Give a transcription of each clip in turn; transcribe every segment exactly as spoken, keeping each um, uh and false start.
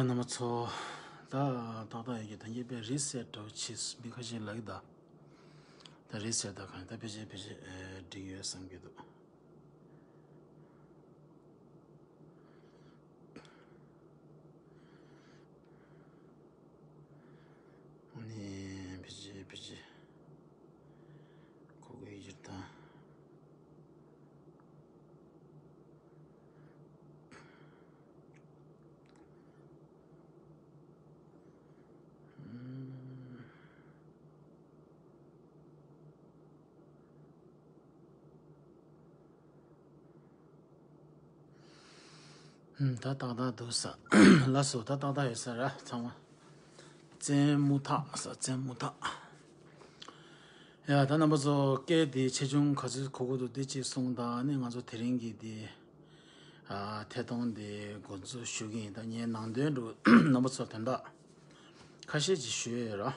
རྣམ་པ་ཚོ། ད་ཏག་ཏག་ཡོད་ཀྱི། ད་ངས་དཔེ་རི་སེཊ་འདྲ་བོ་བྱས་སོང་། མི་ཁ་ཤས་ལབ་ཀྱི་འདུག་ད་རི་སེཊ་ད་གང་ད་ཕལ་ཆེར་ཕལ་ཆེར་ཨེ་འགྲིག་ཡོད་བསམ་གྱི་འདུག་ནི་ཕལ་ཆེར་ཕལ་ཆེར་གོ་གི་ཡོད་ད། ད་ཏག་ཏག་འདུག་ས། ལགས་སོ། ད་ཏག་ཏག་ཡོད་ས་ར་ཚང་མ། བཙན་མུ་ཐག་ས། བཙན་མུ་ཐག་ཡ། ད་རྣམ་པ་ཚོ་སྐད་དེ་ཆེ་ཆུང་ག་ཚོད་གོ་གི་འདུག་དེ་གཅིག་གསུངས་དང་། ཨ་ནི་ང་ཚོ་དེ་རིང་གི་དེ་ཨ་ཐད་གཏོང་དེ་འགོ་འཛུགས་ཞུ་གི་ཡིན། ད་ངས་ནང་དོན་འདྲ་རྣམ་པ་ཚོ་དོན་དག་ཁ་ཤས་ཅིག་ཞུ་ཡས་ཡོད་ར།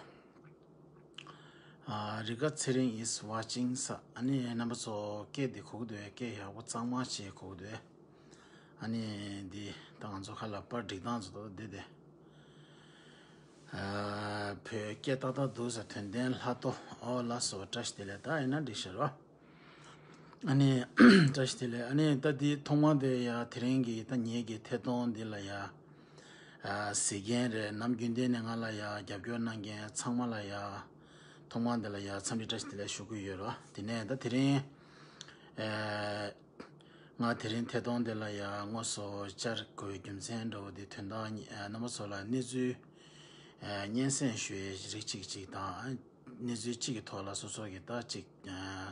ཨ་རི་ཀ་ཚེ་རིང་is watching ས། ཨ་ནི་རྣམ་པ་ཚོ་སྐད་དེ་གོ་གི་འདུག་སྐད་ཡག་པོ་གཙང་མ་བྱས་གོ་གི་འདུག་ཨ་ནི་འདི་ད་ང་ཚོ་ཁ་ལ་པར་སྒྲིག་སྟངས་ཚོ་ད་འདི་དེ། ཨ་བོད་སྐད་ཏག་ཏག་འདུག་ས། དོན་ལྡན་ལྷ་ཏོ། ཨོ་ལགས་སོ། བཀྲ་ཤིས་བདེ་ལེགས། ད་ཡིན་ན་འགྲིག་ཤག་རོ། ཨ་ནི་བཀྲ་ཤིས་བདེ་ལེགས། ཨ་ནི་ད་འདི་ཐོག་མ་དེ་ཡ་དེ་རིང་གི་ད་ངེད་ཀྱི་ཐད་གཏོང་འདི་ལ་ཡ་ཨ་གཟིགས་མཁན་རེད། ནམ་རྒྱུན་ལྡན་ནས་ང་ལ་ཡ་རྒྱབ་སྐྱོར་གནང་མཁན་ཚང་མ་ལ་ཡ་ཐོག་མ་འདི་ལ་ཡ་འཚམས་འདྲི་བཀྲ་ཤིས་བདེ་ལེགས་ཞུ་གི་ཡོད་རོ། དེ་ནས་ད་དེ་རིང་ཨ་ང་དེ་རིང་ཐད་གཏོང་འདི་ལ་ཡ་དངོས་སུ་བཅར་དགོས་རྒྱུ་མཚན་འདྲ་བོ་དེ་དོན་དག་ཨ་རྣམ་པ་ཚོ་ལ་གནས་ཚུལ་ཨ་སྙན་སེང་ཞུ་ཡས་རིགས་གཅིག་གཅིག་དང་། གནས་ཚུལ་གཅིག་གི་ཐོག་ལ་སོ་སོ་གི་ད་གཅིག་ཨ་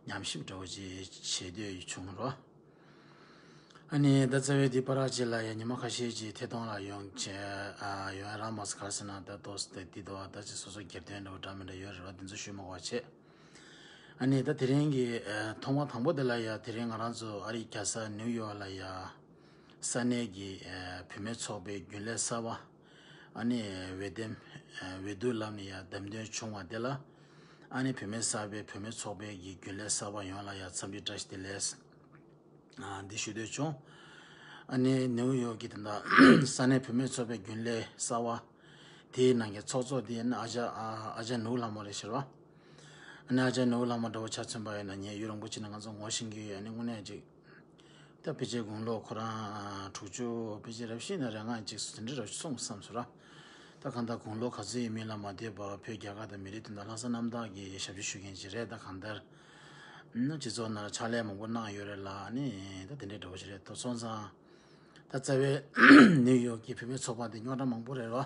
ཉམས་ཞིབ་འདྲ་བོ་ཅིག་བྱེད་འདོད་བྱུང་རོ། ཨ་ནི་ད་རྩ་བའི་འདི་པར་ཅིག་ལ་ཡ་ཉི་མ་ཁ་ཤས་ཅིག་ཐད་གཏོང་ལ་ཡོང་བྱས་ཨ་ཡོང་རང་མ་ས་གར་སེ་ན་ད་ཏོག་ཙམ་ད་འདི་དོ་ད་ཅིག་སོ་སོ་སྒེར་དོན་འདྲ་བོ་འདྲ་མི་འདྲ་ཡོད་རེད་བ། འདི་ཚོ་ཞུ་མ་དགོས་པ་བྱས། ཨ་ནི་ད་དེ་རིང་གི་ཨ་ཐོག་མ་དང་པོ་དེ་ལ་ཡ་དེ་རིང་ང་རང་ཚོ་ཨ་རི་རྒྱལ་ས་ནིའུ་ཡོག་ལ་ཡ་ས་གནས་ཀྱི་ཨ་བུད་མེད་ཚོགས་པའི་རྒྱུན་ལས་གསར་པ་ཨ་ནི་འོས་འདེམས་ཨ་འོས་བསྡུ་ལམ་ནས་ཡ་འདེམས་ཐོན་བྱུང་བ་དེ་ལ་ཨ་ནི་བུད་མེད་གསར་པའི་བུད་མེད་ཚོགས་པའི་གི་རྒྱུན་ལས་གསར་པ་ཡོངས་ལ་ཡ་འཚམས་འདྲི་བཀྲ་ཤིས་བདེ་ལེགས། ཨ་འདི་ཞུ་འདོད་བྱུང་། ཨ་ནི་ནིའུ་ཡོག་གི་དེ་འདྲ་ས་གནས་བུད་མེད་ཚོགས་པའི་རྒྱུན་ལས་གསར་པ་དེའི་ནང་གི་ཚོགས་གཙོ་དེ་ནི་ཨ་ཅག་ཨ་ཨ་ཅག་ནོར་བུ་ལྷ་མོ་རེད་ཟེར་བ། ཨ་ནི་ཨ་ཅག་ནོར་བུ་ལྷ་མོ་འདྲ་བོ་ཆ་མཚོན་པ་ཡིན་ན་ངས་ཡུན་རིང་པོ་ཅིག་ནས་ང་ཚོ་ངོ་ཤེས་ཀྱི་ཡོད། ཨ་ནི་དངོས་གནས་ཅིག་ད་ཕལ་ཆེར་དགུང་ལོ་ཁོ་རང་དྲུག་ཅུ་ཕལ་ཆེར་རབ་ཤིན་ན་རེ་ལྔ་ཅིག་དེ་འདྲ་རབ་གསུངས་བསམ་སོང་ར། ད་གང་ལྟར་དགུང་ལོ་ག་ཚོད་ཡིན་མིན་ལ་མ་ལྟོས་པར་བོད་རྒྱ་གར་དང་མི་རིགས་དོན་དག་ལྷག་བསམ་རྣམ་དག་གི་ཞབས་ཕྱི་ཞུ་མཁན་ཅིག་རེད། ད་གང་ལྟར་ཨ་སྤྱི་ཚོགས་ནང་ལ་ཕྱག་ལས་མང་པོ་གནང་ཡོད་རེད་ལ། ཨ་ནི་ད་དེ་འདྲའི་འདྲ་བོ་ཞིག་རེད། ད་སོང་ཙང་ད་རྩ་བའི་ནིའུ་ཡོག་གི་བུད་མེད་ཚོགས་པ་འདི་རྙོག་དྲ་མང་པོ་རེད་རོ།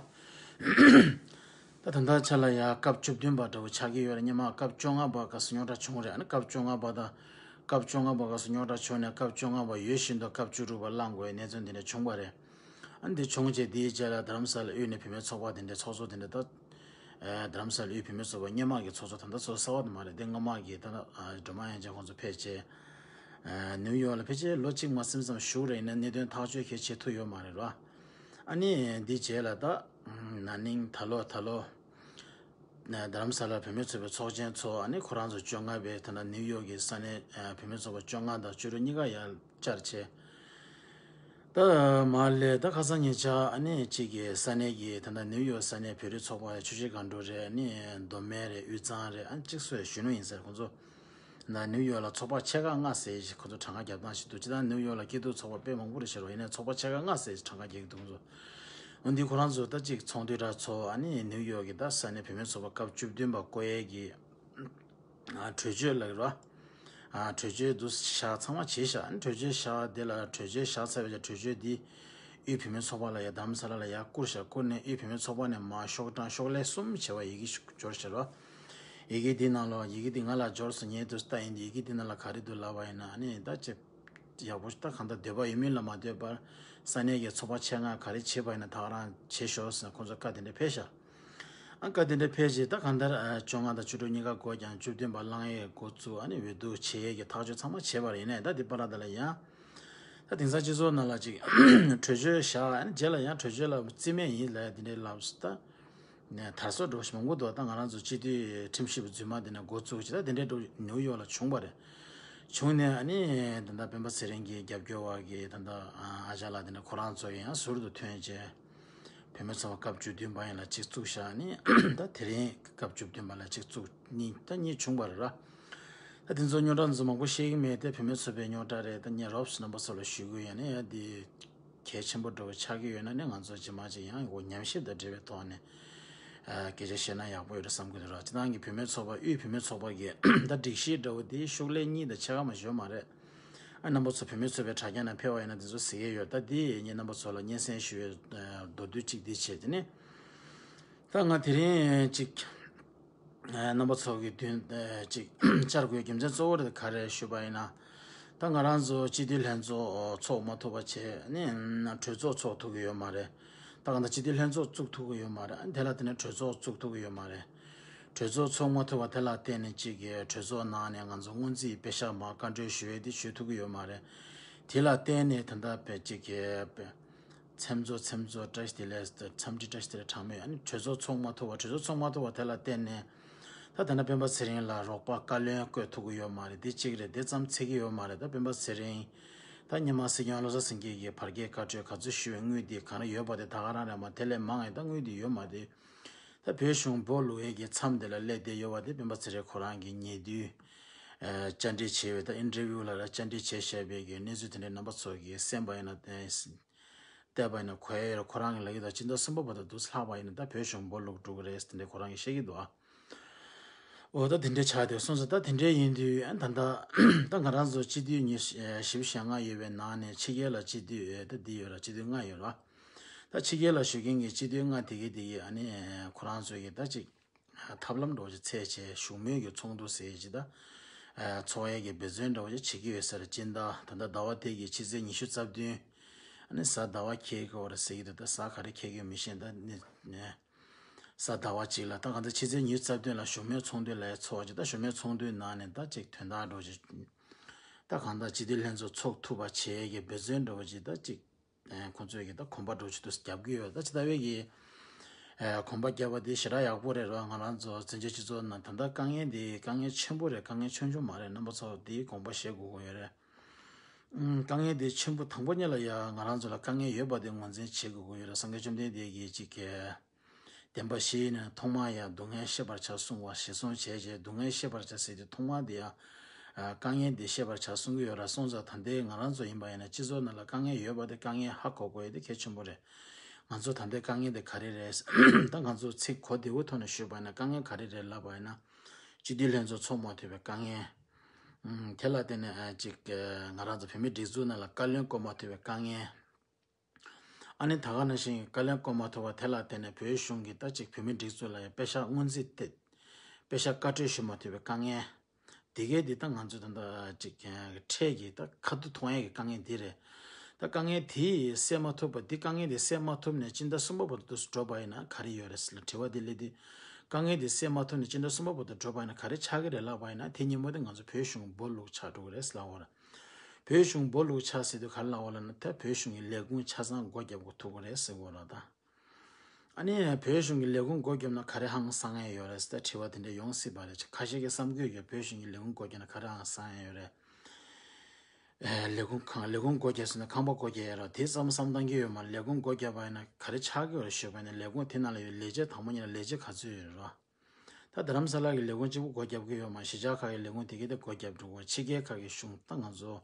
ད་ད་ལྟ་ཆ་ལ་ཡ་སྐབས་བཅུ་བདུན་པ་འདྲ་བོ་ཆགས་ཀྱི་ཡོད་རེད། སྔོན་མ་སྐབས་བཅོ་ལྔ་པ་སྐབས་སུ་རྙོག་དྲ་བྱུང་རེད། ཨ་ནི་སྐབས་བཅོ་ལྔ་པ་དང་སྐབས་བཅོ་ལྔ་པ་སྐབས་སུ་རྙོག་དྲ་བྱུང་ནས་སྐབས་བཅོ་ལྔ་པ་ཡོལ་བཞིན་དུ་སྐབས་བཅུ་དྲུག་པ་བླང་དགོས་པའི་གནས་ཚུལ་འདི་འདྲ་བྱུང་བ་རེད། ཨ་ནི་འདི་བྱུང་རྗེས་འདིའི་རྗེས་ལ་རྡ་རམ་ས་ལ་དབུས་ནས་བུད་མེད་ཚོགས་པ་དེ་འདྲའི་ཚོགས་གཙོ་དེ་འདྲ་ད། ཨེ་རྡ་རམ་ས་ལ་དབུས་བུད་མེད་ཚོགས་པ་སྔོན་མ་གི་ཚོགས་གཙོ་ད་ལྟ་ཚོགས་གཙོ་གསར་པ་དེ་མ་རེད། དེ་སྔོན་མ་གི་ད་ལྟ་ཨ་སྒྲོལ་མ་དབྱངས་ཅན་ཁོང་ཚོ་ཕེབས་རྗེས་ཨ་ནིའུ་ཡོག་ལ་ཕལ་ཆེར་ལོ་གཅིག་མ་ཟིན་ཙམ་བཞུགས་རེད། ཡིན་ན་གནད་དོན་ཐག་གཅོད་གལ་ཆེ་ཐུབ་ཡོད་མ་རེད་ར། ཨ་ནི་འདི་རྗེས་ལ་ད་ན་ནིང་ད་ལོ་ད་ལོ། རྡ་རམ་ས་ལ་བུད་མེད་ཚོགས་པའི་ཚོགས་ཆེན་ཚོགས། ཨ་ནི་ཁོ་རང་ཚོ་བཅོ་ལྔ་པའི་ད་ལྟ་ནིའུ་ཡོག་གི་ས་གནས་བུད་མེད་ཚོགས་པ་བཅོ་ལྔ་དང་བཅུ་དྲུག་གཉིས་ཀ་ཡར་བཅར་བྱས། ད་མར་སླེབས། ད་ཁ་སང་ཉེ་ཆར་ཨ་ནི་གཅིག་གི་ས་གནས་ཀྱི་ད་ལྟ་ནིའུ་ཡོག་ས་གནས་བོད་རིགས་ཚོགས་པ་ཆུ་བཞི་སྒང་དྲུག་རེད། ཨ་ནི་མདོ་སྨད་རེད། དབུས་གཙང་རེད། ཨ་ནི་གཅིག་སུ་གཞོན་ནུ་ཡིན་ཟེར། ཁོང་ཚོ་ན་ནིའུ་ཡོག་ལ་ཚོགས་པ་ཆེ་ཁག་ལྔ་ཟེར་ཞིག་ཁོ་ཚོ་གྲངས་ཀ་རྒྱབ་སྟངས་ཤིག་འདུག་སྤྱིར་བཏང་ནིའུ་ཡོག་ལ་སྐྱིད་སྡུག་ཚོགས་པ་དཔེ་མང་པོ་རེད་ཤག་རོ། ཡིན་ནའི་ཚོགས་པ་ཆེ་ཁག་ལྔ་ཟེར་ཞིག་གྲངས་ཀ་རྒྱག་གི་འདུག་ཁོ་ཚོ། འོ་འདི་ཁོ་རང་ཚོ་ད་ཅིག་ཚོགས་འདུ་འདྲ་ཚོགས། ཨ་ནི་ནིའུ་ཡོག་གི་ད་ས་གནས་བུད་མེད་ཚོགས་པ་སྐབས་བཅུ་བདུན་པ་བསྐོ་ཡས་ཀྱི་ཨ་གྲོས་ཆོད་ལབ་རོ། ཨ་གྲོས་ཆོད་འདུག་བཞག་ཚང་མ་བྱས་ཤག་ཨ་ནི་གྲོས་ཆོད་བཞག་དེ་ལ་གྲོས་ཆོད་བཞག་ཚར་བའི་གྲོས་ཆོད་འདི་དབུས་བུད་མེད་ཚོགས་པ་ལ་ཡ་རྡ་རམ་ས་ལ་ལ་ཡ་བསྐུར་ཤག་བསྐུར་ནས་དབུས་བུད་མེད་ཚོགས་པ་ནས་མར་ཤོག་གྲངས་ཤོག་ལྷེ་གསུམ་བྱས་པ་ཡི་གེ་ཞིག་འབྱོར་ཤག་རོ། ཡི་གེ་འདི་ནང་ལོགས་ཡི་གེ་འདི་ང་ལ་འབྱོར་སོང་། ངས་འདུག་ལྟ་ཡིན། ཡི་གེ་འདི་ནང་ལ་ག་རེ་འདུག་ལབ་པ་ཡིན་ན། ཨ་ནི་ད་ཅིག་ཡག་པོ་ད་གང་ལྟར་འདོད་པ་ཡོད་མིན་ལ་མ་ལྟོས་པར་ས་གནས་ཀྱི་ཚོགས་པ་ཆེ་ལྔ་ག་རེ་བྱས་པ་ཡིན་ན་ད་ག་རང་བྱེད་ཤོག་ཟེར་ཁོང་ཚོ་བཀའ་དེ་འདྲ་ཕེབས་ཤག་ཨ་བཀའ་དེ་འདྲ་ཕེབས་རྗེས་ད་གང་ལྟར་ཨ་བཅོ་ལྔ་དང་བཅུ་དྲུག་གཉིས་ཀ་འགོར་ཀྱང་བཅུ་བདུན་པ་བླང་ཡས་འགོ་བཙུགས། ཨ་ནི་འོས་བསྡུ་བྱེད་ཡས་ཀྱི་ཐག་གཅོད་ཚང་མ་བྱས་པ་རེད། ཡིན་ནའི་ད་འདི་པར་ལ་ཡང་ད་དེང་སང་སྤྱི་ཚོགས་ནང་ལ་ཅིག་གྲོས་ཆོད་བཞག་ཨ་ནི་རྗེས་ལ་ཡང་གྲོས་ཆོད་ལ་རྩིས་མེད་ཡིན་ལབ་ཡས་དེ་འདྲའི་ལབ་ད། ནས་དར་སྲོལ་འདྲ་བོ་ཞིག་མང་པོ་འདུག་ད་ང་རང་ཚོ་སྤྱི་འཐུས་ཁྲིམས་ཞིབ་འཛུལ་མ་དེ་ནས་འགོ་བཙུགས་བྱས། ད་དེ་འདྲའི་འདྲ་བོ་ནིའུ་ཡོག་ལ་བྱུང་བ་རེད། བྱུང་ནས་ཨ་ནི་ད་ལྟ་སྤེན་པ་ཚེ་རིང་གི་རྒྱབ་སྐྱོར་བ་གི་ད་ལྟ་ཨ་ཅག་ལགས་དེ་འདྲ་ཁོ་རང་ཚོ་ཡང་ཟུར་དུ་ཐོན་བྱས། བུད་མེད་ཚོགས་པ་སྐབས་བཅུ་བདུན་པ་ཡིན་ལ་གཅིག་བཙུགས་བཞག་ནི་ད་དེ་རིང་སྐབས་བཅུ་བདུན་པ་ལ་གཅིག་བཙུགས་གཉིས་ད་གཉིས་བྱུང་བ་རེད་ར། ད་དེ་ཚོ་རྙོག་དྲ་འཛོམས་མང་པོ་བཤད་ཀྱི་མེད་དེ་བུད་མེད་ཚོགས་པའི་རྙོག་དྲ་རེད། ད་ངས་རོབ་སུ་རྣམ་པ་ཚོ་ལ་ཞུ་གི་ཡོད་ནི་ཡ་འདི་གལ་ཆེན་པོ་འགྲོ་བའི་ཆགས་ཀྱི་ཡོད་ན་ནི་ང་ཚོ་རྗེས་མ་ཅིག་ཡང་འོ་ཉམས་ཞིབ་དང་འབྲེལ་བའི་ཐོག་ནས་སྐད་ཆ་བཤད་ན་ཡག་པོ་ཡོད་རེད་བསམ་གྱི་འདུག་ར། སྤྱི་བཏང་གི་བུད་མེད་ཚོགས་པ་དབུས་བུད་མེད་ཚོགས་པ་གི་ད་སྒྲིག་གཞི་འདྲ་བོ་དེ་ཤོག་ལྷེ་གཉིས་དང་ཕྱེད་ཀ་མ་ཞོན་མ་རེད། ཨ་རྣམ་པ་ཚོ་བུད་མེད་ཚོགས་པའི་དྲ་རྒྱ་ནང་ཕེབས་པ་ཡིན་ན་དེ་ཚོ་གཟིགས་ཡས་ཡོད། ད་དེ་ངས་རྣམ་པ་ཚོ་ལ་སྙན་སེང་ཞུ་ཡས་མདོར་བསྡུས་གཅིག་དེ་བྱས་དེ་ནི། ད་ང་དེ་རིང་གཅིག་རྣམ་པ་ཚོ་གི་མདུན་གཅིག་བཅར་དགོས་རྒྱུ་མཚན་གཙོ་བོ་དེ་ག་རེ་ཞུས་པ་ཡིན་ན། ད་ང་རང་ཚོ་སྤྱི་འཐུས་ལྷན་ཚོགས་ཚོགས་མ་ཐུབ་པ་བྱས་ནས་གྲོས་ཚོགས་ཚོགས་ཐུབ་ཀྱི་ཡོད་མ་རེད། ད་གང་ལྟར་སྤྱི་འཐུས་ལྷན་ཚོགས་བཙུགས་ཐུབ་ཀྱི་ཡོད་མ་རེད། དེ་ལ་བརྟེན་ནས་གྲོས་ཚོགས་བཙུགས་ཐུབ་ཀྱི་ཡོད་མ་རེད། གྲོས་ཚོགས་ཚོགས་མ་ཐུབ་པ་དེ་ལ་བརྟེན་ནས་གཅིག་གི་གྲོས་ཚོགས་ནང་ནས་ང་ཚོ་སྔོན་རྩིས་པེ་ཤག་མར་བཀའ་འཁྲོལ་ཞུ་ཡས་དེ་ཞུ་ཐུབ་ཀྱི་ཡོད་མ་རེད། དེ་ལ་བརྟེན་ནས་ད་ལྟ་བས་གཅིག་གི་འཚམས་གཙོ་འཚམས་གཙོ་བཀྲ་ཤིས་བདེ་ལེགས་འཚམས་འདྲི་བཀྲ་ཤིས་བདེ་ལེགས་གྲངས་མེད། ཨ་ནི་གྲོས་ཚོགས་ཚོགས་མ་ཐུབ་པ་གྲོས་ཚོགས་ཚོགས་མ་ཐུབ་པ་དེ་ལ་བརྟེན་ནས་ད་ད་ལྟ་སྤེན་པ་ཚེ་རིང་ལ་རོགས་པ་བཀའ་བློན་བསྐོས་ཐུབ་ཀྱི་ཡོད་མ་རེད། དེ་གཅིག་རེད། དེ་ཙམ་ཚད་ཀྱི་ཡོད་མ་རེད། ད་སྤེན་པ་ཚེ་རིང་ད་སྔོན་མ་སྲིད་སྐྱོང་བློ་བཟང་སེང་གེ་གིས་བར་བརྒལ་བཀའ་འཁྲོལ་ག་ཚོད་ཞུ་བའི་དངུལ་དེ་གང་རེ་ཡོད་པ་དེ་ད་ག་རང་རེད་མ། དེ་ལས་མང་ཡང་ད་དངུལ་དེ་ཡོད་མ་རེད། ད་བོད་གཞུང་སྦོ་ལུག་ཡས་ཀྱི་མཚམས་དེ་ལ་སླེབས་བསྡད་ཡོད་པ་དེ་སྤེན་པ་ཚེ་རིང་ཁོ་རང་གིས་ཉེ་དུས་ཨ་བཅར་འདྲི་བྱས་པའི་ད་ཨིན་ཊར་བིའུ་ལ་ར་བཅར་འདྲི་བྱས་བཞག་པའི་གི་གནས་ཚུལ་དེ་འདྲའི་རྣམ་པ་ཚོ་གིས་གསན་པ་ཡིན་ན་བལྟས་པ་ཡིན་ན་གོ་ཡ་ཡོད་རེད། ཁོ་རང་གི་ལ་གི་ད་སྤྱི་ཟླ་གསུམ་པ་བར་དུ་འདུག་ལྷག་པ་ཡིན་ན་ད་བོད་གཞུང་སྦོ་ལུག་འགྲོ་གི་རེད་དེ་འདྲའི་ཁོ་རང་གིས་བཤད་ཀྱི་འདུག་ཨ། འོ་ད་དེ་འདྲའི་ཆགས་བསྡད་སོང་ཙང་ད་དེ་འདྲའི་ཡིན་དུས་ཨ་ད་ད་ད་ང་རང་ཚོ་སྤྱི་འཐུས་ཉི་ཤུ་བཞི་བཅུ་ཞེ་ལྔ་ཡོད་པའི་ནང་ནས་ཕྱི་རྒྱལ་ལ་སྤྱི་འཐུས་ད་འདི་ཡོད་ར། སྤྱི་འཐུས་ལྔ་ཡོད་ར། ད་ཕྱི་རྒྱལ་ལ་བཞུགས་མཁན་གྱི་སྤྱི་འཐུས་ལྔ་དེ་གའི་དེ་གའི་ཨ་ནི་ཁོ་རང་ཚོའི་གི་ད་ཅིག་ཐབས་ལམ་འདྲ་བོ་ཅིག་འཚོལ་བྱས་བཞུགས་མོལ་གྱི་ཚོགས་འདུ་ཟེར་ཅིག་ད་ཚོགས་ཡས་ཀྱི་འབད་བརྩོན་འདྲ་བོ་ཅིག་བྱེད་ཀྱི་ཡོད་ས་རེད། སྤྱི་ཟླ་ད་ལྟ་ཟླ་བ་དེ་གི་ཕྱི་ཚེས་ཉི་ཤུ་རྩ་བདུན་ཨ་ནི་གཟའ་ཟླ་བ་འཁེལ་གྱི་ཡོད་རེད་ཟེར་གྱི་འདུག་ད་གཟའ་ག་རེ་འཁེལ་གྱི་ཡོད་མི་ཤེས། ད་ནི་ནི་གཟའ་ཟླ་བ་གཅིག་ལ་ད་གང་ལྟར་ཕྱི་ཚེས་ཉི་ཤུ་རྩ་བདུན་ལ་བཞུགས་མོལ་ཚོགས་འདུ་ལ་ཚོགས་ཅིག་ད་བཞུགས་མོལ་ཚོགས་འདུའི་ནང་ནས་ད་ཅིག་དོན་དག་འདྲ་བོ་ཅིག་ད་གང་ལྟར་སྤྱི་འཐུས་ལྷན་ཚོགས་ཚོགས་ཐུབ་པ་བྱེད་ཡས་ཀྱི་འབད་བརྩོན་འདྲ་བོ་ཅིག་ད་ཅིག་ཁོང་ཚོས་ཀྱི་ད་གོམ་པ་འགྲོ་ཆེད་དུ་རྒྱབ་ཀྱི་ཡོད། ད་ཇི་ལྟ་བའི་གི་གོམ་པ་རྒྱབ་པ་དེ་ཞེ་དྲག་ཡག་པོ་རེད་ར། ང་རང་ཚོ་བཙན་བྱོལ་སྤྱི་ཚོགས་ནང་ད་ལྟ་དཀའ་ངལ་དེ་དཀའ་ངལ་ཆེན་པོ་རེད། དཀའ་ངལ་ཆུང་ཆུང་མ་རེད། རྣམ་པ་ཚོ་དེའི་དགོངས་པ་བཞེས་དགོས་ཀྱི་ཡོད་རེད། ཨུམ། དཀའ་ངལ་དེ་ཆེན་པོ་དང་པོ་ཉིད་ལ་ཡ་ང་རང་ཚོ་ལ་དཀའ་ངལ་ཡོད་པ་དེ་ངོས་འཛིན་བྱེད་དགོས་ཀྱི་ཡོད་རེད། སངས་རྒྱས་བཅོམ་ལྡན་འདས་ཀྱིས་ཅིག་གི་བདེན་པ་བཞི་ནི་ཐོག་མར་ཡང་སྡུག་བསྔལ་ཤེས་པར་བྱ་གསུང་བ་ཞེས་གསུངས་བྱས་རྗེས་སྡུག་བསྔལ་ཤེས་པར་བྱ་ཟེར་དུས་ཐོག་མར་དེ་ཡང་དཀའ་ངལ་འདི་ཤེས་པར་བྱ་གསུང་གི་ཡོད་ར། སོང་ཙང་ད་ལྟའི་ང་རང་ཚོ་ཡིན་པ་ཡིན་ན་སྤྱི་ཚོགས་ནང་ལ་དཀའ་ངལ་ཡོད་པ་དེ་དཀའ་ངལ་ཧ་གོ་དགོས་ཡ་དེ་གལ་ཆེན་པོ་རེད། ང་ཚོ་ད་ལྟའི་དཀའ་ངལ་དེ་ག་རེ་རེད། ད་ང་ཚོ་ཚིག་གོ་བདེ་བོའི་ཐོག་ནས་ཞུས་པ་ཡིན་ན་དཀའ་ངལ་ག་རེ་རེད་ལབ་པ་ཡིན་ན། སྤྱི་འཐུས་ལྷན་ཚོགས་ཚོགས་མ་ཐུབ་པའི་དཀའ་ངལ། ཨུམ། དེ་ལ་བརྟེན་ནས་ཨ་ཅིག་ང་རང་ཚོ་བོད་མིའི་སྒྲིག་འཛུགས་ནང་ལ་བཀའ་བློན་བསྐོ་མ་ཐུབ་པའི་དཀའ་ངལ། ཨ་ནི་ད་ག་ནང་བཞིན་བཀའ་བློན་བསྐོ་མ་ཐུབ་པ་དེ་ལ་བརྟེན་ནས་བོད་གཞུང་གིས་ད་ཅིག་བོད་མིའི་སྒྲིག་འཛུགས་ལ་ཡང་པེ་ཤག་སྔོན་རྩིས་ཏེ་པེ་ཤག་བཀའ་འཁྲོལ་ཞུ་མ་ཐུབ་པའི་དཀའ་ངལ། དེ་གས་དེ་ད་ང་ཚོས་ད་ལྟ་ཅིག་འཕྲལ་གྱི་ད་ཁ་ཐུག་མཐོང་ཡས་ཀྱི་དཀའ་ངལ་འདི་རེད། ད་དཀའ་ངལ་དེ་སེལ་མ་ཐུབ་པ་འདི་དཀའ་ངལ་དེ་སེལ་མ་ཐུབ་ནས་སྤྱི་ཟླ་གསུམ་པ་བར་དུ་འགྲོ་བ་ཡིན་ན་ག་རེ་ཡོད་རེད་ཟེར་ལ་དྲི་བ་དེ་སླེབས་དུས། དཀའ་ངལ་དེ་སེལ་མ་ཐུབ་ནས་སྤྱི་ཟླ་གསུམ་པ་བར་དུ་འགྲོ་བ་ཡིན་ན་ག་རེ་ཆགས་ཀྱི་རེད་ལབ་པ་ཡིན་ན་དེ་སྔོན་མ་དེ་ང་ཚོ་བོད་གཞུང་སྦོ་ལུག་ཆགས་འགྲོ་གི་རེད་ཟེར་ལབ་པ་རེད། བོད་གཞུང་སྦོ་ལུག་ཆགས་ཟེར་དུས་ག་རེ་ལབ་པ་ལབ་ན་ད་བོད་གཞུང་གི་ལས་ཁུངས་ཆ་ཚང་སྒོ་བརྒྱབ་དགོས་ཐུག་གི་རེད་ཟེར་གོ་ར་ད། ཨ་ནི་བོད་གཞུང་གི་ལས་ཁུངས་སྒོ་བརྒྱབ་ན་ག་རེ་ཧང་སང་ཡས་ཡོད་རེད་ཟེར་ད་དྲི་བ་དེ་འདྲ་ཡོང་སྲིད་པ་རེད། ཁ་ཤས་ཀྱིས་བསམ་གྱི་ཡོད། བོད་གཞུང་གི་ལས་ཁུངས་སྒོ་བརྒྱབ་ན་ག་རེ་ཧང་སང་ཡས་ཡོད་རེད། ཨེ། ལས་ཁུངས་ཁང་ལས་ཁུངས་སྒོ་བརྒྱབ་ཟེར་ན་ཁང་པ་སྒོ་བརྒྱབ་ཡས་རེད། དེ་ཙམ་བསམ་བཏང་གི་ཡོད་མ་རེད། ལས་ཁུངས་སྒོ་བརྒྱབ་པ་ཡིན་ན་ག་རེ་ཆགས་ཀྱི་ཡོད་རེད་ཞུས་པ་ཡིན་ན་ལས་ཁུངས་དེ་ནང་ལ་ཡོད་ལས་བྱེད་དང་པོ་ཉིད་ལ་ལས་བྱེད་ག་ཚོད་ཡོད་རེད་ར། ད་རྡ་རམ་ས་ལ་གི་ལས་ཁུངས་གཅིག་པུ་སྒོ་བརྒྱབ་ཀྱི་ཡོད་མ་རེད། གཞིས་ཆགས་ཁག་གི་ལས་ཁུངས་དེ་གའི་དེ་སྒོ་བརྒྱབ་འགྲོ་གི་རེད། ཕྱི་རྒྱལ་ཁག་གི་གཞུང་ད་ང་ཚོ་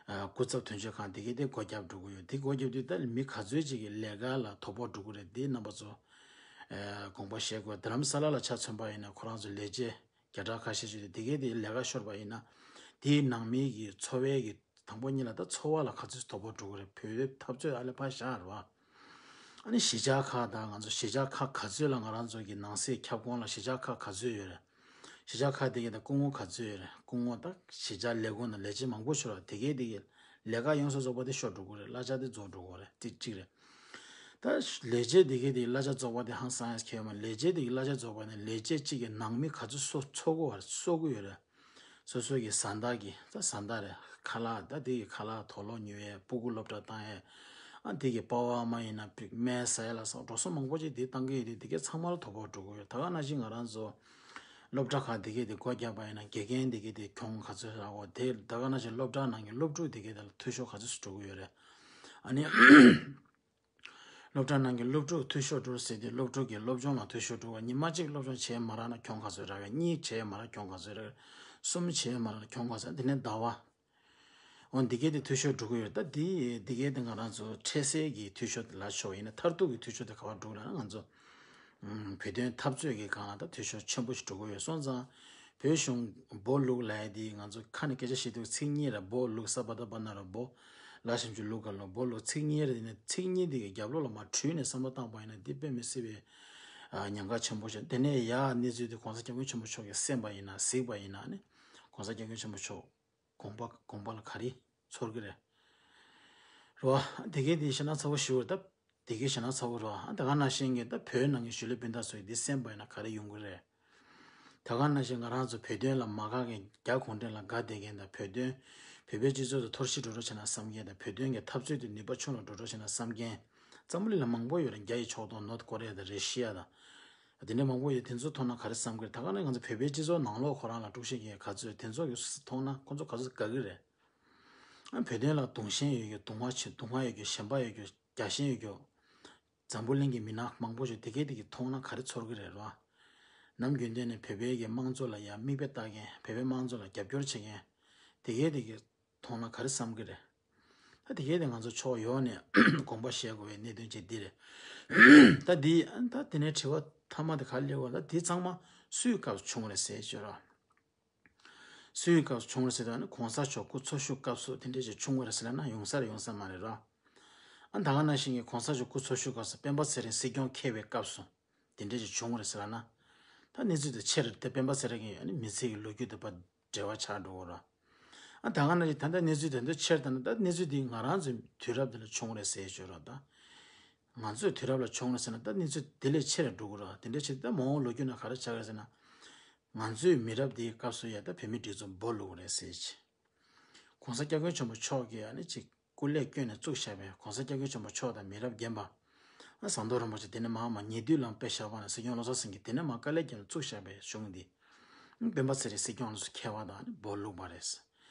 ཨ་སྐུ་ཚབ་དོན་གཅོད་ཁང་དེ་གའི་དེ་སྒོ་བརྒྱབ་འགྲོ་གི་ཡོད། དེ་སྒོ་བརྒྱབ་དུས་ད་མི་ག་ཚོད་ཅིག་གི་ལས་ཀ་ལ་དོ་ཕོག་འགྲོ་གི་རེད། དེ་རྣམ་པ་ཚོ་ཨ་དགོངས་པ་བཞེས་དགོས། རྡ་རམ་ས་ལ་ལ་ཆ་མཚོན་པ་ཡིན་ན་ཁོ་རང་ཚོ་ལས་བྱེད་བརྒྱ་ཕྲག་ཁ་ཤས་ཤིག་དེ་གའི་དེ་ལས་ཀ་ཤོར་བ་ཡིན་ན་དེའི་ནང་མི་གི་འཚོ་བའི་གི་དང་པོ་ཉིད་ལ་ད་འཚོ་བ་ལ་ག་ཚོད་དོ་ཕོག་འགྲོ་གི་རེད། བོད་འཐབ་རྩོད་ཨ་ལས་ཕར་བཞག་རེད་བ། ཨ་ནི་གཞིས་ཆགས་ཁག་དང་ང་ཚོ་གཞིས་ཆགས་ཁག་ག་ཚོད་ལ་ང་རང་ཚོ་གི་ནང་སྲིད་ཁྱབ་ཁོངས་ལ་གཞིས་ཆགས་ཁག་ག་ཚོད་ཡོད་རེད། གཞིས་ཆགས་ཁག་དེ་གའི་ད་སྐུ་ངོ་ག་ཚོད་ཡོད་རེད། སྐུ་ངོ་ད་གཞིས་ཆགས་ལས་ཁུངས་ནང་ལས་བྱེད་མང་པོ་ཤོར་བ་དེ་གའི་དེ་གའི་ལས་ཀ་ཡོངས་སུ་རྫོགས་པ་དེ་ཤོར་འགྲོ་གི་རེད། གླ་ཆ་དེ་རྫོགས་འགྲོ་གི་རེད། དེ་གཅིག་རེད། ད་ལས་བྱེད་དེ་གའི་དེ་གའི་གླ་ཆ་རྫོགས་པ་དེ་ཧང་སང་ཡས་ཁྱད་མ། ལས་བྱེད་དེ་གའི་གླ་ཆ་རྫོགས་པ་ནི་ལས་བྱེད་གཅིག་གི་ནང་མི་ག་ཚོད་གསོ་གསོ་དགོས་པ་གསོ་གི་ཡོད་རེད། སོ་སོ་གི་བཟའ་ཟླ་གི་ད་བཟའ་ཟླ་རེད། ཁ་ལག་ད་དེ་གི་ཁ་ལག་དུག་ལོག་ཉོ་ཡས། སྤུ་གུ་སློབ་གྲྭ་བཏང་ཡས། ཨ་དེ་གི་པ་ཕ་མ་ཡིན་ན་པིག་སྨན་ཟ་ཡས་ལ་སོགས་འགྲོ་སོང་མང་པོ་ཅིག་དེ་བཏང་གི་ཡོད་དེ་དེ་གའི་ཚང་མ་ལ་དོ་ཕོག་འགྲོ་གི་ཡོད། ད་ག་ནང་བཞིན་ང་རང་ཚོ་སློབ་གྲྭ་ཁག་དེ་གའི་དེ་སྒོ་བརྒྱབ་པ་ཡིན་ན་དགེ་རྒན་དེ་གའི་དེ་གྱོང་ག་ཚོད་རག་གོ་དེ། ད་ག་ནང་བཞིན་སློབ་གྲྭ་ནང་གི་སློབ་ཕྲུག་དེ་གའི་དེ་ལ་འཐུས་ཤོར་ག་ཚོད་འགྲོ་གི་ཡོད་རེད། ཨ་ནི། སློབ་གྲྭ་ནང་གི་སློབ་ཕྲུག་འཐུས་ཤོར་འགྲོ་ཟེར་དུས། སློབ་ཕྲུག་གི་སློབ་སྦྱོང་ལ་འཐུས་ཤོར་འགྲོ་བ། ཉི་མ་གཅིག་སློབ་སྦྱོང་བྱས་མ་རག་ན་གྱོང་ག་ཚོད་རག་གི། གཉིས་བྱས་མ་རག་གྱོང་ག་ཚོད་རག་གི། གསུམ་བྱས་མ་རག་གྱོང་ག་ཚོད། དེ་ནས་ཟླ་བ། འོ་འདི་གའི་དེ་འཐུས་ཤོར་འགྲོ་གི་ཡོད། ད་འདི་འདི་གའི་དེ་ང་རང་ཚོ་འཕྲལ་སེལ་གྱི་འཐུས་ཤོར་དེ་ལ་ཕྱོགས་ཡིན་ན། མཐར་ཐུག་གི་འཐུས་ཤོར་དེ་ག་པར་འགྲོ་ལབ་ན། ང་ཚོ་ཨུམ་བོད་དོན་འཐབ་རྩོད་ཀྱི་སྒང་ལ་ད་འཐུས་ཤོར་ཆེན་པོ་ཞིག་འགྲོ་གི་ཡོད། སོང་ཙང་བོད་གཞུང་སྦོ་ལུག་ལབ་ཡ་འདི་ང་ཚོ་ཁ་ནས་སྐད་ཆ་བཤད་དུས་ཚིག་གཉིས་རེད། སྦོ་ལུག། ས་པ་ད་བ་ན་རོ་སྦོ། ལ་ཞབས་ཀྱུ་ལུ་ག་ལུག། སྦོ་ལུག། ཚིག་གཉིས་རེད། ཡིན་ན་ཚིག་གཉིས་འདི་གི་རྒྱབ་ལོགས་ལ་མར་དྲུད་ནས་བསམ་བློ་བཏང་པ་ཡིན་ན། འདི་དཔེ་མི་སྲིད་པའི་ཨ་ཉེན་ཁ་ཆེན་པོ་ཞིག་དེ་ནས་ཡར་གནས་ཚུལ་འདི་༸གོང་ས་༸སྐྱབས་མགོན་ཆེན་པོ་མཆོག་གིས་གསན་པ་ཡིན་ན། གཟིགས་པ་ཡིན་ན་ནི། ༸གོང་ས་༸སྐྱབས་མགོན་ཆེན་པོ་མཆོག་དགོངས་པ་དགོངས་པ་ལ་ག་རེ་ཚོར་གི་རེད། རེད་བ། དེ་གའི་དེ་ཞེད་སྣང་ཚ་པོ་ཞེ་པོ་རེད། ད་དེ་གའི་ཞེད་སྣང་ཚ་པོ་རེད་བ། ད་ག་ནང་བཞིན་གྱི་ད་བོད་ནང་གི་གཞིས་ལུས་སྤུན་ཟླ་ཚོས་འདི་གསན་པ་ཡིན་ན་ག་རེ་ཡོང་གི་རེད། ད་ག་ནང་བཞིན་ང་རང་ཚོ་བོད་དོན་ལ་མ་དགའ་མཁན། རྒྱ་གུང་ཁྲན་ལ་དགའ་བསྡད་མཁན་དང་། བོད་དོན་བོད་པའི་སྤྱི་ཚོགས་དེ་འཐོར་ཞིག་འགྲོ་འགྲོ་བྱས་ན་བསམ་མཁན་དང་། བོད་དོན་གྱི་འཐབ་རྩོད་དེ་ནུས་པ་ཆུང་ལ་འགྲོ་འགྲོ་བྱས་ན་བསམ་མཁན། འཛམ་བུ་གླིང་ལ་མང་པོ་ཡོད་རེད། རྒྱ་ཡི་ཕྱོགས་གཏོགས་ནོར་ཐ་ཀོ་རི་ཡ་དང་རེ་ཤི་ཡ་དང་། དེ་འདྲའི་མང་པོ་ཡོད། དེ་ཚོ་མཐོང་ན་ག་རེ་བསམ་གི་རེད། ད་ག་ནང་ང་ཚོ་བོད་པའི་སྤྱི་ཚོགས་ནང་ལོགས་ཁོ་རང་ལ་དཀྲུག་ཤིང་གི་ག་ཚོད། དེ་ཚོ་གི་མཐོང་ན་ཁོ་ཚོ་ག་ཚོད་དགའ་གི་རེད། ཨ་བོད་དོན་ལ་དུང་ཞེན་ཡོད་རྒྱུ། དུང་བ་ཆེ་དུང་བ་ཡོད་རྒྱུ། ཞེན་པ་ཡོད་རྒྱུ། རྒྱ་ཞེན་ཡོད་རྒྱུ། འཛམ་བུ་གླིང་གི་མི་སྣ་མང་པོ་ཞིག་དེ་གས་དེ་གས་མཐོང་ན་ག་རེ་ཚོར་གི་རེད་རོ། ནམ་རྒྱུན་དུ་ནས་བོད་པའི་གི་དམངས་གཙོ་ལ་ཡ་མིག་དཔེ་ལྟ་མཁན། བོད་པའི་དམངས་གཙོ་ལ་རྒྱབ་སྐྱོར་བྱེད་མཁན་དེ་གས་དེ་གས་མཐོང་ན་ག་རེ་བསམ་གི་རེད། ད་དེ་གས་དེ་ང་ཚོ་ཕྱོགས་ཡོངས་ནས་དགོངས་པ་བཞེས་དགོས་པའི་གནད་དོན་ཅིག་འདི་རེད། ད་འདི་ད་དེ་ནས་དྲི་བ་མཐའ་མ་དེ་ག་རེ་སླེབས་པ་ལ། འདི་ཚང་མ་སུའི་སྐབས་སུ་བྱུང་བ་རེད་ཟེར་ཞུ་རོགས། སུའི་སྐབས་སུ་བྱུང་བ་རེད་ཟེར་ན། གོང་ས་མཆོག་སྐུ་འཚོ་བཞུགས་སྐབས་སུ་དེ་འདྲ་ཞིག་བྱུང་བ་རེད་ཟེར་ན། ཡོང་ས་རེད་ཡོང་ས་མ་རེད་རོ། ཨ་ད་ག་ནང་བཞིན་གྱི་གོང་ས་མཆོག་སྐུ་འཚོ་བཞུགས་སྐབས་སུ་སྤེན་པ་ཚེ་རིང་སྲིད་སྐྱོང་འཁེལ་བའི་སྐབས་སུ་དེ་འདྲ་ཞིག་བྱུང་བ་རེད་ཟེར་ན། ད་གནས་ཚུལ་དེ་ཕྱིར་དེ་སྤེན་པ་ཚེ་རིང་གི་ཨ་ནི་མི་ཚེ་གི་ལོ་རྒྱུས་དེ་ཕར་འབྲེལ་བ་ཆགས་འགྲོ་གི་རོ། ཨ་ད་ག་ནང་བཞིན་ད་ལྟ་གནས་ཚུལ་དེ་ཚོ་ཕྱིར་ད་ན། ད་གནས་ཚུལ་དེ་ང་རང་ཚོའི་དུས་རབས་འདི་ལ་བྱུང་བ་རེད་ཟེར་ཞུ་རོགས། ད་ང་ཚོའི་དུས་རབས་ལ་བྱུང་བ་རེད་ཟེར་ན། ད་གནས་ཚུལ་དེ་ལས་ཕྱིར་འགྲོ་གི་རོ། དེ་འདྲ་བྱས་ད་མ་འོངས་ལོ་རྒྱུས་ནང་ག་རེ་ཆགས་ཀྱི་རེད་ཟེར་ན། ང་ཚོའི་མི་རབས་འདིའི་སྐབས་སུ་ཡ་ད་བོད་མིའི་སྒྲིག་འཛུགས་སྦོ་ལུག་རེད་ཟེར་གྱི། གོང་ས་སྐྱབས་མགོན་ཆེན་པོ་མཆོག་གིས་ཨ་ནི་ཅིག་སྐུ་ལས་བསྐྱོན་ནས་བཙུགས་བཞག་པའི། གོང་ས་སྐྱབས་མགོན་ཆེན་པོ་མཆོག་དང་མི་རབས་རྒན་པ་ཨ་ཟམ་གདོང་རིན་པོ་ཆེ། དེ་ནས་མར་མར་ཉེ་དུས་ལ་དཔེ་བཞག་པ་ན་སྲིད་སྐྱོང་བློ་བཟང་སེང་གེ། དེ་ནས་མར་དཀའ་ལས་བརྒྱབ་ནས་བཙུགས་བཞག་པའི་གཞུང་འདི། སྤེན་པ་ཚེ་རིང་སྲིད་སྐྱོང་ལ་སོགས་འཁེལ་བ་དང་ཨ་ནི་སྦོ་ལུག་པ་རེད།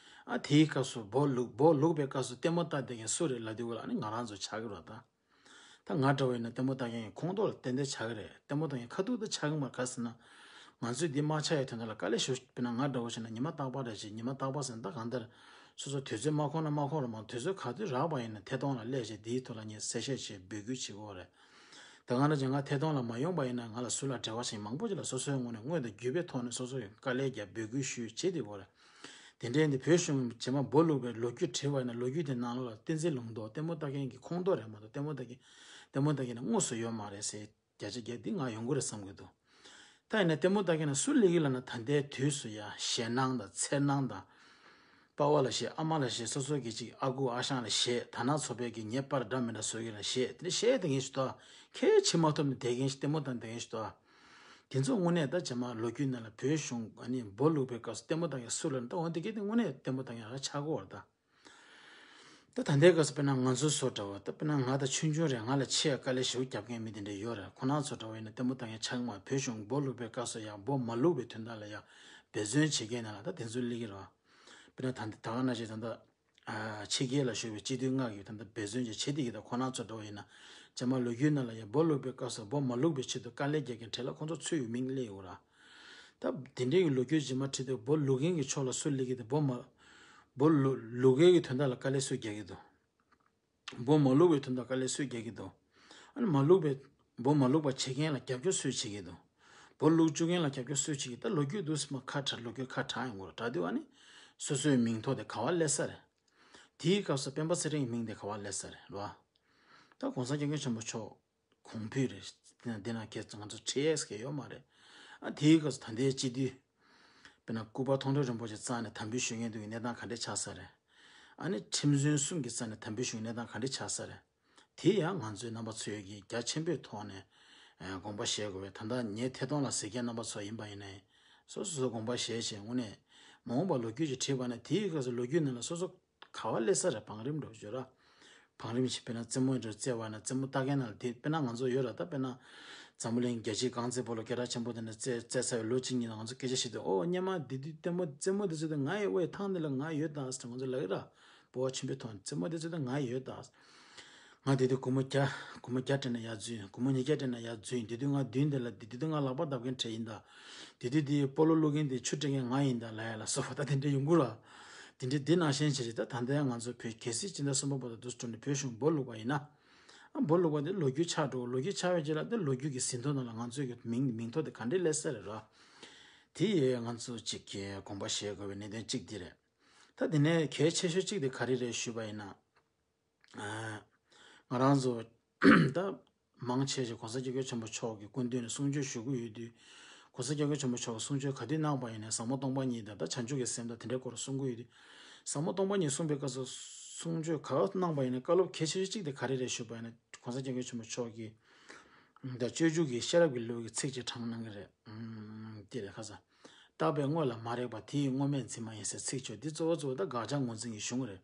ཨ་དེའི་སྐབས་སུ་སྦོ་ལུག་སྦོ་ལུག་པའི་སྐབས་སུ་ལྟད་མོ་ལྟ་བསྡད་མཁན་སུ་རེད་ལབ་དུས་སྐབས་ལ་ཨ་ནི་ང་རང་ཚོ་ཆགས་ཀྱི་རེད་ད། ད་ང་འདྲ་བོ་ཡིན་ན་ལྟད་མོ་ལྟ་མཁན་གྱི་ཁོངས་གཏོགས་ལ་ཏན་ཏན་ཆགས་ཀྱི་རེད། ལྟད་མོ་ལྟ་མཁན་ཁ་ཐུག་ཏུ་ཆགས་ཀྱི་མ་རེད། ག་ཟེར་ན། ང་ཚོས་འདི་མ་ཆགས་ཡའི་དོན་དག་ལ་དཀའ་ལས་ཞེ་པོ། དཔེར་ན་ང་འདྲ་བོ་བྱས་ན་ཉི་མ་རྟག་པར་རེ་བྱས། ཉི་མ་རྟག་པར་ཟེར་ན་ད་གང་ལྟར་སོ་སོ་དུས་ཚོད་མ་ཁོམ་ན་མ་ཁོམ་རེད་མ་གཏོགས། དུས་ཚོད་ག་དུས་རག་པ་ཡིན་ན་ཐད་གཏོང་ལ་སླེབས་བྱས་འདིའི་ཐོག་ལ་ངས་གསལ་བཤད་བྱས་འབོད་སྐུལ་བྱེད་དགོས་རེད། ད་གང་ལྟར་ཀྱང་ང་ཐད་གཏོང་ལ་མ་ཡོང་པ་ཡིན་ན། ང་ལ་ཟུར་ལ་འབྲེལ་བ་བྱེད་མཁན་མང་པོ་ཅིག་ལ་སོ་སོའི་ངོས་ནས་དངོས་དང་བརྒྱུད་པའི་ཐོག་ནས་སོ་སོ་ཡི་དཀའ་ལས་རྒྱབ་འབོད་སྐུལ་ཞུས་བྱས་བསྡད་ཡོད་རེད། དེ་འདྲའི་འདི་བོད་གཞུང་རྗེས་མ་སྦོ་ལུག་པའི་ལོ་རྒྱུས་བྲིས་པ་ཡིན་ན། ལོ་རྒྱུས་དེ་ནང་ལོགས་ལ་བསྟན་འཛིན་ལུང་རྟོགས་ལྟད་མོ་ལྟ་མཁན་གྱི་ཁོངས་གཏོགས་རེད་མ་གཏོགས། ལྟད་མོ་ལྟ་མཁན་ལྟད་མོ་ལྟ་མཁན་ནི་དངོས་སུ་ཡོད་མ་རེད་ཟེར། བརྒྱ་ཆ་བརྒྱ་འདི་ང་ཡོང་གི་རེད་བསམ་གྱི་འདུག་ད་ཡིན་ན་ལྟད་མོ་ལྟ་མཁན་ལ་སུ་སླེབས་ཀྱི་ལབ་ན། ད་ལྟའི་དུས་སུ་ཡ་ཞེད་སྣང་དང་འཚེར་སྣང་དང་། པ་ཕ་ལ་ཞེད། ཨ་མ་ལ་ཞེད། སོ་སོ་གི་ཅིག་ཨ་ཁུ་ཨ་ཞང་ལ་ཞེད། དར་ནག་ཚོགས་པའི་གི་ཉེས་པར་འདྲ་མི་འདྲ་བཟོ་གི་ལ་ཞེད། དེ་འདྲ་ཞེད་བསྡད་མཁན་ཞིག་འདུག་ཁྱད་ཕྱིན་མ་ཐུབ་ནས་བསྡད་མཁན་ཞིག་ལྟད་མོ་ལྟ་བསྡད་མཁན་ཞིག་འདུག་དེ་ཚོ་དངོས་གནས་ད་རྗེས་མ་ལོ་རྒྱུས་ནང་ལ་བོད་གཞུང་ཨ་ནི་སྦོ་ལུག་པའི་སྐབས་སུ་ལྟད་མོ་ལྟ་མཁན་སུ་ལབ་ན། ད་འོ་དེ་གས་དེ་དངོས་གནས་ལྟད་མོ་ལྟ་མཁན་རང་ཆགས་ཀྱི་ཡོད་རེད་ད། ད་ད་ལྟའི་སྐབས་སུ་དཔེར་ན་ང་ཚོ་བཟོ་འདྲ་བོ། ད་དཔེར་ན་ང་ད་ཆུང་ཆུང་རེད། ང་ལ་ཆེས་དཀའ་ལས་ཞེ་པོ་རྒྱབ་མཁན་མི་དེ་འདྲ་ཡོད་རེད། ཁོ་རང་ཚོ་འདྲ་བོ་ཡིན་ན་ལྟད་མོ་ལྟ་མཁན་ཆགས་མ། བོད་གཞུང་སྦོ་ལུག་པའི་སྐབས་སུ་ཡང་སྦོ་མ་ལུག་པའི་དོན་དག་ལ་ཡང་འབད་བརྩོན་བྱེད་མཁན་ནང་ལ་ད་དེ་ཚོ་སླེབས་ཀྱི་རེད་བ། དཔེར་ན་ད་ད་ག་ནང་བཞིན་ད་ལྟ་ཨ་ཕྱི་རྒྱལ་ལ་བཞུགས་པའི་སྤྱི་འཐུས་ལྔ་གིས་ད་ལྟ་འབད་བརྩོན་ཅིག་བྱེད་བསྡད་ཀྱི་འདུག་ཁོ་རང་ཚོ་འདྲ་བོ་ཡིན་ན་རྗེས་མ་ལོ་རྒྱུས་ནང་ལ་ཡང་སྦོ་ལུག་པའི་སྐབས་སུ་སྦོ་མ་ལུག་པའི་ཆེད་དུ་དཀའ་ལས་རྒྱག་མཁན་གྲས་ལ་ཁོ་ཚོ་ཚུད་ཡོད་མིན་སླེབས་ཡོད་ར། ད་དེ་འདྲའི་གི་ལོ་རྒྱུས་རྗེས་མ་བྲིས་དུས་སྦོ་ལུག་མཁན་གྱི་ཕྱོགས་ལ་སུ་སླེབས་ཀྱི་འདུག་སྦོ་མ་སྦོ་ལུག་ལུག་མཁན་གྱི་དོན་དག་ལ་དཀའ་ལས་སུས་རྒྱག་གི་འདུག་སྦོ་མ་ལུག་པའི་དོན་དག་དཀའ་ལས་སུས་རྒྱག་གི་འདུག་ཨ་ནི་མ་ལུག་པའི་སྦོ་མ་ལུག་པ་བྱེད་མཁན་ལ་རྒྱབ་སྐྱོར་སུས་བྱེད་ཀྱི་འདུག་སྦོ་ལུག་བཅུག་མཁན་ལ་རྒྱབ་སྐྱོར་སུས་བྱེད་ཀྱི། ད་ལོ་རྒྱུས་འདུག་སེ་མར་ཁ་བྲལ། ལོ་རྒྱུས་ཁ་བྲལ་ཡོང་གི་རེད། དྲག་དུས་ཨ་ནི་སོ་སོའི་མིང་ཐོག་དེ་ག་པར་སླེབས་ས་རེད། དེའི་སྐབས་སུ་སྤེན་པ་ཚེ་རིང་གི་མིང་དེ་ག་པར་སླེབས་ས་རེད་རེད་བ། ད་གོང་ས་སྐྱབས་མགོན་ཆེན་པོ་མཆོག་གོང་འཕེལ་རེད། དེ་ན་དེ་ན་ཁྱེད་ང་ཚོ་ཁྲིད་ཡས་ཀྱི་ཡོད་མ་རེད། ཨ་དེའི་སྐབས་སུ་ད་ལྟའི་སྤྱི་འཐུས། དཔེར་ན་སྐུ་པར་མཐོང་གྲོལ་རིན་པོ་ཆེ་རྩ་ནས་དམ་འབུལ་ཞུ་མཁན་དེ་གི་གནས་སྟངས་ག་འདྲས་ཆགས་ས་རེད། ཨ་ནི་ཁྲིམས་དཔོན་གསུམ་གྱི་རྩ་ནས་དམ་འབུལ་ཞུ་མཁན་གནས་སྟངས་ག་འདྲས་ཆགས་ས་རེད། དེ་ཡང་ང་ཚོའི་རྣམ་པ་ཚོས་ཀྱི་རྒྱ་ཆེན་པོའི་ཐོག་ནས་ཨ་དགོངས་པ་བཞེས་དགོས་པས། ད་ལྟ་ངའི་ཐད་གཏོང་ལ་གཟིགས་མཁན་རྣམ་པ་ཚོ་ཡིན་པ་ཡིན་ནའི་སོ་སོ་སོ་དགོངས་པ་བཞེས་བྱས་དངོས་གནས་མ་འོངས་པ་ལོ་རྒྱུས་ཅིག་བྲིས་པ་ན། དེའི་སྐབས་སུ་ལོ་རྒྱུས་ནང་ལ་སོ་སོ་ག་པར་སླེབས་ས་རེད། བང་རིམ་འགྲོ་བརྗོད་ར། བང་རིམ་ཞིག་དཔེར་ན་རྩེད་མོ་འདྲ་རྩེ་བ་ན་རྩེད་མོ་ལྟ་མཁན་ནང་ལ་དེ་དཔེར་ན་ང་ཚོ་ཡོད་ར། ད་དཔེར་ན་འཛམ་བུ་གླིང་རྒྱལ་སྤྱིའི་རྐང་རྩེད་སྤོ་ལོ་སྐད་གྲགས་ཆེན་པོ་དེ་འདྲ་རྩེ་རྩེ་ཚར་བའི་ལོ་གཅིག་གཉིས་ནང་ང་ཚོ་སྐད་ཆ་བཤད་དུས། ཨོ་སྔོན་མ་འདི་དུས་ལྟད་མོ་རྩེད་མོ་དེ་ཚོ་དེ་ང་ཡི་ཨོའི་ཐང་འདི་ལ་ང་ཡོད་ད་ཟེར་ང་ཚོ་ལབ་ཀྱི་ར། སྤོབས་པ་ཆེན་པོའི་ཐོག་ནས་རྩེད་མོ་དེ་ཚོ་དེ་ང་ཡོད་ད། ང་དེ་དུས་སྒོར་མོ་བརྒྱ། སྒོར་མོ་བརྒྱ་སྤྲད་ན་ཡར་འཛུལ། སྒོར་མོ་ཉིས་བརྒྱ་སྤྲད་ན་ཡར་འཛུལ། དེ་དུས་ང་མདུན་དེ་ལ། དེ་དུས་ང་ལག་པ་བརྡབ་མཁན་གྲས་ཡིན་ད། དེ་དུས་དེ་སྤོ་ལོ་བླུག་མཁན་དེ་ཆུ་སྤྲད་མཁན་ང་ཡིན་ད་ལབ་ཡ་ལ་སོགས་པ་ད་དེ་འདྲ་ཡོང་གི་ར། དེ་འདྲ་དེ་ནང་བཞིན་བྱས་རེད། ད་ད་ལྟའི་ང་ཚོ་བོད་གལ་སྲིད་སྤྱི་ཟླ་གསུམ་པ་བར་དུ་འདུག་སེ་འགྲོ་ནས་བོད་གཞུང་སྦོ་བླུགས་པ་ཡིན་ན། ཨ་སྦོ་བླུགས་པ་དེ་ལོ་རྒྱུས་ཆགས་འགྲོ། ལོ་རྒྱུས་ཆགས་པའི་རྗེས་ལ་དེ་ལོ་རྒྱུས་ཀྱི་ཟིན་ཐོ་ནང་ལ་ང་ཚོའི་གི་མིང་མིང་ཐོ་དེ་ག་འདྲས་སླེབས་ས་རེད་ར། དེ་ཡི་ང་ཚོ་གཅིག་གི་དགོངས་པ་བཞེས་དགོས་པའི་གནད་དོན་གཅིག་དེ་རེད། ད་དེ་ནས་གལ་ཆེ་ཤོས་གཅིག་དེ་ག་རེ་རེད་ཞུས་པ་ཡིན་ན། ཨ། ང་རང་ཚོ་ད་མང་ཆེ་ཞིག་གོང་ས་སྐྱབས་མགོན་ཆེན་པོ་མཆོག་གི་སྐུ་མདུན་ནས་གསུང་ཆོས་ཞུ་གི་ཡོད་དུས། གོང་ས་སྐྱབས་མགོན་ཆེན་པོ་མཆོག་གིས་གསུང་ཆོས་ག་དུས་གནང་པ་ཡིན་ནའི་ཟབ་མོ་སྟོང་པ་ཉིད་དང་ད་བྱང་ཆུབ་ཀྱི་སེམས་དང་དེ་འདྲའི་སྐོར་གསུང་གི་ཡོད་དུས། ཟབ་མོ་སྟོང་པ་ཉིད་གསུང་པའི་སྐབས་སུ་གསུང་ཆོས་ག་གནང་པ་ཡིན་ནའི་བཀའ་སློབ་གལ་ཆེ་ཤོས་གཅིག་དེ་ག་རེ་རེད་ཞུས་པ་ཡིན་ན། གོང་ས་སྐྱབས་མགོན་ཆེན་པོ་མཆོག་གིས་ད་སྤྱོད་འཇུག་གི་ཤེས་རབ་ཀྱི་ལེའུ་གི་ཚིགས་གཅིག་དྲངས་གནང་གི་རེད། ཨུམ། དེ་རེད་ཁ་ས། བརྟགས་པས་དངོས་ལ་མ་རེག་པ། དེ་ཡི་དངོས་མེད་འཛིན་མ་ཡིན་ཟེར་ཚིག་བརྗོད་འདི་གཙོ་བོ་གཙོ་བོ་ད་དགག་བྱ་ངོས་འཛིན་གྱི་གཞུང་རེད།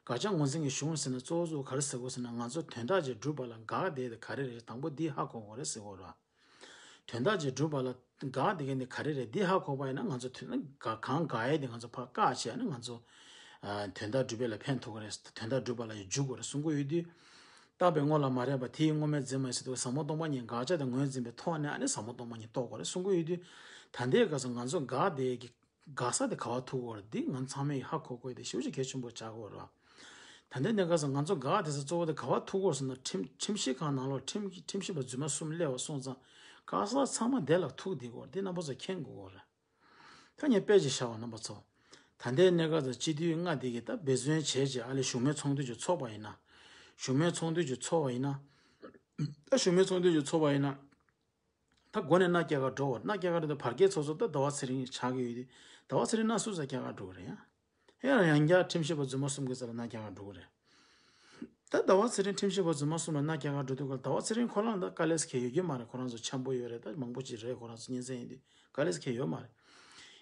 དགག་བྱ་ངོས་འཛིན་གྱི་གཞུང་ཟེར་ན་གཙོ་བོ་གཙོ་བོ་ག་རེ་ཟེར་དགོས་ཟེར་ན། ང་ཚོ་དོན་དག་ཅིག་སྒྲུབ་པ་ལ་དགག་བསྡད་དེ་ག་རེ་རེད། དང་པོ་འདི་ཧ་གོ་དགོས་རེད་ཟེར་དགོས་རེད། དོན་དག་ཅིག་སྒྲུབ་པ་ལ་དགག་བསྡད་མཁན་དེ་ག་རེ་རེད། འདི་ཧ་གོ་བ་ཡིན་ན་ང་ཚོ་དོན་དག་གང་དགག་ཡས་དེ་ང་ཚོ་ཕར་བཀག་བྱས་ནས་ང་ཚོ་ཨ་དོན་དག་སྒྲུབ་པ་ལ་ཕན་ཐོགས་ཀྱི་རེད། དོན་དག་སྒྲུབ་པ་ལ་ཡང་འཇུག་དགོས་རེད་གསུང་གི་ཡོད་དུས། བརྟགས་པས་དངོས་ལ་མ་རེག་པ། དེ་ཡི་དངོས་མེད་འཛིན་མ་ཡིན་ཟེར་དུས། ཟབ་མོ་སྟོང་པ་ཉིད་དགག་བྱ་དང་ངོས་འཛིན་པའི་ཐོག་ནས་ཨ་ནི་ཟབ་མོ་སྟོང་པ་ཉིད་རྟོགས་དགོས་རེད་གསུང་གི་ཡོད་དུས། ད་ལྟའི་སྐབས་སུ་ང་ཚོ་དགག་བསྡད་ཀྱི་དགག་ས་དེ་ག་པར་ཐུག་གི་ཡོད་རེད། འདི་ང་ཚང་མས་ཧ་གོ་དགོས་དེ་ཞེ་པོ་ཅིག་གལ་ཆེན་པོ་ཆགས་ཀྱི་ཡོད་རེད། ད་ལྟའི་གནས་སྐབས་སུ་ང་ཚོ་དགག་བསྡད་ས་གཙོ་བོ་དེ་ག་པར་ཐུག་གི་ཡོད་རེད་ཟེར་ན། ཁྲིམས་ཁྲིམས་ཞིབ་ཁང་ནང་ལོགས་ཁྲིམས་ཁྲིམས་ཞིབ་པ་རྫུན་མ་གསུམ་སླེབས་པ་སོང་ཙང་དགག་ས་ཚང་མ་དེ་ལ་ཐུག་བསྡད་ཀྱི་ཡོད་རེད། འདི་རྣམ་པ་ཚོས་མཁྱེན་དགོས་ཀྱི་ཡོད་རེད། ད་ངས་དཔེ་ཅིག་བཞག་པ། རྣམ་པ་ཚོ། ད་ལྟའི་གནས་སྐབས་སུ་སྤྱི་འཐུས་ལྔ་དེ་གིས་ད་འབད་བརྩོན་བྱས་བྱས་ཨ་ལས་བཞུགས་མོལ་ཚོགས་འདུ་ཅིག་ཚོགས་པ་ཡིན་ན། བཞུགས་མོལ་ཚོགས་འདུ་ཅིག་ཚོགས་པ་ཡིན་ན། ད་བཞུགས་མོལ་ཚོགས་འདུ་ཅིག་ཚོགས་པ་ཡིན་ན། ད་འགོ་ནས་མནའ་སྐྱེལ་ག་འགྲོ་བ། མནའ་སྐྱེལ་ག་འགྲོ་དུས་བར་བརྒལ་ཚོགས་གཙོ་ད་ཟླ་བ་ཚེ་རིང་ཆགས་ཀྱི་ཡོད་དུས། ཟླ་བ་ཚེ་རིང་མནའ་སུ་ཚོ་སྐྱེལ་ག་འགྲོ་གི་རེད་ཡ། ཡང་ཡང་བསྐྱར་ཁྲིམས་ཞིབ་པ་རྫུན་མ་གསུམ་གྱི་རྩ་ལ་མནའ་སྐྱེལ་ག་འགྲོ་གི་རེད། ད་ཟླ་བ་ཚེ་རིང་ཁྲིམས་ཞིབ་པ་རྫུན་མ་གསུམ་ལ་མནའ་སྐྱེལ་ག་འགྲོ་དུས་སྐབས་ཟླ་བ་ཚེ་རིང་ཁོ་རང་ད་དཀའ་ལས་ཁེལ་ཡོད་རྒྱུ་མ་རེད། ཁོ་རང་ཚོ་འཆམ་པོ་ཡོད་རེད། ད་མང་པོ་ཅིག་རེད། ཁོ་རང་ཚོ་གཉེན་ཚན་ཡིན་དུས་དཀའ་ལས་ཁེལ་ཡོད་མ་རེད།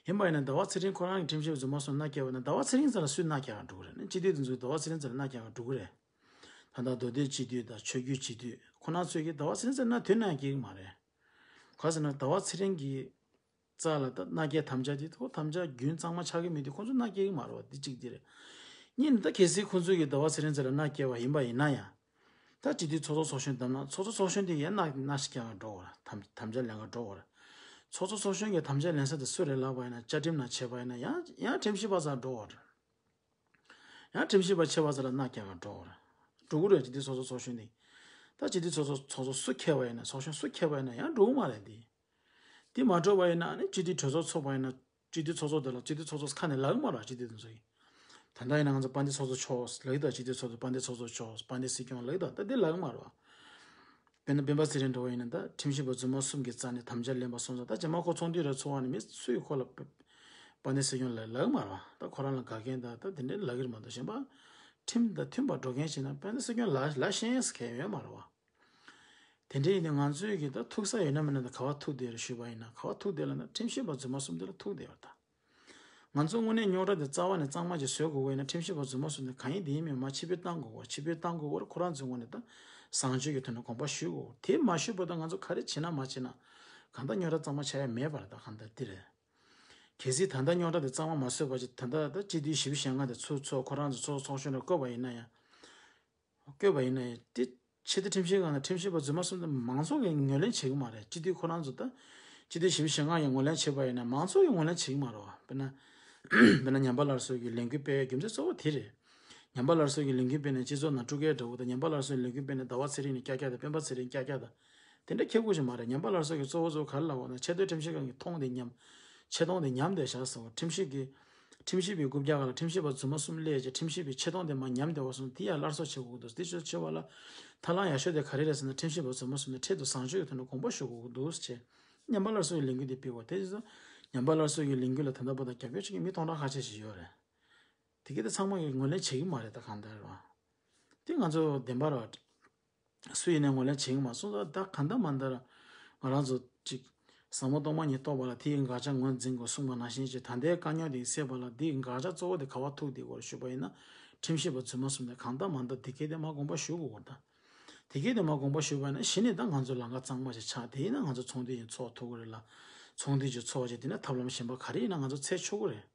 ཡིན་པ་ཡིན་ན་ཟླ་བ་ཚེ་རིང་ཁོ་རང་གི་ཁྲིམས་ཞིབ་པ་རྫུན་མ་གསུམ་མནའ་སྐྱེལ་བ་ན་ཟླ་བ་ཚེ་རིང་རྩ་ལ་སུས་མནའ་སྐྱེལ་ག་འགྲོ་གི་རེད། ནི་སྤྱི་འཐུས་དེ་ཚོས་ཟླ་བ་ཚེ་རིང་རྩ་ལ་མནའ་སྐྱེལ་ག་འགྲོ་གི་རེད། ད་ལྟ་མདོ་སྟོད་སྤྱི་འཐུས་དང་ཆོས་བརྒྱུད་སྤྱི་འཐུས་ཁོ་རང་ཚོས་ཀྱིས་ཟླ་བ་ཚེ་རིང་རྩ་ལ་མནའ་དོན་ནང་སྐྱེལ་གི་མ་རེད། ག་ཟེར་ན་ཟླ་བ་ཚེ་རིང་གི་རྩ་ལ་ད་མནའ་སྐྱེལ་དམ་བཅའ་དེ་ཁོ་དམ་བཅའ་རྒྱུན་གཙང་མ་ཆགས་ཀྱི་མེད་དུས་ཁོ་ཚོས་མནའ་སྐྱེལ་གྱི་མ་རེད་བ། འདི་གཅིག་འདི་རེད། གཉིས་ནི་ད་གལ་སྲིད་ཁོ་ཚོས་ཀྱིས་ཟླ་བ་ཚེ་རིང་རྩ་ལ་མནའ་སྐྱེལ་བ་ཡིན་པ་ཡིན་ན་ཡང་། ད་སྤྱི་འཐུས་ཚོགས་གཙོ་ཚོགས་གཞོན་བདམས་ན་ཚོགས་གཙོ་ཚོགས་གཞོན་དེ་ཡང་མནའ་མནའ་སྐྱེལ་ག་འགྲོ་བ་རེད། དམ་དམ་བཅའ་ལེན་ག་འགྲོ་བ་རེད། ཚོགས་གཙོ་ཚོགས་གཞོན་གྱི་དམ་བཅའ་ལེན་ས་དེ་སུ་རེད་ལབ་པ་ཡིན་ན་བཅའ་ཁྲིམས་ནང་བྱས་པ་ཡིན་ན་ཡང་ཡང་ཁྲིམས་ཞིབ་པ་རྩ་ལ་འགྲོ་བ་རེད། ཡང་ཁྲིམས་ཞིབ་པ་ཆེ་བ་ཚོ་ལ་མནའ་སྐྱེལ་ག་འགྲོ་བར་འགྲོ་གི་རེད། སྤྱི་འཐུས་ཚོགས་གཙོ་ཚོགས་གཞོན་དེ། ད་སྤྱི་འཐུས་ཚོགས་གཙོ་ཚོགས་གཙོ་སུ་འཁེལ་བ་ཡིན་ན། ཚོགས་གཞོན་སུ་འཁེལ་བ་ཡིན་ན་ཡང་འགྲོ་གི་མ་རེད་དེ། དེ་མ་འགྲོ་བ་ཡིན་ན་ནི་སྤྱི་འཐུས་གྲོས་ཚོགས་ཚོགས་པ་ཡིན་ན་སྤྱི་འཐུས་ཚོགས་གཙོ་དེ་ལ་སྤྱི་འཐུས་ཚོགས་གཙོ་ཁ་ནས་ལབ་གི་མ་རེད། སྤྱི་འཐུས་དེ་ཚོ་ཡིན། ད་ལྟ་ཡིན་ན་ང་ཚོ་དཔལ་ལྡན་ཚོགས་གཙོ་མཆོག་ལབ་ཀྱི་ད། སྤྱི་འཐུས་ཚོགས་གཙོ་དཔལ་ལྡན་ཚོགས་གཙོ་མཆོག་དཔལ་ལྡན་སྲིད་སྐྱོང་ལབ་ཀྱི་ད། ད་དེ་ལབ་གི་མ་རེད་བ། དཔེར་ན་སྤེན་པ་ཚེ་རིང་འདྲ་བོ་ཡིན་ན་ད་ཁྲིམས་ཞིབ་པ་རྫུན་མ་གསུམ་གྱི་རྩ་ནས་དམ་བཅའ་ལེན་པ་སོང་ཙང་ད་རྗེས་མ་ཁོ་ཚོགས་འདུ་རེ་ཚོགས་པ་ནས་མི་སུས་ཁོ་ལ་དཔལ་ལྡན་སྲིད་སྐྱོང་ལ་ལབ་མ་རེད་བ། ད་ཁོ་རང་ལ་དགའ་མཁན་དང་ད་དེ་འདྲའི་ལབ་ཀྱི་རེད་མ་གཏོགས་གཞན་པ་ཁྲིམས་དང་མཐུན་པར་འགྲོ་མཁན་ཞིག་ན་དཔལ་ལྡན་སྲིད་སྐྱོང་ལ་ལ་ཤེས་ཡོན་ཟེར་མཁན་ཡོད་མ་རེད་བ། དེ་འདྲ་ཡིན་ན་ང་ཚོས་ཀྱི་ད་ཐུག་ས་ཡོད་ན་མེད་ན་ད་ག་བ་ཐུག་བསྡད་རེད་ཞུས་པ་ཡིན་ན། ག་བ་ཐུག་བསྡད་ལབ་ན་ཁྲིམས་ཞིབ་པ་རྫུན་མ་གསུམ་དེ་ལ་ཐུག་བསྡད་ཡོད་ད། ང་ཚོ་དངོས་གནས་རྙོག་དྲ་དེ་རྩ་བ་ནས་གཙང་མ་ཅིག་བཟོ་དགོས་པ་ཡིན་ན་ཁྲིམས་ཞིབ་པ་རྫུན་མ་གསུམ་དེ་གང་ཡིན་དེ་ཡིན་མིན་མར་ཕྱིར་འབུད་བཏང་དགོས་པ། ཕྱིར་འབུད་བཏང་དགོས་པར་ཁོ་རང་ཚོའི་ངོས་ནས་ད་བཟང་སྤྱོད་ཀྱི་ཐོག་ནས་དགོངས་པ་ཞུ་དགོས། དེ་མ་ཞུས་བར་དུ་ང་ཚོ་ག་རེ་བྱེད་ན་མ་བྱེད་ན་གང་ལྟར་རྙོག་དྲ་གཙང་མ་ཆགས་ཡ་མེད་པ་རེད། ད་གང་ལྟར་འདི་རེད། གལ་སྲིད་ད་ལྟ་རྙོག་དྲ་དེ་གཙང་མ་མ་བཟོས་པ་ཅིག་ད་ལྟ་ད་སྤྱི་འཐུས་བཞི་བཅུ་ཞེ་ལྔ་དེ་ཚུར་ཚོགས་ཁོ་རང་ཚོ་ཚོགས་ཚོགས་གཞོན་ལ་བསྐོས་པ་ཡིན་ན་ཡང་། བསྐོས་པ་ཡིན་ན་ཡང་དེ་ཕྱི་དྲིལ་ཁྲིམས་ཞིབ་ཁང་དང་ཁྲིམས་ཞིབ་པ་རྫུན་མ་གསུམ་དེ་མང་ཚོགས་ཀྱིས་ངོས་ལེན་བྱེད་ཀྱི་མ་རེད། སྤྱི་འཐུས་ཁོ་རང་ཚོ་ད་སྤྱི་འཐུས་བཞི་བཅུ་ཞེ་ལྔ་ཡིས་ངོས་ལེན་བྱས་པ་ཡིན་ན་མང་ཚོགས་ཀྱིས་ངོས་ལེན་བྱེད་ཀྱི་མ་རེད་བ། དཔེར་ན་དཔེར་ན་ཉམས་པ་སླར་གསོ་གི་ལས་འགུལ་སྤེལ་བའི་རྒྱུ་མཚན་གཙོ་བོ་དེ་རེད། ཉམས་པ་སླར་གསོ་གི་ལས་འགུལ་སྤེལ་ནས་སྤྱི་ཚོགས་ནང་སྤྲུལ་སྐད་འདྲ་བོ་དང་། ཉམས་པ་སླར་གསོའི་ལས་འགུལ་སྤེལ་ནས་ཟླ་བ་ཚེ་རིང་ནས་ཀྱག་ཀྱག་དང་། སྤེན་པ་ཚེ་རིང་ཀྱག་ཀྱག་དང་། དེ་འདྲ་ཁྱབ་དགོས་ཀྱི་མ་རེད། ཉམས་པ་སླར་གསོ་གི་གཙོ་བོ་གཙོ་བོ་ག་རེ་ལབ་དགོས་ན་ཆེ་མཐོའི་ཁྲིམས་ཞིབ་ཁང་གི་མཐོང་དེ་ཉམས། ཆེ་མཐོང་དེ་ཉམས་བསྡད་བཞག་ཟེར་བ། ཁྲིམས་ཞིབ་ཀྱི་ཁྲིམས་ཞིབ་པའི་རྐུབ་བཀྱག་སྒང་ལ་ཁྲིམས་ཞིབ་པ་རྫུན་མ་གསུམ་སླེབས་བྱས་ཁྲིམས་ཞིབ་པའི་ཆེ་མཐོང་དེ་མར་ཉམས་བསྡད་པ་སོང་། དེ་ཡར་སླར་གསོ་བྱེད་དགོས་ཀྱི་འདུག་དེ་ཚོ་བྱེད་པ་ལ་ཐབས་ལམ་ཡག་ཤོས་དེ་ག་རེ་རེད་ཟེར་ན་ཁྲིམས་ཞིབ་པ་རྫུན་མ་གསུམ་དེ་འཕྲལ་དུ་བཟང་སྤྱོད་ཀྱི་ཐོག་ནས་དགོངས་པ་ཞུ་དགོས་ཀྱི་འདུག་ཟེར་བྱས། ཉམས་པ་སླར་གསོ་ཡི་ལས་འགུལ་དེ་སྤེལ་བ་དེ་ཚོ། ཉམས་པ་སླར་གསོ་ཡི་ལས་འགུལ་ལ་ད་ལྟ་བར་དུ་རྒྱབ་སྐྱོར་བྱེད་མཁན་མི་སྟོང་ཕྲག་ཁ་ཤས་ཤིག་ཡོད་རེད། དེ་གས་དེ་ཚང་མ་གིས་ངོས་ལེན་བྱེད་ཀྱི་མ་རེད། ད་གང་ལྟར་རེད་བ། དེ་ང་ཚོ་བདེན་པ་རེད་བ། སུ་ཡིན་ནའི་ངོས་ལེན་བྱེད་ཀྱི་མ་སོང་ཙང་ད་གང་ལྟར་མ་ལྟར་ང་རང་ཚོ་གཅིག་ཟབ་མོ་སྟོང་པ་ཉིད་རྟོགས་པ་ལ་དེའི་དགག་བྱ་ངོས་འཛིན་དགོས་གསུངས་པ་ནང་བཞིན་གྱི་ད་ལྟའི་དཀའ་རྙོག་དེ་སེལ་བ་ལ་དེའི་དགག་བྱ་གཙོ་བོ་དེ་ག་པར་ཐུག་བསྡད་ཡོད་རེད་ཞུས་པ་ཡིན་ན། ཁྲིམས་ཞིབ་པ་རྫུན་མ་གསུམ་དེ་གང་ལྟར་མ་ལྟར་དེ་གས་དེ་མར་དགོངས་པ་ཞུ་དགོས་ཀྱི་རེད་ད། དེ་གས་དེ་མར་དགོངས་པ་ཞུས་པ་ཡིན་ན་གཞི་ནས་ད་ང་ཚོ་ལམ་ཁ་གཙང་མ་ཞིག་ཆགས། དེ་ཡིན་ན་ང་ཚོ་ཚོགས་འདུ་ཡང་ཚོགས་ཐུབ་ཀྱི་རེད་ལ། ཚོགས་འདུ་ཅིག་ཚོགས་བྱས་དེ་ནས་ཐབས་ལམ་གཞན་པ་ག་རེ་ཡིན་ན་ང་ཚོ་འཚོལ་ཆོག་གི་རེད།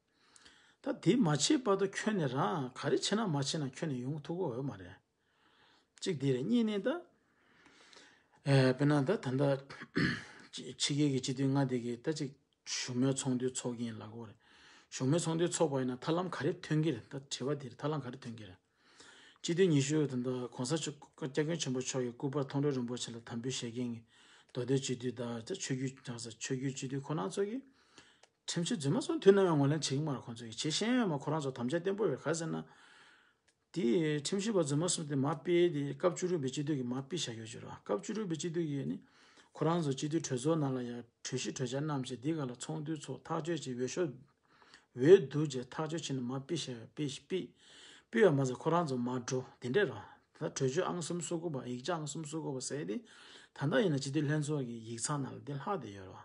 ད་དེ་མ་བྱས་བར་དུ་ཁྱོན་ནས་རང་ག་རེ་བྱས་ན་མ་བྱས་ན་ཁྱོན་ནས་ཡོང་ཐུབ་ཀྱི་ཡོད་མ་རེད། གཅིག་དེ་རེད། གཉིས་ནས་ད། ཨེ་དཔེར་ན་ད་ད་ལྟ་ཕྱི་རྒྱལ་གྱི་སྤྱི་འཐུས་ལྔ་དེ་གི་ད་ཅིག་བཞུགས་མོལ་ཚོགས་འདུ་ཚོགས་ཀྱིན་ལབ་དགོས་རེད། བཞུགས་མོལ་ཚོགས་འདུ་ཚོགས་པ་ཡིན་ན་ཐབས་ལམ་ག་རེ་ཐོན་གྱི་རེད། ད་དྲི་བ་དེ་རེད། ཐབས་ལམ་ག་རེ་ཐོན་གྱི་རེད། སྤྱི་འཐུས་ཉི་ཤུ་དེ་འདྲ་གོང་ས་མཆོག་སྐྱབས་མགོན་ཆེན་པོ་མཆོག་གི་སྐུ་པར་མཐོང་གྲོལ་རིན་པོ་ཆེ་ལ་དམ་འབུལ་བཞེས་མཁན་གྱི་མདོ་སྟོད་སྤྱི་འཐུས་དང་ད་ཆོས་བརྒྱུད་ཆོས་བརྒྱུད་སྤྱི་འཐུས་ཁོ་རང་ཚོ་གིས་ཁྲིམས་གཞི་རྫུན་མ་གསུམ་མཐུན་ན་ཡང་ངོས་ལེན་བྱེད་ཀྱི་མ་རེད། ཁོང་ཚོ་གིས་བྱེད་ཤེས་ཡོད་མ། ཁོ་རང་ཚོ་དམ་བཅའ་བརྟན་པོ་ཡོད། ག་རེ་ཟེར་ན། དེ་ཁྲིམས་ཞིབ་པ་རྫུན་མ་གསུམ་དེ་མར་ཕུད་དེ་སྐབས་བཅུ་དྲུག་པའི་སྤྱི་འཐུས་ཀྱིས་མར་ཕུད་བཞག་ཡོད་ཅེས་རེད། སྐབས་བཅུ་དྲུག་པའི་སྤྱི་འཐུས་ཀྱིས་ནི་ཁོ་རང་ཚོ་སྤྱི་འཐུས་གྲོས་ཚོགས་ནང་ལ་ཡང་གྲོས་གཞི་གྲོས་འཆར་བསྣམས་བྱས། དེ་ག་ལ་ཚོགས་འདུ་ཚོགས་ཐག་གཅོད་བྱས། འོས་ཤོག་འོས་བསྡུ་བྱས་ཐག་གཅོད་བྱས་ནས་མར་ཕུད་བཞག་ཡོད། ཕུད་ཕུད་ཕུད་ཡོད་མ་ཟད་ཁོ་རང་ཚོ་མར་འགྲོ་དེ་འདྲས་རེད། ད་གྲོས་ཆོད་ཨང་གསུམ་སོ་དགུ་པ། ཡིག་ཆ་ཨང་གསུམ་སོ་དགུ་པ་ཟེར་དེ་ད་ལྟ་ཡིན་ན་སྤྱི་འཐུས་ལྷན་ཚོགས་ཀྱི་ཡིག་ཚང་ནང་ལ་དེ་ལྷག་བསྡད་ཡོད་རེད།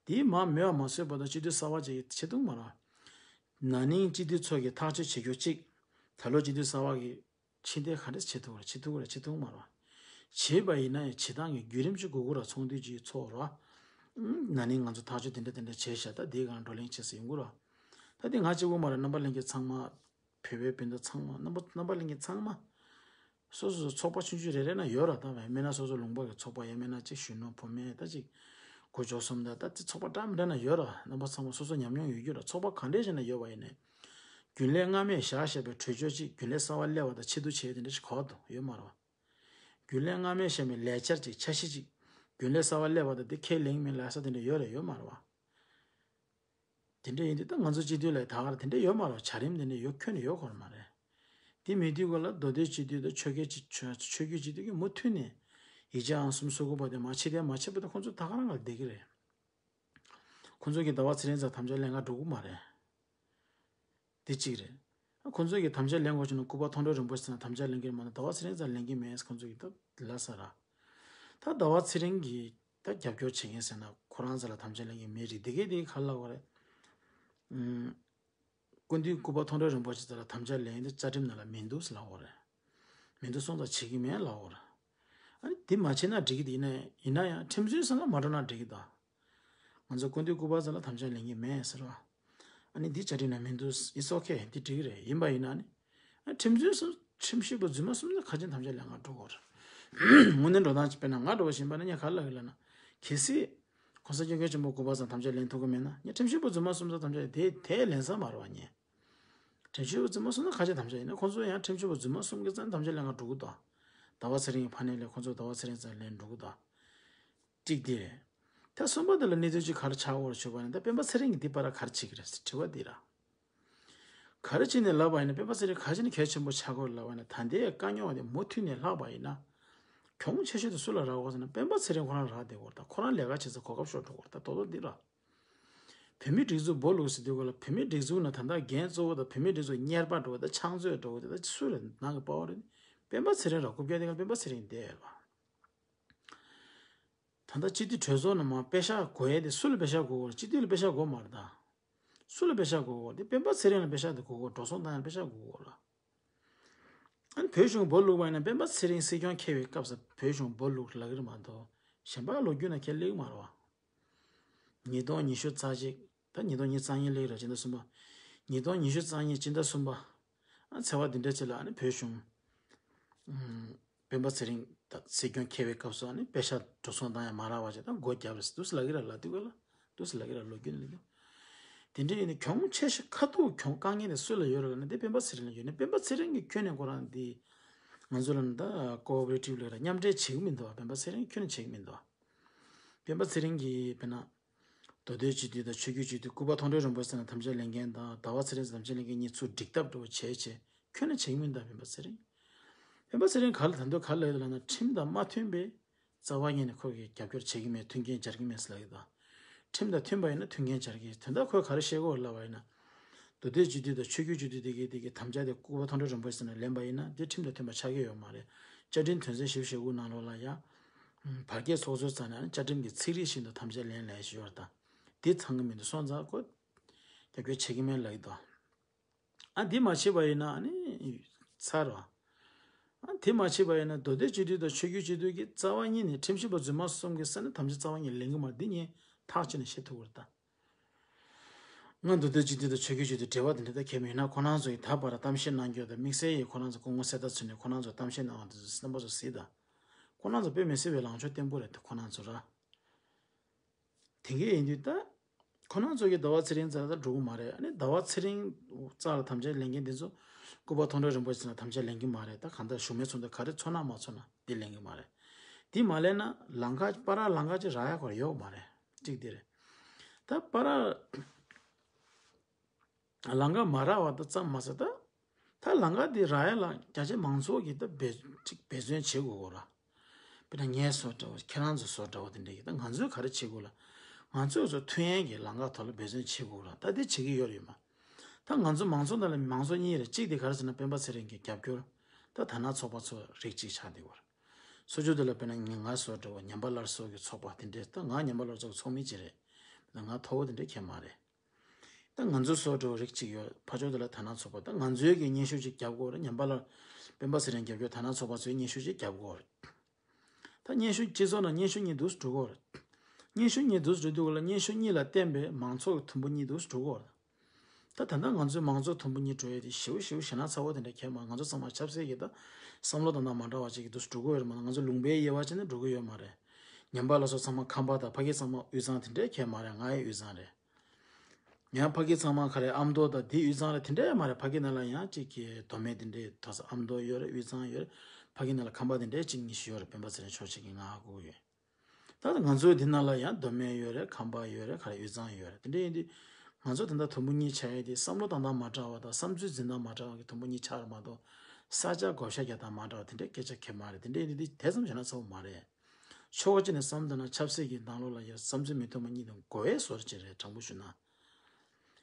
དེའི་མར་མེད་པ་མ་བཟོས་བར་དུ་སྤྱི་འཐུས་གསར་པ་ཅིག་གིས་བྱེད་ཐུབ་མ་རེད། ན་ནིང་སྤྱི་འཐུས་ཚོ་གིས་ཐག་གཅོད་བྱེད་རྒྱུ་གཅིག་ད་ལོ་སྤྱི་འཐུས་གསར་པ་གིས་ཕྱིར་འཐེན་ག་འདྲས་བྱེད་ཐུབ་རེད། བྱེད་ཐུབ་རེད། བྱེད་ཐུབ་མ་རེད། བྱེད་པ་ཡིན་ན་ཡང་བྱེད་སྟངས་ཀྱི་བརྒྱུད་རིམ་ཅིག་དགོས་ཀྱི་རེད། ཚོགས་འདུ་ཅིག་ཚོགས་རེད། ན་ནིང་ང་ཚོ་ཐག་གཅོད་དེ་འདྲ་དེ་འདྲ་བྱས་ཤག་ད་འདིའི་སྒང་བགྲོ་གླེང་བྱེད་ཟེར་ཡོང་གི་རེད། ད་དེ་ང་གཅིག་པོ་མ་རེད། རྣམ་པ་ལྷན་རྒྱས་ཚང་མ། བོད་པའི་སྤུན་ཟླ་ཚང་མ། རྣམ་པ་རྣམ་པ་ལྷན་རྒྱས་ཚང་མ། སོ་སོ་སོ་ཚོགས་པ་ཆུང་ཆུང་རེ་རེ་ན་ཡོད་ར། ད་བས་མེད་ན་སོ་སོ་ལུང་པ་གི་ཚོགས་པ། ཡང་མེད་ན་གཅིག་གཞོན་ནུ་བུད་མེད་ད་གཅིག་དགུ་བཅུ་གསུམ་ད་ད་དེ་ཚོགས་པ་འདྲ་མི་འདྲ་ན་ཡོད་ར། རྣམ་པ་ཚང་མ་སོ་སོ་ཉམས་མྱོང་ཡོད་རྒྱུ་ར། ཚོགས་པ་གང་འདྲས་ཞིག་ན་ཡོད་པ་ཡིན་ནའི། རྒྱུན་ལས་སྔ་མས་བཞག་བཞག་པའི་གྲོས་ཆོད་ཅིག་རྒྱུན་ལས་གསར་པ་སླེབས་པ་དང་ཕྱིར་བསྡུ་བྱས་དེ་འདྲ་ཞིག་གོ་འདུག་ཡོད་མ་རེད་བ། རྒྱུན་ལས་སྔ་མས་བཞག་པའི་ལས་འཆར་ཅིག་འཆར་གཞི་ཅིག་རྒྱུན་ལས་གསར་པ་སླེབས་པ་དང་དེ་ཁས་ལེན་མིན་ལབ་ས་དེ་འདྲ་ཡོད་རེད། ཡོད་མ་རེད་བ། དེ་འདྲ་ཡིན་དུས་ད་ང་ཚོ་སྤྱི་འཐུས་ལ་ད་ག་རེ་དེ་འདྲ་ཡོད་མ་རེད། བྱ་རིམ་དེ་འདྲ་ཡོད་ཁྱོན་ནས་ཡོད་དགོས་མ་རེད། དེ་མེད་དུས་ག་ལ་མདོ་སྟོད་སྤྱི་འཐུས་དང་ཆོས་རྒྱལ་སྤྱི་ཆོས་ཆོས་བརྒྱུད་སྤྱི་འཐུས་ཀྱིས་མུ་མཐུད་ནས་ཡིག་ཆ་ཨང་གསུམ་སོ་དགུ་པ་དེ་མར་ཕྱིར་འཐེན་མ་བྱས་པ་དང་ཁོང་ཚོ་ད་ག་རང་ག་ལ་བསྡད་ཀྱི་རེད། ཁོང་ཚོ་གིས་ཟླ་བ་ཚེ་རིང་ཚང་དམ་བཅའ་ལེན་ག་འགྲོ་གི་མ་རེད། དེ་གཅིག་རེད། ཁོང་ཚོ་གིས་དམ་བཅའ་ལེན་དགོས་བྱུང་ན་སྐུ་པར་མཐོང་གྲོལ་རིན་པོ་ཆེ་ཚང་དམ་བཅའ་ལེན་གྱི་མ་གཏོགས་ཟླ་བ་ཚེ་རིང་ཚང་ལེན་གྱི་མེད། ཁོང་ཚོ་གིས་ད་ལབ་ས་ར། ད་ཟླ་བ་ཚེ་རིང་གིས་ད་རྒྱབ་སྐྱོར་བྱེད་མཁན་ཟེར་ན་ཁོ་རང་ཚོ་ལ་དམ་བཅའ་ལེན་གྱི་མེད་རེད། དེ་གས་དེ་ག་ལ་བ་རེད། ཨུམ། སྐུ་མདུན་སྐུ་པར་མཐོང་གྲོལ་རིན་པོ་ཆེ་ཚང་ལ་དམ་བཅའ་ལེན་དེ་རྩ་ཁྲིམས་ནང་ལ་མི་འདུག་ཟེར་ལབ་པ་རེད། མི་འདུག་སོང་ཙང་བྱེད་ཀྱི་མེད་ལབ་པ་རེད། ཨ་ནི་དེ་མ་བྱས་ན་འགྲིག་གི་འདུག་ཡིན་ན་ཡང་ཁྲིམས་རྩོད་ས་ལ་མ་འགྲོ་ན་འགྲིག་གི་འདུག་ང་ཚོ་སྐུ་མདུན་སྐུ་པར་ཚང་ལ་དམ་བཅའ་ལེན་གྱི་མེད་ཟེར་བ། ཨ་ནི་འདི་བཅའ་ཁྲིམས་ནང་མི་འདུག It's okay. འདི་འགྲིག་གི་རེད། ཡིན་པ་ཡིན་ན་ནི། ཨ་ཁྲིམས་རྩོད་སོང་། ཁྲིམས་ཞིབ་པ་རྫུན་མ་གསུམ་ནི་ཁ་ཆེ་དམ་བཅའ་ལེན་ག་འགྲོ་དགོས་རེད། དངོས་གནས་འགྲོ་སྟངས་དཔེར་ན་ང་འདྲ་བ་ཞིག་ཡིན་པ་ན་ངས་ག་ལབ་གི་ལབ་ན། གལ་སྲིད། གོང་ས་སྐྱབས་མགོན་ཆེན་པོ་སྐུ་པར་ཚང་དམ་བཅའ་ལེན་ཐུབ་ཀྱི་མེད་ན་ངས་ཁྲིམས་ཞིབ་པ་རྫུན་མ་གསུམ་ཚང་དམ་བཅའ་དེ་དེ་ལེན་ས་མ་རེད་བ་ངས། ཁྲིམས་ཞིབ་པ་རྫུན་མ་གསུམ་ན་ཁ་ཆེ་དམ་བཅའ་ཡིན་ན་ཁོང་ཚོ་ཡང་ཁྲིམས་ཞིབ་པ་རྫུན་མ་གསུམ་གྱི་རྩ་ནས་དམ་བཅའ་ལེན་ག་འགྲོ་གི་འདུག་ཟླ་བ་ཚེ་རིང་གི་ཕ་ནས་ལས་ཁོང་ཚོ་ཟླ་བ་ཚེ་རིང་རྩ་ལེན་འགྲོ་གི་འདུག་གཅིག་དེ་རེད། ད་གསུམ་པ་དེ་ལ་གནས་ཚུལ་ཅིག་ག་རེ་ཆགས་ཡོད་རེད་ཞུས་པ་ན། ད་སྤེན་པ་ཚེ་རིང་གིས་འདི་བར་ག་རེ་བྱེད་ཀྱི་རེད་ཟེར་དྲི་བ་འདི་ར། ག་རེ་བྱས་ནས་ལབ་པ་ཡིན་ན་སྤེན་པ་ཚེ་རིང་ག་རེ་བྱས་ནས་གལ་ཆེན་པོ་ཆགས་ཀྱི་ཡོད་ལབ་པ་ཡིན་ན། ད་ལྟའི་དཀའ་རྙོག་དེ་མུ་མཐུད་ནས་ལྷག་པ་ཡིན་ན། གྱོང་ཆེ་ཤོས་དེ་སུ་ལ་རག་གོ་ཟེར་ན་སྤེན་པ་ཚེ་རིང་ཁོ་རང་རག་བསྡད་ཡོད་རེད། ད་ཁོ་རང་ལས་ཀ་བྱེད་ས་གོ་སྐབས་ཤོར་འགྲོ་གི་ཡོད་རེད། ད་དོ་དོ་འདི་ར། བོད་མིའི་སྒྲིག་འཛུགས་སྦོ་ལུག་ཟེར་དུས་ག་ལ་བོད་མིའི་སྒྲིག་འཛུགས་ནང་ད་ལྟ་འགན་གཙོ་བོ་དང་བོད་མིའི་སྒྲིག་འཛུགས་གཉེར་པ་འགྲོ་བ་དང་ཕྱག་མཛོད་འགྲོ་བ་དེ་ད་སུ་རེད། ནང་གི་དཔའ་བོ་རེད། སྤེན་པ་ཚེ་རིང་ར། རྐུབ་བཀྱག་དེ་ག་ལ་སྤེན་པ་ཚེ་རིང་བསྡད་ཡོད་རེད་བ། ད་ལྟ་སྤྱི་འཐུས་གྲོས་ཚོགས་ནང་མར་པེ་ཤག་དགོས་ཡས་དེ་སུ་ལ་པེ་ཤག་དགོས་ཀྱི་ཡོད་རེད། སྤྱི་འཐུས་ལ་པེ་ཤག་དགོས་མ་རེད་ད། སུ་ལ་པེ་ཤག་དགོས་ཀྱི་ཡོད་རེད། དེ་སྤེན་པ་ཚེ་རིང་ལ་པེ་ཤག་དེ་དགོས་ཀྱི་ཡོད་རེད། འགྲོ་སོང་བཏང་ཡས་པེ་ཤག་དགོས་ཀྱི་ཡོད་རེད། ཨ་ནི་བོད་གཞུང་སྦོ་ལུག་པ་ཡིན་ན་སྤེན་པ་ཚེ་རིང་སྲིད་སྐྱོང་འཁྱེར་བའི་སྐབས་སུ་བོད་གཞུང་སྦོ་ལུག་ལབ་ཀྱི་རེད་མ་གཏོགས་གཞན་པ་ལོ་རྒྱུས་ནང་ཁས་ལེན་གྱི་མ་རེད་བ། ཉིས་སྟོང་ཉི་ཤུ་རྩ་གཅིག་ད་ཉིས་སྟོང་ཉི་ཤུ་རྩ་གཉིས་སླེབས་རེད། སྤྱི་ཟླ་གསུམ་པ། ཉིས་སྟོང་ཉི་ཤུ་རྩ་གཉིས་སྤྱི་ཟླ་གསུམ་པ། ཨ་ཚེས་པ་འདི་འདྲ་ཅིག་ལ་ཨ་ནི་བོད་གཞུང་། ཨུམ། སྤེན་པ་ཚེ་རིང་ད་སྲིད་སྐྱོང་འཁྱེར་བའི་སྐབས་སུ་ཨ་ནི་པེ་ཤག་འགྲོ་སོང་བཏང་ཡས་མ་རག་པ་བྱས་ད་སྒོ་བརྒྱབ་རེད་ཟེར་འདུག་སེ་ལབ་ཀྱི་རེད། ལབ་དུས་ག་ལ་འདུག་སེ་ལབ་ཀྱི་རེད། ལོ་རྒྱུས་ནང་ལ། དེ་འདྲ་ཡིན་ན་གྱོང་ཆེ་ཤོས་ཁ་ཐུག་གྱོང་དཀའ་ངལ་དེ་སུ་ལ་ཡོད་རེད་ལབ་ན་དེ་སྤེན་པ་ཚེ་རིང་ལ་ཡོད་ནས་སྤེན་པ་ཚེ་རིང་གིས་ཁྱོན་ནས་ཁོ་རང་འདི་ང་ཚོ་ལ་ནི་ད་ཀོ་ཨོ་པ་རེ་ཊིབ་ལབ་ར་མཉམ་འབྲེལ་བྱེད་ཀྱི་མི་འདུག་བ། སྤེན་པ་ཚེ་རིང་ཁྱོན་ནས་བྱེད་ཀྱི་མི་འདུག་བ། སྤེན་པ་ཚེ་རིང་གིས་དཔེར་ན། མདོ་སྟོད་སྤྱི་འཐུས་དང་ཆོས་བརྒྱུད་སྤྱི་འཐུས་སྐུ་པར་མཐོང་གྲོལ་རིན་པོ་ཆེ་ཚང་ལ་དམ་བཅའ་ལེན་མཁན་དང་ཟླ་བ་ཚེ་རིང་ཚང་དམ་བཅའ་ལེན་མཁན་གཉིས་ཚུར་འགྲིག་ཐབས་འགྲོ་བྱས་བྱས་ཁྱོན་ནས་བྱེད་ཀྱི་མིན་ད་སྤེན་པ་ཚེ་རིང་། སྤེན་པ་ཚེ་རིང་ག་ལ་ད་དུང་ག་ལ་ཡོད་ལབ་ན་ཁྲིམས་དང་མ་མཐུན་པའི་རྩ་བ་ཉིད་ནས་ཁོ་གིས་རྒྱབ་སྐྱོར་བྱེད་ཀྱི་མེད། མཐུན་རྐྱེན་སྦྱར་གྱི་མེད་ཟེར་ལབ་ཀྱི་འདུག་ཁྲིམས་དང་མཐུན་པ་ཡིན་ན་མཐུན་རྐྱེན་སྦྱར་གྱི། དོན་དག་ཁོས་ག་རེ་བཤད་ཀྱི་ཡོད་ལབ་པ་ཡིན་ན། མདོ་སྟོད་སྤྱི་འཐུས་དང་ཆོས་བརྒྱུད་སྤྱི་འཐུས་དེ་གའི་དེ་གའི་དམ་བཅའ་དེ་སྐུ་པར་མཐོང་གྲོལ་རིན་པོ་ཆེ་ཚང་ནས་ལེན་པ་ཡིན་ན་དེ་ཁྲིམས་དང་མཐུན་པ་ཆགས་ཀྱི་ཡོད་མ་རེད། བཅའ་ཁྲིམས་དོན་ཚན་ཞེ་དགུ་ནང་ལོགས་ལ་ཡང་། བར་བརྒལ་ཚོགས་གཙོའི་རྩ་ནས་བཅའ་ཁྲིམས་ཀྱི་ཚིག་རིས་བཞིན་དུ་དམ་བཅའ་ལེན་ལས་ཞུ་བར་དང་། དེ་ཚང་གི་མི་འདུག་སོང་ཙང་ཁོ། རྒྱབ་སྐྱོར་བྱེད་ཀྱི་མེད་ལབ་ཀྱི་འདུག་ཨ་འདི་མ་བྱས་པ་ཡིན་ན་ཨ་ནི། ཚར་བ། ཨ་དེ་མ་བྱས་པ་ཡིན་ན་མདོ་སྟོད་སྤྱི་འཐུས་དང་ཆོས་བརྒྱུད་སྤྱི་འཐུས་ཀྱི་རྩ་བ་ཉིད་ནས་ཁྲིམས་ཞིབ་པ་རྫུན་མ་གསུམ་གྱི་ས་ནས་དམ་བཅའ་རྩ་བ་ཉིད་ལེན་གྱི་མ་རེད། འདི་ངས་ཐག་བཅད་ནས་བཤད་ཐུབ་ཀྱི་རེད་ད། ང་འདུག་སྡོད་ཅིག་འདི་དང་ཆོས་བརྒྱུད་ཅིག་དང་འབྲེལ་བ་འདི་འདྲ་ད་གལ་མི་ཡོད་ན། ཁོ་རང་ཚོ་ཡིས་ད་བར་གཏམ་བཤད་གནང་རྒྱུ་དང་དམིགས་བསལ་ཡིས་ཁོ་རང་ཚོ་སྐུ་ངོ་གསེར་རྟ་མཚོན་ནས་ཁོ་རང་ཚོ་གཏམ་བཤད་གནང་བ་འདི་ཚོ་རྣམ་པ་ཚོ་གཟིགས་དང་། ཁོ་རང་ཚོ་དཔེ་མི་སྲིད་པའི་ལངས་ཕྱོགས་བརྟན་པོ་རེད་ད། ཁོ་རང་ཚོ་ར་དེང་གི་ཡིན་དུས་ད་ཁོ་རང་ཚོ་གི་ཟླ་བ་ཚེ་རིང་རྩ་ལ་ད་འགྲོ་གི་མ་རེད། ཨ་ནི་ཟླ་བ་ཚེ་རིང་རྩ་ལ་དམ་བཅའ་ལེན་མཁན་འདི་ཚོ་སྐུ་པར་མཐོང་གྲོལ་རིན་པོ་ཆེ་ལ་དམ་བཅའ་ལེན་གི་མ་རེད། ད་གང་ལྟར་བཞུགས་མོལ་ཚོགས་འདུ་ག་རེ་ཚོགས་ན་མ་ཚོགས་ན་འདི་ལེན་གི་མ་རེད། འདི་མ་ལེན་ན་ལམ་ཁ་བར་ལམ་ཁ་ཅིག་རག་ཡ་ཁོ་ར་ཡོད་མ་རེད། གཅིག་འདི་རེད། ད་བར་ལམ་ཁ་མ་རག་པ་དང་ཙམ་མ་ཟད། ད་ད་ལམ་ཁ་འདི་རག་ཡ་ལ་རྒྱ་ཆེ་མང་ཚོགས་ཀྱིས་ད་འབད་ཅིག་འབད་བརྩོན་བྱེད་དགོས་གོ་ར། དཔེར་ན་ངས་བཟོ་འདྲ་བོ། ཁྱེད་རང་ཚོ་བཟོ་འདྲ་བོ་དེ་འདྲ་གི་ད་ང་ཚོས་ག་རེ་བྱེད་དགོས་ལ། ང་ཚོས་བཟོ་ཐུབ་ཡན་གྱི་ལམ་ཁ་ཐོག་ལ་འབད་བརྩོན་བྱེད་དགོས་ར། ད་དེ་བྱེད་ཀྱི་ཡོད་རེད་མ། ད་ང་ཚོ་མང་ཚོགས་ནང་ལ་མང་ཚོགས་གཉིས་རེད། གཅིག་དེ་ག་རེ་ཟེར་ན་སྤེན་པ་ཚེ་རིང་གི་རྒྱབ་སྐྱོར། ད་དར་ནག་ཚོགས་པ་ཚོ་རིགས་གཅིག་ཆགས་བསྡད་ཡོད་རེད། སོ་ཅོག་དེ་ལ་དཔེར་ན་ངས་ང་བཟོ་འདྲ་བོ་ཉམས་པ་སླར་གསོ་གི་ཚོགས་པ་དེ་འདྲས། ད་ང་ཉམས་པ་སླར་གསོ་གི་ཚོགས་མི་གཅིག་རེད། ད་ང་མཐོ་བོ་དེ་འདྲས་ཁྱེད་མ་རེད། ད་ང་ཚོ་བཟོ་འདྲ་བོ་རིགས་གཅིག་ཡོད། ཕར་ཕྱོགས་དེ་ལ་དར་ནག་ཚོགས་པ། ད་ང་ཚོའི་གི་སྙན་ཞུ་གཅིག་རྒྱབ་དགོས་རེད། ཉམས་པ་སླར་སྤེན་པ་ཚེ་རིང་རྒྱབ་སྐྱོར་དར་ནག་ཚོགས་པ་ཚོའི་སྙན་ཞུ་གཅིག་རྒྱབ་དགོས་རེད། ད་སྙན་ཞུ་སྤྱི་ཚོགས་ནང་སྙན་ཞུ་གཉིས་འདུག་སེ་འགྲོ་གི་ཡོད་རེད། སྙན་ཞུ་གཉིས་འདུག་སེ་འགྲོ་དུས་སྐབས་ལ་སྙན་ཞུ་གཉིས་ལ་བརྟེན་པའི་མང་ཚོགས་ཀྱི་དུམ་བུ་གཉིས་འདུག་སེ་འགྲོ་གི་ཡོད་རེད། ད་ད་ལྟ་ང་ཚོའི་མང་ཚོགས་དུམ་བུ་གཉིས་འགྲོ་ཡས་དེ་ཞེ་པོ་ཞེ་པོ་ཞེ་ན་ཚ་བོ་དེ་འདྲ་ཁྱེད་མ། ང་ཚོ་ཚང་མ་ཆབ་སྲིད་ཀྱི་ད་བསམ་བློ་དང་ད་མ་འདྲ་བ་ཅིག་གི་འདུག་སེ་འགྲོ་གི་ཡོད་རེད་མ་གཏོགས། ང་ཚོ་ལུང་པའི་དབྱེ་བ་ཕྱེ་ནས་འགྲོ་གི་ཡོད་མ་རེད། ཉམས་པ་སླར་གསོ་ཚང་མ་ཁམས་པ་དང་ཕ་གི་ཚང་མ་དབུས་གཙང་དེ་འདྲ་ཁྱེད་མ་རེད། ང་ཡང་དབུས་གཙང་རེད། ཡང་ཕ་གི་ཚང་མ་ག་རེ་ཨ་མདོ་དང་དེ་དབུས་གཙང་རེད། དེ་འདྲ་མ་རེད། ཕ་གི་ནང་ལ་ཡང་གཅིག་གི་མདོ་སྨད་དེ་འདྲའི་ཐོག་ས་ཨ་མདོ་ཡོད་རེད། དབུས་གཙང་ཡོད་རེད། ཕ་གི་ནང་ལ་ཁམས་པ་དེ་འདྲའི་གཅིག་གཉིས་ཤིག་ཡོད་རེད། སྤེན་པ་ཚེ་རིང་ཕྱོགས་གཅིག་གི་ང་ཧ་གོ་གི་ཡོད། ད་ང་ཚོའི་འདི་ནང་ལ་ཡང་མདོ་སྨད་ཡོད་རེད། ཁམས་པ་ཡོད་རེད། ག་རེ་དབུས་གཙང་ཡོད་རེད། དེ་འདྲ་ཡིན་དུས་ང་ཚོ་ད་ལྟ་དུམ་བུ་གཉིས་ཆགས་ཡས་དེ་བསམ་བློ་བཏང་སྟངས་མ་འདྲ་བ་དང་བསམ་ཚུལ་འཛིན་སྟངས་མ་འདྲ་བ་གི་དུམ་བུ་གཉིས་ཆགས་རེད་མ་གཏོགས། ས་ཆ་བགོ་བཤའ་རྒྱག་སྟངས་མ་འདྲ་བ་དེ་འདྲའི་སྐད་ཆ་ཁྱེད་མ་རེད། དེ་འདྲ་ཡིན་དུས་དེ་ཙམ་བྱས་ན་ཚ་བོ་མ་རེད། ཕྱོགས་གཅིག་ནས་བསམ་བཏང་ན་ཆབ་སྲིད་ཀྱི་ནང་ལོགས་ལ་ཡང་བསམ་ཚུལ་མི་མཐུན་པ་གཉིས་དང་དགོས་པའི་བཟོ་འདྲ་ཅིག་རེད། དྲང་པོ་ཞུ་ན།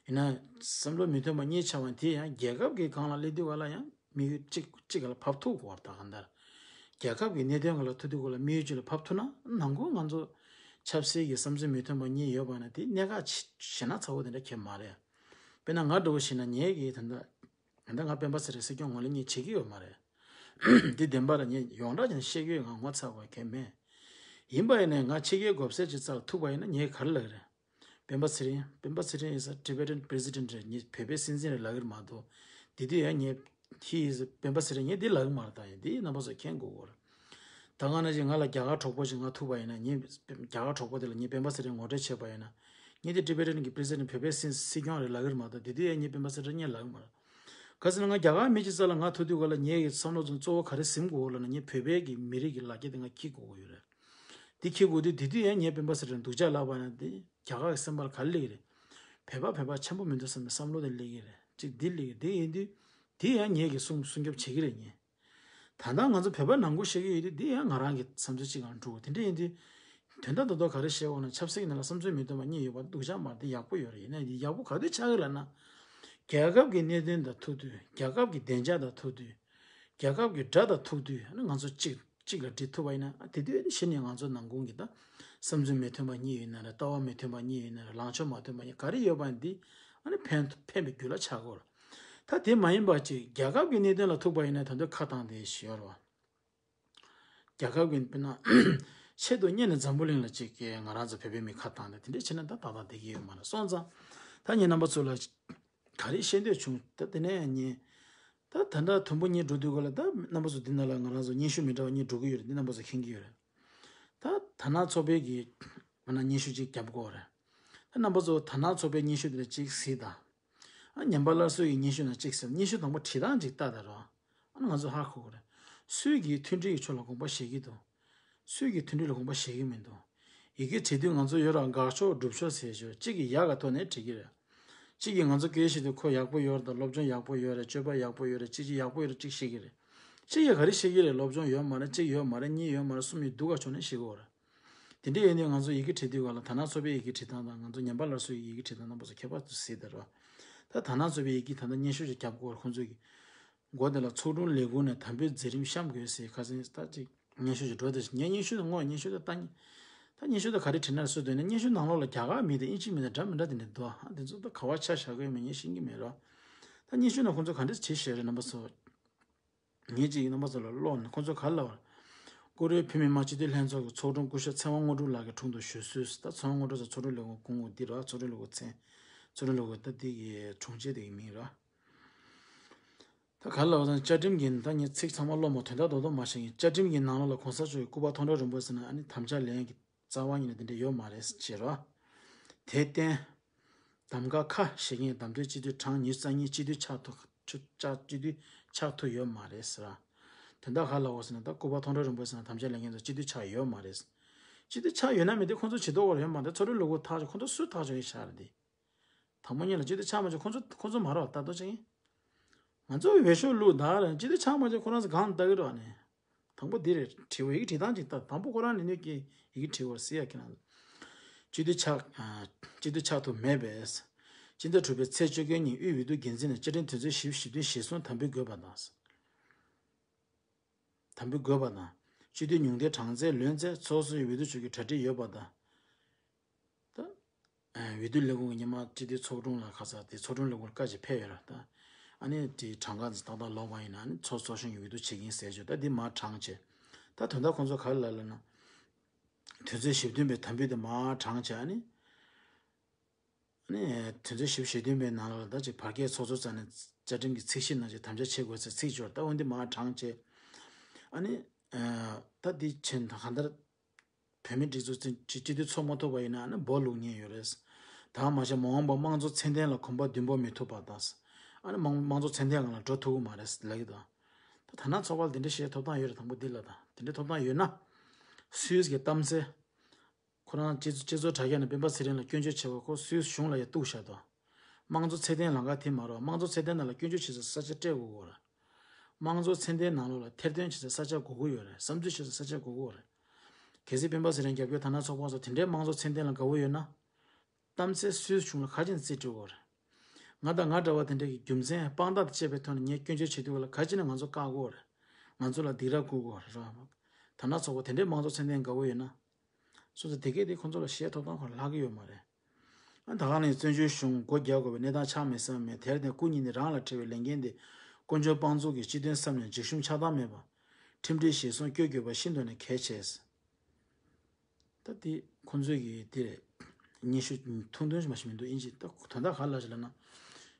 ཡིན་ན་བསམ་བློ་མི་མཐུན་པ་གཉིས་ཆགས་པ་དེ་ཡང་རྒྱལ་ཁབ་ཀྱི་སྒང་ལ་སླེབས་དུས་ག་ལ་ཡང་དམིགས་ཡུལ་གཅིག་གཅིག་ག་ལ་ཕབ་ཐུབ་དགོས་པ་རེད། ད་གང་ལྟར་རྒྱལ་ཁབ་ཀྱི་གནད་དོན་ག་ལ་ཐུག་དུས་ག་ལ་དམིགས་ཡུལ་གཅིག་ལ་ཕབ་ཐུབ་ན་ནང་ཁུལ་ང་ཚོ་ཆབ་སྲིད་ཀྱི་བསམ་ཚུལ་མི་མཐུན་པ་གཉིས་ཡོད་པ་ན་དེ་གནད་འགག་ཆེ་ཞེ་ན་ཚ་བོ་དེ་འདྲ་ཁྱེད་མ་རེད། དཔེར་ན་ང་འདྲ་བོ་ཞིག་ན་ངས་ཀྱིས་ད་ལྟ་ད་ལྟ་ང་སྤེན་པ་ཚེ་རིང་སྲིད་སྐྱོང་ངོས་ལེན་གཉིས་བྱེད་ཀྱི་ཡོད་མ་རེད། འདི་བདེན་པ་རེད། ངས་ཡོངས་གྲགས་ཀྱང་བཤད་ཀྱི་ཡོད། ང་ངོ་ཚ་བ་གང་ཡང་མེད། ཡིན་པ་ཡིན་ནའི་ང་ཕྱི་རྒྱལ་དགོས་སེལ་ཅིག་རྩ་ལ་ཐུག་པ་ཡིན་ན་ངས་ག་རེ་ལབ་ཀྱི་རེད། སྤེན་པ་ཚེ་རིང་། སྤེན་པ་ཚེ་རིང་is a Tibetan president རེད། ངས་བོད་པའི་སྲིད་འཛིན་རེད་ལབ་ཀྱི་རེད་མ་གཏོགས། དེ་དུས་ཡང་ངས་he is སྤེན་པ་ཚེ་རིང་ངས་འདི་ལབ་ཀྱི་མ་རེད། ད་ཡིན་འདི་རྣམ་པ་ཚོ་མཁྱེན་དགོས་ཀྱི་རེད། ད་ག་ནང་བཞིན་ང་ལ་རྒྱ་གར་གྲོགས་པོ་ཞིག་ང་ཐུག་པ་ཡིན་ན། ངས་རྒྱ་གར་གྲོགས་པོ་དེ་ལ་ངས་སྤེན་པ་ཚེ་རིང་ངོ་སྤྲོད་བྱས་པ་ཡིན་ན། ངས་འདི་Tibetan གི་president བོད་པའི་སྲིད་སྲིད་སྐྱོང་རེད་ལབ་ཀྱི་རེད་མ་གཏོགས། དེ་དུས་ཡང་ངས་སྤེན་པ་ཚེ་རིང་ངས་ལབ་ཀྱི་མ་རེད། ག་ཟེར་ན་ང་རྒྱ་གར་མི་གཅིག་རྩ་ལ་ང་ཐུག་དུས་ག་ལ་ངའི་བསམ་བློ་ཚོ་གཙོ་བོ་ག་རེ་ཟིན་དགོས་ལབ་ན། ངས་བོད་པའི་གི་མི་རིགས་ཀྱི་ལ་རྒྱ་དེ་ང་འཁྱེར་དགོས་ཀྱི་ཡོད་རེད། འདི་འཁྱེར་དགོས་དུས་དེ་དུས་ཡང་ངས་སྤེན་པ་ཚེ་རིང་སྡུག་ཅག་ལབ་པ་ན་དེ་རྒྱ་གར་གྱི་སེམས་པ་ལ་ག་རེ་སླེབས་ཀྱི་རེད། བོད་པ་བོད་པ་ཆེན་པོ་མི་འདུག་བསམ་པའི་བསམ་བློ་དེ་སླེབས་ཀྱི་རེད། གཅིག་འདི་སླེབས་ཀྱི་འདི་ཡིན་དུས་དེ་ཡང་ངས་ཀྱི་སྲུང་སྲུང་སྐྱོབ་བྱེད་ཀྱི་རེད། ངས་ད་ལྟ་ང་ཚོ་བོད་པ་ནང་ཁུལ་བཤད་ཀྱི་ཡོད་དུས་འདི་ཡང་ང་རང་གི་བསམ་ཚུལ་གཅིག་གང་འགྲོ་དེ་འདྲ་ཡིན་དུས། དོན་དག་རྡོག་རྡོག་ག་རེ་བཤད་འོང་ན་ཆབ་སྲིད་ཀྱི་ནང་ལ་བསམ་ཚུལ་མི་མཐུན་པ་གཉིས་ཡོད་པ་སྡུག་ཅག་མ་རེད། དེ་ཡག་པོ་ཡོད་རེད། ཡིན་ན་ཡག་པོ་ག་དུས་ཆགས་ཀྱི་ལབ་ན། རྒྱལ་ཁབ་ཀྱི་གནད་དོན་དང་ཐུག་དུས། རྒྱལ་ཁབ་ཀྱི་བདེ་འཇགས་དང་ཐུག་དུས། རྒྱལ་ཁབ་ཀྱི་དགྲ་དང་ཐུག་དུས་ཨ་ནི་ང་ཚོ་གཅིག་གཅིག་ལ་སྒྲིལ་ཐུབ་པ་ཡིན་ན། ཨ་དེ་དུས་ཨ་ནི་གཞི་ནས་ང་ཚོ་ནང་ཁུལ་གྱི་ད་བསམ་ཚུལ་མི་མཐུན་པ་གཉིས་ཡོད་ན་རེད། ལྟ་བ་མི་མཐུན་པ་གཉིས་ཡོད་ན་རེད། ལངས་ཕྱོགས་མ་མཐུན་པ་གཉིས་ག་རེ་ཡོད་པ་ཡིན་འདི་ཨ་ནི་ཕན་ཕན་པའི་རྒྱུ་ལ་ཆགས་དགོས་རེད། ད་དེ་མ་ཡིན་པ་ཅིག་རྒྱལ་ཁབ་ཀྱི་གནད་དོན་ལ་ཐུག་པ་ཡིན་ན་ད་དུང་ཁ་བཏང་དེ་ཞིག་ཡོད་རེད་བ། རྒྱལ་ཁབ་ཀྱི་དཔེར་ན་ཆེད་དུ་གཉེར་ནས་འཛམ་བུ་གླིང་ལ་ཅིག་གི་ང་རང་ཚོ་བོད་པའི་མི་ཁ་བཏང་དེ་དེ་འདྲས་བྱས་ན་ད་ཏག་ཏག་བསྡད་ཀྱི་ཡོད་མ་རེད། སོང་ཙང་ད་ངས་རྣམ་པ་ཚོ་ལ་ག་རེ་བཤད་འདོད་བྱུང་། ད་དེ་ནས་ངས་ད་ད་ལྟ་དུམ་བུ་གཉིས་འགྲོ་དུས་ག་ལ་ད་རྣམ་པ་ཚོ་འདི་ནང་ལ་ང་རང་ཚོ་སྙན་ཞུ་མི་འདྲ་བ་གཉིས་འགྲོ་གི་ཡོད་རེད། འདི་རྣམ་པ་ཚོ་མཁྱེན་གྱི་ཡོད་རེད། ད་དར་ནག་ཚོགས་པའི་གི་ང་ན་སྙན་ཞུ་ཅིག་རྒྱབ་དགོས་རེད། ད་རྣམ་པ་ཚོ་དར་ནག་ཚོགས་པའི་སྙན་ཞུ་དེ་ལ་ཅིག་གཟིགས་དང་། ཨ་ཉམས་པ་སླར་གསོ་ཡི་སྙན་ཞུ་ནང་གཅིག་ཟེར། སྙན་ཞུ་དང་པོ་བྲིས་སྟངས་གཅིག་ལྟ་དང་རོགས། ཨ་ང་ཚོ་ཧ་གོ་གི་རེད། སུས་ཀྱིས་མཐུན་སྒྲིལ་གྱི་ཕྱོགས་ལ་དགོངས་པ་བཞེས་ཀྱི་འདུག་སུས་ཀྱིས་མཐུན་སྒྲིལ་ལ་དགོངས་པ་བཞེས་ཀྱི་མི་འདུག་ཡི་གེ་བྲིས་དུས་ང་ཚོ་ཡོད་ར་དགག་ཕྱོགས་སྒྲུབ་ཕྱོགས་ཟེར་ཞོར་གཅིག་གིས་ཡག་ག་ཐོག་ནས་བྲིས་ཀྱི་རེད། གཅིག་གིས་ང་ཚོ་སྐད་བཤད་དུས་ཁོ་ཡག་པོ་ཡོད་རེད་དང་། སློབ་སྦྱོང་ཡག་པོ་ཡོད་རེད། སྤྱོད་པ་ཡག་པོ་ཡོད་རེད། གཅིག་གཅིག་ཡག་པོ་ཡོད་རེད་གཅིག་བཤད་ཀྱི་རེད། གཅིག་གིས་ག་རེ་བཤད་ཀྱི་རེད། སློབ་སྦྱོང་ཡོད་མ་རེད། གཅིག་ཡོད་མ་རེད། གཉིས་ཡོད་མ་རེད། གསུམ་ཡོད་འདུག་ག་ཕྱོགས་ནས་བཤད་ཀྱི་ཡོད་རེད། དེ་འདྲ་ཡིན་དུས་ང་ཚོ་ཡི་གེ་བྲིས་དུས་ག་ལ་དར་ནག་ཚོགས་པའི་ཡི་གེ་བྲིས་སྟངས་དང་ང་ཚོ་ཉམས་པ་སླར་གསོའི་ཡི་གེ་བྲིས་སྟངས་རྣམ་པ་ཚོ་ཁྱད་པར་དུ་གཟིགས་དང་རོགས། ད་དར་ནག་ཚོགས་པའི་ཡི་གེ་ད་ལྟ་སྙན་ཞུ་ཞིག་རྒྱབ་དགོས་རེད། ཁོང་ཚོ་གི་མགོ་དེ་ལ་ཚོགས་དྲུང་ལས་ཁུངས་ནས་དམ་འབུལ་མཛད་རིམ་བཤམས་དགོས་ཟེར་ཁ་སང་ད་ཅིག་སྙན་ཞུ་ཞིག་འགྲོ་དེ། ངས་སྙན་ཞུ་དེ་སྔོན་སྙན་ཞུ་དེ་ལྟ་ཉན། ད་སྙན་ཞུ་དེ་ག་རེ་བྲིས་ན་སུ་འདོད་ན། སྙན་ཞུ་ནང་ལོགས་ལ་རྒྱ་གར་མི་དང་དབྱིན་ཇི་མི་དང་འདྲ་མི་འདྲ་དེ་འདྲ་འདུག་ཨ་དེ་ཚོ་ད་ག་བ་ཆ་བཞག་གི་ཡོད་མེད་ངས་ཤེས་ཀྱི་མེད་རོགས། ད་སྙན་ཞུ་ནང་ཁོང་ཚོ་ག་འདྲ་བྲིས་བཞག་རེད་རྣམ་པ་ཚོ། ངས་ཅིག་རྣམ་པ་ཚོ་ལ་ཀློག་ནས། ཁོང་ཚོ་ག་རེ་ལབ་པ་རེད། བཀུར་འོས་བོད་མི་མང་སྤྱི་འཐུས་ལྷན་ཚོགས་ཀྱི་ཚོགས་དྲུང་སྐུ་ཞབས་ཚེ་དབང་དངོས་གྲུབ་ལགས་ཀྱི་དྲུང་དུ་ཞུ་གསོལ། ད་ཚེ་དབང་དངོས་གྲུབ་ཟེར་ཚོགས་དྲུང་ལས་ཁུངས་སྐུ་ངོ་འདི་རེད། ཚོགས་དྲུང་ལས་ཁུངས་མཚན། ཚོ་རིང་ལུ་གུ་ད་འདི་གི་དྲུང་ཆེ་དེ་གི་མིང་ར། ད་ག་ལ་བ་དང་བཅའ་ཁྲིམས་ཀྱི་ད་ངས་ཚིག་ཚང་མ་ཀློག་མ། དོན་དག་རྡོག་རྡོག་མ་བཤད་ཀྱི། བཅའ་ཁྲིམས་ཀྱི་ནང་ལོགས་ལ་གོང་ས་མཆོག་གི་སྐུ་པར་མཐོང་གྲོལ་རིམ་པ་ཟེར་ན་ཨ་ནི་དམ་བཅའ་ལེན་གྱི་རྩ་བ་ཉིད་ནས་དེ་འདྲ་ཡོད་མ་རེད་ཟེར་རོ། དེར་བརྟེན། གདམ་ག་ཁ་ཞེ་ངས་གདམ་དོན་སྤྱི་འཐུས་གྲངས་ཉི་ཤུ་རྩ་གཉིས་སྤྱི་འཐུས་ཆགས་ཐུབ་ཆུ་ཆགས་སྤྱི་འཐུས་ཆགས་ཐུབ་ཡོད་མ་རེད་ཟེར། དོན་དག་ག་ལ་འོ་ཟེར་ན་ད་སྐུ་པར་མཐོང་གྲོལ་རིམ་པ་ཟེར་ན་དམ་བཅའ་ལེན་མཁན་ཚོ་སྤྱི་འཐུས་ཆགས་ཡོད་མ་རེད། སྤྱི་འཐུས་ཆགས་ཡོད་ན་མེད་དེ་ཁོང་ཚོ་བྱེད་དོ་བར་ཡོད་མ་རེད། ཚོ་རིང་ལུ་གུ་ཐག་ཆོད། ཁོང་ཚོ་སུས་ཐག་ཆོད་ཡིན་ཤར་དེ། དང་པོ་ཉིད་ལ་སྤྱི་འཐུས་ཆགས་མ་ཆོག་ཁོང་ཚོ་ཁོང་ཚོ་མ་རོགས་ལྟ་རྟོག་བྱེད་ཀྱིན། ང་ཚོ་བེད་སྤྱོད་ལུགས་ད་རེད། སྤྱི་འཐུས་ཆགས་མ་ཆོག་ཁོ་རང་ཚོ་གང་ལྟ་གི་རོགས་ནས། དང་པོ་འདི་རེད། དྲི་བ་ཡིག་བྲིས་སྟངས་ཅིག་ལྟ། དང་པོ་ཁོ་རང་ནས་ནུས་ཀྱི་ཡིག་བྲིས་བར་སི་ཡ་ཁྱེད་རང་། སྤྱི་འཐུས་ཆགས་ཨ། སྤྱི་འཐུས་ཆགས་ཐུབ་མེད་པས། སྤྱི་ཟླ་དྲུག་པའི་ཚེས་བཅོ་བརྒྱད་ཉིན་དབུས་འོས་བསྡུ་འགན་འཛིན་ནས་བཅའ་ཁྲིམས་དོན་ཚན་ཞེ་བདུན་གཞིར་བཟུང་དམ་འབུལ་དགོས་པ་དང་། དམ་འབུལ་དགོས་པ་དང་། སྤྱི་འཐུས་ཉུང་མཐའི་གྲངས་ཚད་ལོན་ཚེ་ཚོགས་གཙོའི་འོས་བསྡུ་བྱེད་རྒྱུའི་གྲ་སྒྲིག་ཡོད་པ་དང་། ད། འོས་བསྡུ་ལས་ཁུངས་ཀྱི་ཉི་མ་སྤྱི་འཐུས་ཚོགས་དྲུང་ལ་ཁ་ཚ་དེ་ཚོགས་དྲུང་ལས་ཁུངས་ལ་བཀའ་ཅིག་ཕེབས་ཡོད་ར་ད། ཨ་ནི་དེ་གྲངས་ཀ་ཏག་ཏག་ལོག་པ་ཡིན་ན་ཨ་ནི་ཚོགས་ཚོགས་གཞོན་གྱི་འོས་བསྡུ་བྱེད་ཀྱིན་ཟེར་བརྗོད། ད་འདི་མར་དྲངས་བྱས། ད་དོན་དག་ཁོང་ཚོ་ག་རེ་ལབ་ལབ་ན། དོན་ཚན་ཞེ་བདུན་པའི་དམ་འབུལ་དེ་མར་དྲངས་བྱས། ཨ་ནི། ཨ་ནི་དོན་ཚན་ཞེ་བདུན་པའི་ནང་ལ་ད་ཅིག་བར་བརྒལ་ཚོགས་གཙོ་རྩ་ནས་བཅའ་ཁྲིམས་ཀྱི་ཚིག་གཞི་ནང་ཅིག་དམ་བཅའ་བྱེད་དགོས་ཟེར་ཚིག་སྦྱོར། ད་འོན་ཏེ་མར་དྲངས་བྱས། ཨ་ནི། ད་འདི་ཕྱིན་ད་གང་ལྟར། བོད་མིའི་སྒྲིག་འཛུགས་སྤྱི་འཐུས་ཚོགས་མ་ཐུབ་པ་ཡིན་ན་ཨ་ནི་སྦོ་ལུག་ཉེན་ཡོད་རེད། ད་མ་གཞི་མ་འོངས་པ་དམངས་གཙོ་ཚད་ལྡན་ལ་གོམ་པ་མདུན་སྤོ་མི་ཐུབ་པ་དང་། ཨ་ནི་དམངས་དམངས་གཙོ་ཚད་ལྡན་སྒང་ལ་འགྲོ་ཐུབ་ཀྱི་མ་རེད་ལབ་ཀྱི་འདུག་ད་ཐ་ན་ཚོགས་པ་ལ་དེ་འདྲ་བཤད་ཐོབ་ཐང་ཡོད་རེད། དང་པོ་འདི་ལ་ད་དེ་འདྲ་ཐོབ་ཐང་ཡོད་ན། སུད་སི་གི་གཏམ་གསལ། ཁོ་རང་སྤྱི་སྤྱི་ཚོགས་དྲ་རྒྱ་ནས་སྤེན་པ་ཚེ་རིང་ལ་སྐྱོན་བརྗོད་བྱས་པ་ཁོ་སུད་སི་གཞུང་ལ་ཡང་གཏུགས་བཞག་འདུག་དམངས་གཙོ་ཚད་ལྡན་ལམ་ཁ་དེ་མ་རེད། དམངས་གཙོ་ཚད་ལྡན་ནང་ལ་སྐྱོན་བརྗོད་བྱེད་སའི་ས་ཆ་སྤྲད་དགོས་ཀྱི་རེད། དམངས་གཙོ་ཚད་ལྡན་ནང་ལོགས་ལ་ཐེར་འདོན་བྱེད་སའི་ས་ཆ་དགོས་ཀྱི་ཡོད་རེད། བསམ་ཚུལ་བཤད་སའི་ས་ཆ་དགོས་ཀྱི་ཡོད་རེད། གལ་སྲིད་སྤེན་པ་ཚེ་རིང་རྒྱབ་སྐྱོར་དར་ནག་ཚོགས་པ་ཚོ་དེ་འདྲའི་དམངས་གཙོ་ཚད་ལྡན་ལ་དགའ་བོ་ཡོད་ན། གཏམ་གསལ་སུད་སི་གཞུང་ལ་ག་ཅི་ནས་རྩིས་སྤྲོད་དགོས་རེད། ང་དང་ང་འདྲ་བ་དེ་འདྲ་གི་རྒྱུ་མཚན་དཔང་རྟགས་དང་བཅས་པའི་ཐོག་ནས་ངས་སྐྱོན་བརྗོད་བྱེད་དུས་ལ་ག་ཅི་ནས་ང་ཚོ་བཀག་དགོས་རེད། ང་ཚོ་ལ་སྡིགས་ར་བསྐུལ་དགོས་རེད། དར་ནག་ཚོགས་པ་དེ་འདྲའི་དམངས་གཙོ་ཚད་ལྡན་དགའ་བོ་ཡོད་ན། སོ་སོ་དེ་གས་དེ་ཁོང་ཚོ་ལ་བཤད་ཐོབ་ཐང་ཁོ་ལྷག་གི་ཡོད་མ་རེད། ཨ་ད་ག་ནས་བཙན་བྱོལ་གཞུང་སྒོ་རྒྱག་དགོས་པའི་གནས་སྟངས་ཆགས་མེད་བསམ་མེད། དེར་བརྟེན་སྐུ་ཉིད་ནས་རང་ལ་འཕྲད་པའི་ལས་འགན་དེ་དཀོན་མཆོག་དཔང་བཙུགས་ཀྱིས་སྤྱི་དོན་བསམ་ནས་འཇིགས་ཞུམ་ཆགས་སྡང་མེད་པར་ཁྲིམས་སྒྲིག་གཞིར་བཟུང་བསྐྱོད་དགོས་པ་ཤིན་ཏུ་ནས་གལ་ཆེ། ད་དེ་ཁོང་ཚོས་ཀྱི་དེ་རེད། སྙན་ཞུ་ཐུང་ཐུང་ཞིག་མ་ཞིག་མི་འདུག་ཨིན་ཇི། ད་དོན་དག་ག་ལ་ཞིག་ལབ་ན།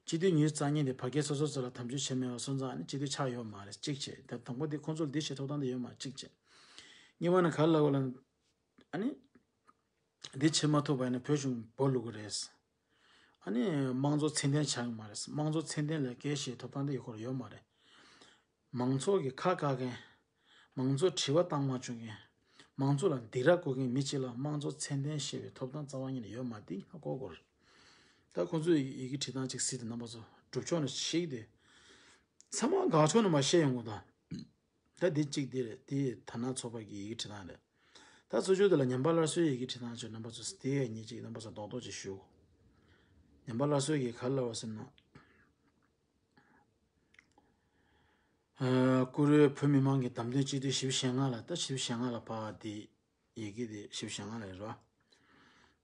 སྤྱི་འཐུས་ཉི་ཤུ་རྩ་གཉིས་དེ་བར་བརྒལ་ཚོགས་གཙོ་ཚོ་ལ་དམ་བཅའ་བྱས་མེད་པ་སོང་ཙང་ཨ་ནི་སྤྱི་འཐུས་ཆགས་ཡོད་མ་རེད། གཅིག་བྱས། ད་དང་པོ་དེ་ཁོང་ཚོ་ལ་འདི་བྱེད་ཐོབ་ཐང་དེ་ཡོད་མ་རེད། གཅིག་བྱས། གཉིས་པ་ནི་ག་ལ་ལབ་ན། ཨ་ནི། འདི་བྱེད་མ་ཐུབ་པ་ཡིན་ན་བོད་གཞུང་སྦོ་ལུག་གི་རེད། ཨ་ནི་དམངས་གཙོ་ཚད་ལྡན་ཆགས་ཀྱི་མ་རེད། དམངས་གཙོ་ཚད་ལྡན་ལས་སྐལ་བཤད་ཐོབ་ཐང་དེ་ཡོད་ཁོ་ར་ཡོད་མ་རེད། མང་ཚོགས་ཀྱི་ཁ་བཀག་མཁན། མང་ཚོགས་དྲི་བ་བཏང་མ་བཅུག་མཁན། མང་ཚོགས་ལ་སྡིགས་ར་བསྐུལ་མཁན་མི་གཅིག་ལ་དམངས་གཙོ་ཚད་ལྡན་བཤད་པའི་ཐོབ་ཐང་རྩ་བ་ཉིད་ནས་ཡོད་མ་རེད། འདི་ཧ་གོ་དགོས་རེད། ད་ཁོང་ཚོས་ཡི་གེ་བྲིས་སྟངས་གཅིག་གཟིགས་དེ་རྣམ་པ་ཚོ་སྒྲུབ་ཕྱོགས་ནས་ཤེས་ཀྱི་དེ། ཚང་མ་དགག་ཕྱོགས་ནས་མ་བཤད་ཡོང་གི་ད། ད་འདི་གཅིག་འདི་རེད། འདི་དར་ནག་ཚོགས་པ་གི་ཡི་གེ་བྲིས་སྟངས་རེད། ད་གཙོ་ཆེ་དེ་ལ་ཉམས་པ་སླར་གསོའི་ཡི་གེ་བྲིས་སྟངས་ཚོ་རྣམ་པ་ཚོ་དེ་ཡང་ཉིད་ཅིག་རྣམ་པ་ཚོ་རྡོག་རྡོག་ཅིག་ཞུ། ཉམས་པ་སླར་གསོའི་ཡི་གེ་ག་རེ་ལབ་པ་ཟེར་ན། ཨ། བཀུར་འོས་བོད་མི་མང་གི་བདམས་ཐོན་སྤྱི་འཐུས་བཞི་བཅུ་ཞེ་ལྔ་ལ། ད་བཞི་བཅུ་ཞེ་ལྔ་ལ་ཕར་འདི་ཡི་གེ་དེ་བཞི་བཅུ་ཞེ་ལྔ་ལ་རེད་བ།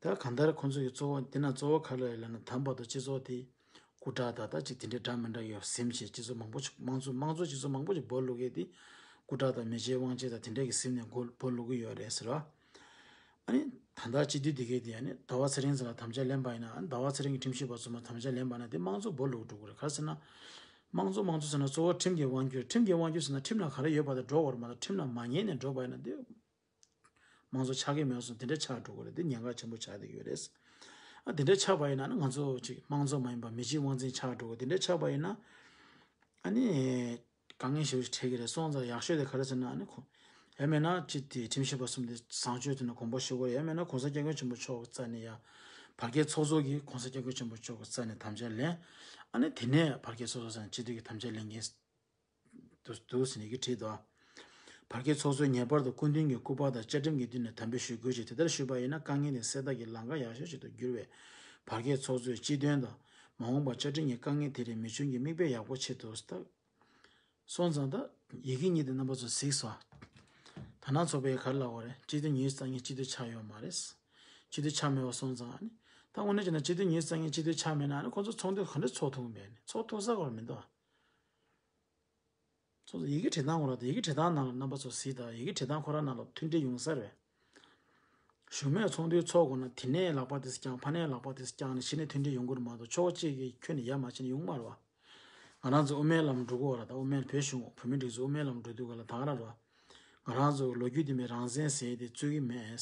ད་གང་ལྟར་ཁོང་ཚོ་གི་གཙོ་བོ་འདི་ན་གཙོ་བོ་ག་རེ་ལབ་ན། དམ་པ་དང་སྤྱི་ཚོགས་དེ་སྐུ་དྲག་དང་ད་ཅིག་དེ་འདྲའི་འདྲ་མི་འདྲ་ཡོད་ཟིན་བྱས། སྤྱི་ཚོགས་མང་པོ་ཅིག་དམངས་གཙོ་དམངས་གཙོ་སྤྱི་ཚོགས་མང་པོ་ཅིག་སྦོ་ལུག་གི་དེ་སྐུ་དྲག་དང་མི་རྗེ་དབང་ཆེ་དང་དེ་འདྲ་གི་ཟིན་ནས་སྒོ་སྦོ་ལུག་གི་ཡོད་རེད་ཟེར་བ། ཨ་ནི་ད་ལྟ་སྤྱི་འཐུས་དེ་གས་དེ་ཨ་ནི་ཟླ་བ་ཚེ་རིང་ཚོ་ལ་དམ་བཅའ་ལེན་པ་ཡིན་ན། ཨ་ནི་ཟླ་བ་ཚེ་རིང་གི་ཁྲིམས་ཞིབ་པ་ཚོ་མ་དམ་བཅའ་ལེན་པ་ན་དེ་དམངས་གཙོ་སྦོ་ལུག་འགྲོ་གི་རེད། ག་རེ་ཟེར་ན། དམངས་གཙོ་དམངས་གཙོ་ཟེར་ན་གཙོ་བོ་ཁྲིམས་ཀྱི་དབང་སྒྱུར། ཁྲིམས་ཀྱི་དབང་སྒྱུར་ཟེར་ན་ཁྲིམས་ལ་ག་རེ་ཡོད་པ་དེ་འགྲོ་བར་མ་གཏོགས་ཁྲིམས་ལ་མ་ཉན་ནས་འགྲོ་བ་ཡིན་ན་དེ། དམངས་གཙོ་ཆགས་ཀྱི་མེད་སོང་། དེ་འདྲ་ཆགས་འགྲོ་གི་རེད། དེ་ཉེན་ཁ་ཆེན་པོ་ཆགས་བསྡད་ཀྱི་ཡོད་རེད། ཨ་དེ་འདྲ་ཆགས་པ་ཡིན་ན་ནི་ང་ཚོ་ཅིག་དམངས་གཙོ་མ་ཡིན་པ་མི་གཅིག་དབང་འཛིན་ཆགས་འགྲོ་གི། དེ་འདྲ་ཆགས་པ་ཡིན་ན་ཨ་ནི་དཀའ་ངལ་ཞེ་པོ་ཞིག་འཕྲད་ཀྱི་རེད། སོང་ཙང་ཡག་ཤོས་དེ་ག་རེ་ཟེར་ན། ཨ་ནི་ཁོ་ཡང་མིན་ན་ཅིག་དེ་ཁྲིམས་ཞིབ་པ་གསུམ་དེ་བཟང་སྤྱོད་དེ་ནས་དགོངས་པ་ཞུ་དགོས་རེད། ཡང་མིན་ན་གོང་ས་སྐྱབས་མགོན་ཆེན་པོ་མཆོག་གི་རྩ་ནས་ཡ་བར་བརྒལ་ཚོགས་གཙོ་གིས་གོང་ས་སྐྱབས་མགོན་ཆེན་པོ་མཆོག་གི་རྩ་ནས་དམ་བཅའ་ལེན། ཨ་ནི་དེ་ནས་བར་བརྒལ་ཚོགས་གཙོ་ཟེར་ན་སྤྱི་འཐུས་ཀྱི་དམ་བཅའ་ལེན་མཁན་དུ་འདུག་ཟེར་ནས་ཀྱི་བྲིས་འདུག་བར་བརྒལ་ཚོགས་གཙོས་ངེས་པར་དུ་སྐུ་མདུན་གྱི་སྐུ་པར་དང་བཅའ་ཁྲིམས་ཀྱི་མདུན་ནས་དམ་འབུལ་ཞུ་དགོས་ཅེས་དེ་ལྟར་ཞུས་པ་ཡིན་ན། དཀའ་ངལ་དེ་སེལ་ཐབས་ཀྱི་ལམ་ཁ་ཡག་ཤོས་ཤིག་ཏུ་གྱུར་བས། བར་བརྒལ་ཚོགས་གཙོས་སྤྱི་དོན་དང་མ་འོངས་པར་བཅའ་ཁྲིམས་ཀྱི་དཀའ་ངལ་དེ་རིགས་མི་འབྱུང་རྒྱུའི་མིག་དཔེ་ཡག་པོ་ཆེད་དུ་ད། སོང་ཙང་ད་ཡི་གེ་གཉིས་དེ་རྣམ་པ་ཚོ་གཟིགས་སོ། དར་ནག་ཚོགས་པས་ག་རེ་ལབ་པ་རེད། སྤྱི་འཐུས་ཉི་ཤུ་རྩ་གཉིས་སྤྱི་འཐུས་ཆགས་ཡོད་མ་རེད། སྤྱི་འཐུས་ཆགས་མེད་པ་སོང་ཙང་ཨ་ནི། ད་དངོས་གནས་བྱས་ན་སྤྱི་འཐུས་ཉི་ཤུ་རྩ་གཉིས་སྤྱི་འཐུས་ཆགས་མེད་ན་ཨ་ནི་ཁོང་ཚོ་ཚོགས་འདུ་ག་འདྲ་ཚོགས་ཐུབ་ཀྱི་མེད་ནི། ཚོགས་ཐུབ་ས་ག་རེ་མི་འདུག་སོ་སོ་ཡི་གེ་བྲིས་སྟངས་ཁོ་ར་དང་། ཡི་གེ་བྲིས་སྟངས་ནང་ལ་རྣམ་པ་ཚོ་གཟིགས་དང་། ཡི་གེ་བྲིས་སྟངས་ཁོ་ར་ནང་ལ་མཐུན་སྒྲིལ་ཡོང་ས་རེད། གཞུང་མེད་ཚོགས་འདུའི་ཚོགས་དགོས་ན་དེ་ནས་ལག་པ་དེ་ཚོ་བརྐྱངས། ཕ་ནས་ལག་པ་དེ་ཚོ་བརྐྱངས་ནས་གཞི་ནས་མཐུན་སྒྲིལ་ཡོང་གི་རེད་མ་གཏོགས། ཕྱོགས་གཅིག་གིས་ཁྱོན་ནས་ཡར་མ་ཕྱིན་ན་ཡོང་མ་རེད་བ། ང་རང་ཚོ་དབུ་མའི་ལམ་འགྲོ་གི་ཡོད་ར། ད་དབུ་མའི་བོད་གཞུང་བོད་མིའི་སྒྲིག་འཛུགས་དབུ་མའི་ལམ་འགྲོ་དུས་ག་ལ་ད་ག་རང་ར། ང་རང་ཚོ་ལོ་རྒྱུས་འདི་མེད་རང་བཙན་ཟེར་དེ་རྩོད་ཀྱི་མེད།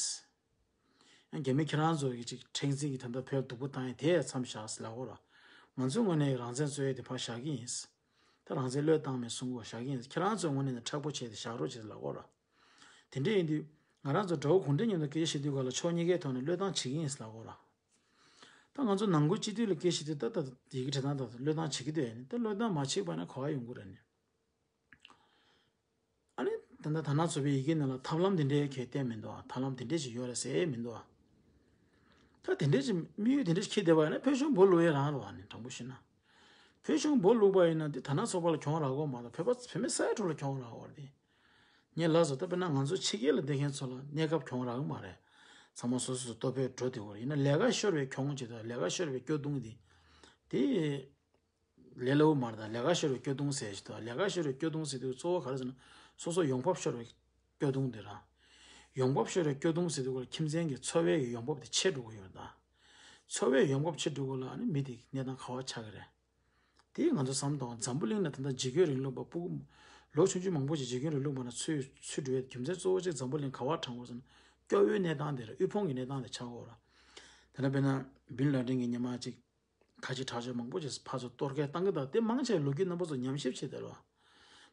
ཡང་རྒྱ་མི་ཁྱེད་རང་ཚོ་གི་ཅིག་མཁྲེགས་འཛིན་གྱི་ད་ལྟ་བོད་སྡུག་པོ་བཏང་ཡས་དེ་མཚམས་བཞག་ཟེར་ལབ་གོ་ར། ང་ཚོའི་ངོས་ནས་རང་བཙན་རྩོད་ཡས་དེ་ཕར་བཞག་གི་ཡིན། ད་རང་བཙན་བློས་བཏང་མེད་གསུང་གོ་བཞག་གི་ཡིན། ཁྱེད་རང་ཚོའི་ངོས་ནས་ནི་མཁྲེགས་པོ་བྱས་ཏེ་བཞག་རོགས་བྱེད་ཟེར་ལབ་གོ་ར། དེ་འདྲ་ཡིན་དུས་ང་རང་ཚོ་དགྲ་བོ་གུང་ཁྲན་མཉམ་དུ་སྐད་ཆ་བཤད་དུས་ག་ལ་ཕྱོགས་གཉིས་ཀའི་ཐོག་ནས་བློས་བཏང་བྱེད་ཀྱི་ཡིན་ཟེར་ལབ་གོ་ར། ད་ང་ཚོ་ནང་ཁུལ་སྤྱི་འཐུས་ལ་སྐད་ཆ་དེ་ད་ད་ཡི་གེ་བྲིས་སྟངས་ད་བློས་བཏང་བྱེད་ཀྱི་འདུག་ཨ་ནི། ད་བློས་བཏང་མ་བྱེད་པ་ན་ག་བ་ཡོང་གི་རེད་ནི། ཨ་ནི་ད་ལྟ་དར་ནག་ཚོགས་པའི་ཡི་གེ་ནང་ལ་ཐབས་ལམ་དེ་འདྲའི་གལ་བསྟན་མི་འདུག་ཨ། ཐབས་ལམ་དེ་འདྲས་ཅིག་ཡོད་རེད་ཟེར་མི་འདུག་ཨ། ད་དེ་འདྲས་ཅིག་དམིགས་ཡུལ་དེ་འདྲས་ཅིག་འཁྱེར་བསྡད་པ་ཡིན་ན་བོད་གཞུང་སྦོ་ལུག་ཡས་རང་རེད་བ། ནི་དྲང་པོ་བཤད་ན། བོད་གཞུང་སྦོ་ལུག་པ་ཡིན་ན་དེ་དར་ནག་ཚོགས་པ་ལ་གྱོང་རག་གི་ཡོད་མ་གཏོགས་བོད་པ་བོད་མི་སའི་ཁྲོད་ལ་གྱོང་རག་གི་ཡོད་རེད་དེ། ངས་ལབ་སོང་། ད་དཔེར་ན་ང་ཚོ་ཕྱི་རྒྱལ་ལ་བསྡད་མཁན་ཚོ་ལ་གནས་སྐབས་གྱོང་རག་གི་མ་རེད། ཚང་མ་སོ་སོ་སོ་ལྟོ་ཕད་འགྲོ་བསྡད་ཡོད་རེད། ཡིན་ན་ལས་ཀ་ཤོར་བའི་གྱོང་ཅིག་དང་ལས་ཀ་ཤོར་བའི་སྐྱོ་གདུང་དེ་དེ་ལས་སླ་པོ་མ་རེད། ད་ལས་ཀ་ཤོར་བའི་སྐྱོ་གདུང་ཟེར་ཞིག་དང་། ལས་ཀ་ཤོར་བའི་སྐྱོ་གདུང་ཟེར་དུས་གཙོ་བོ་ག་རེ་ཟེར་ན་སོ་སོ་ཡོང་འབབ་ཤོར་བའི་སྐྱོ་གདུང་དེ་རེད། ཡོང་འབབ་ཤོར་བའི་སྐྱོ་གདུང་ཟེར་དུས་ཁྱིམ་མཚེས་ཀྱི་འཚོ་བའི་ཡོང་འབབ་དེ་ཆད་འགྲོ་གི་ཡོད་རེད་ད། འཚོ་བའི་ཡོང་འབབ་ཆད་འགྲོ་གི་ལ་ཨ་ནི་མི་དེ་གནས་སྟངས་ག་བ་ཆགས་ཀྱི་རེད། དེ་ང་ཚོ་བསམ་བློ་གཏོང་། འཛམ་བུ་གླིང་ལ་ད་ལྟ་འཇིགས་སྐུལ་རིང་ལུགས་པ་ཕྲུ་གུ་ལོ་ཆུང་ཆུང་མང་པོ་ཞིག་འཇིགས་སྐུལ་རིང་ལུགས་པ་ནང་ཚུད་ཚུད་འགྲོ་བའི་རྒྱུ་མཚན་གཙོ་བོ་གཅིག་འཛམ་བུ་གླིང་ག་བ་དྲག་པ་ཟེར་ན་སྐྱོ་བོའི་གནས་སྟངས་དེ་རེད། དབུལ་ཕོངས་ཀྱི་གནས་སྟངས་དེ་ཆགས་ཀྱི་ཡོད་རེད། དེ་ནས་དཔེར་ན་བིན་ལ་ཏིན་གྱི་ཉི་མ་གཅིག་ཁ་ཆེ་དྲག་ཆེ་མང་པོ་ཞིག་ཕར་ཚུར་གཏོར་སྐལ་བཏང་གི་འདུག་དེ་མང་ཆེ་ལོ་རྒྱུས་རྣམ་པ་ཚོ་ཉམས་ཞིབ་བྱེད་བསྡད་རོགས།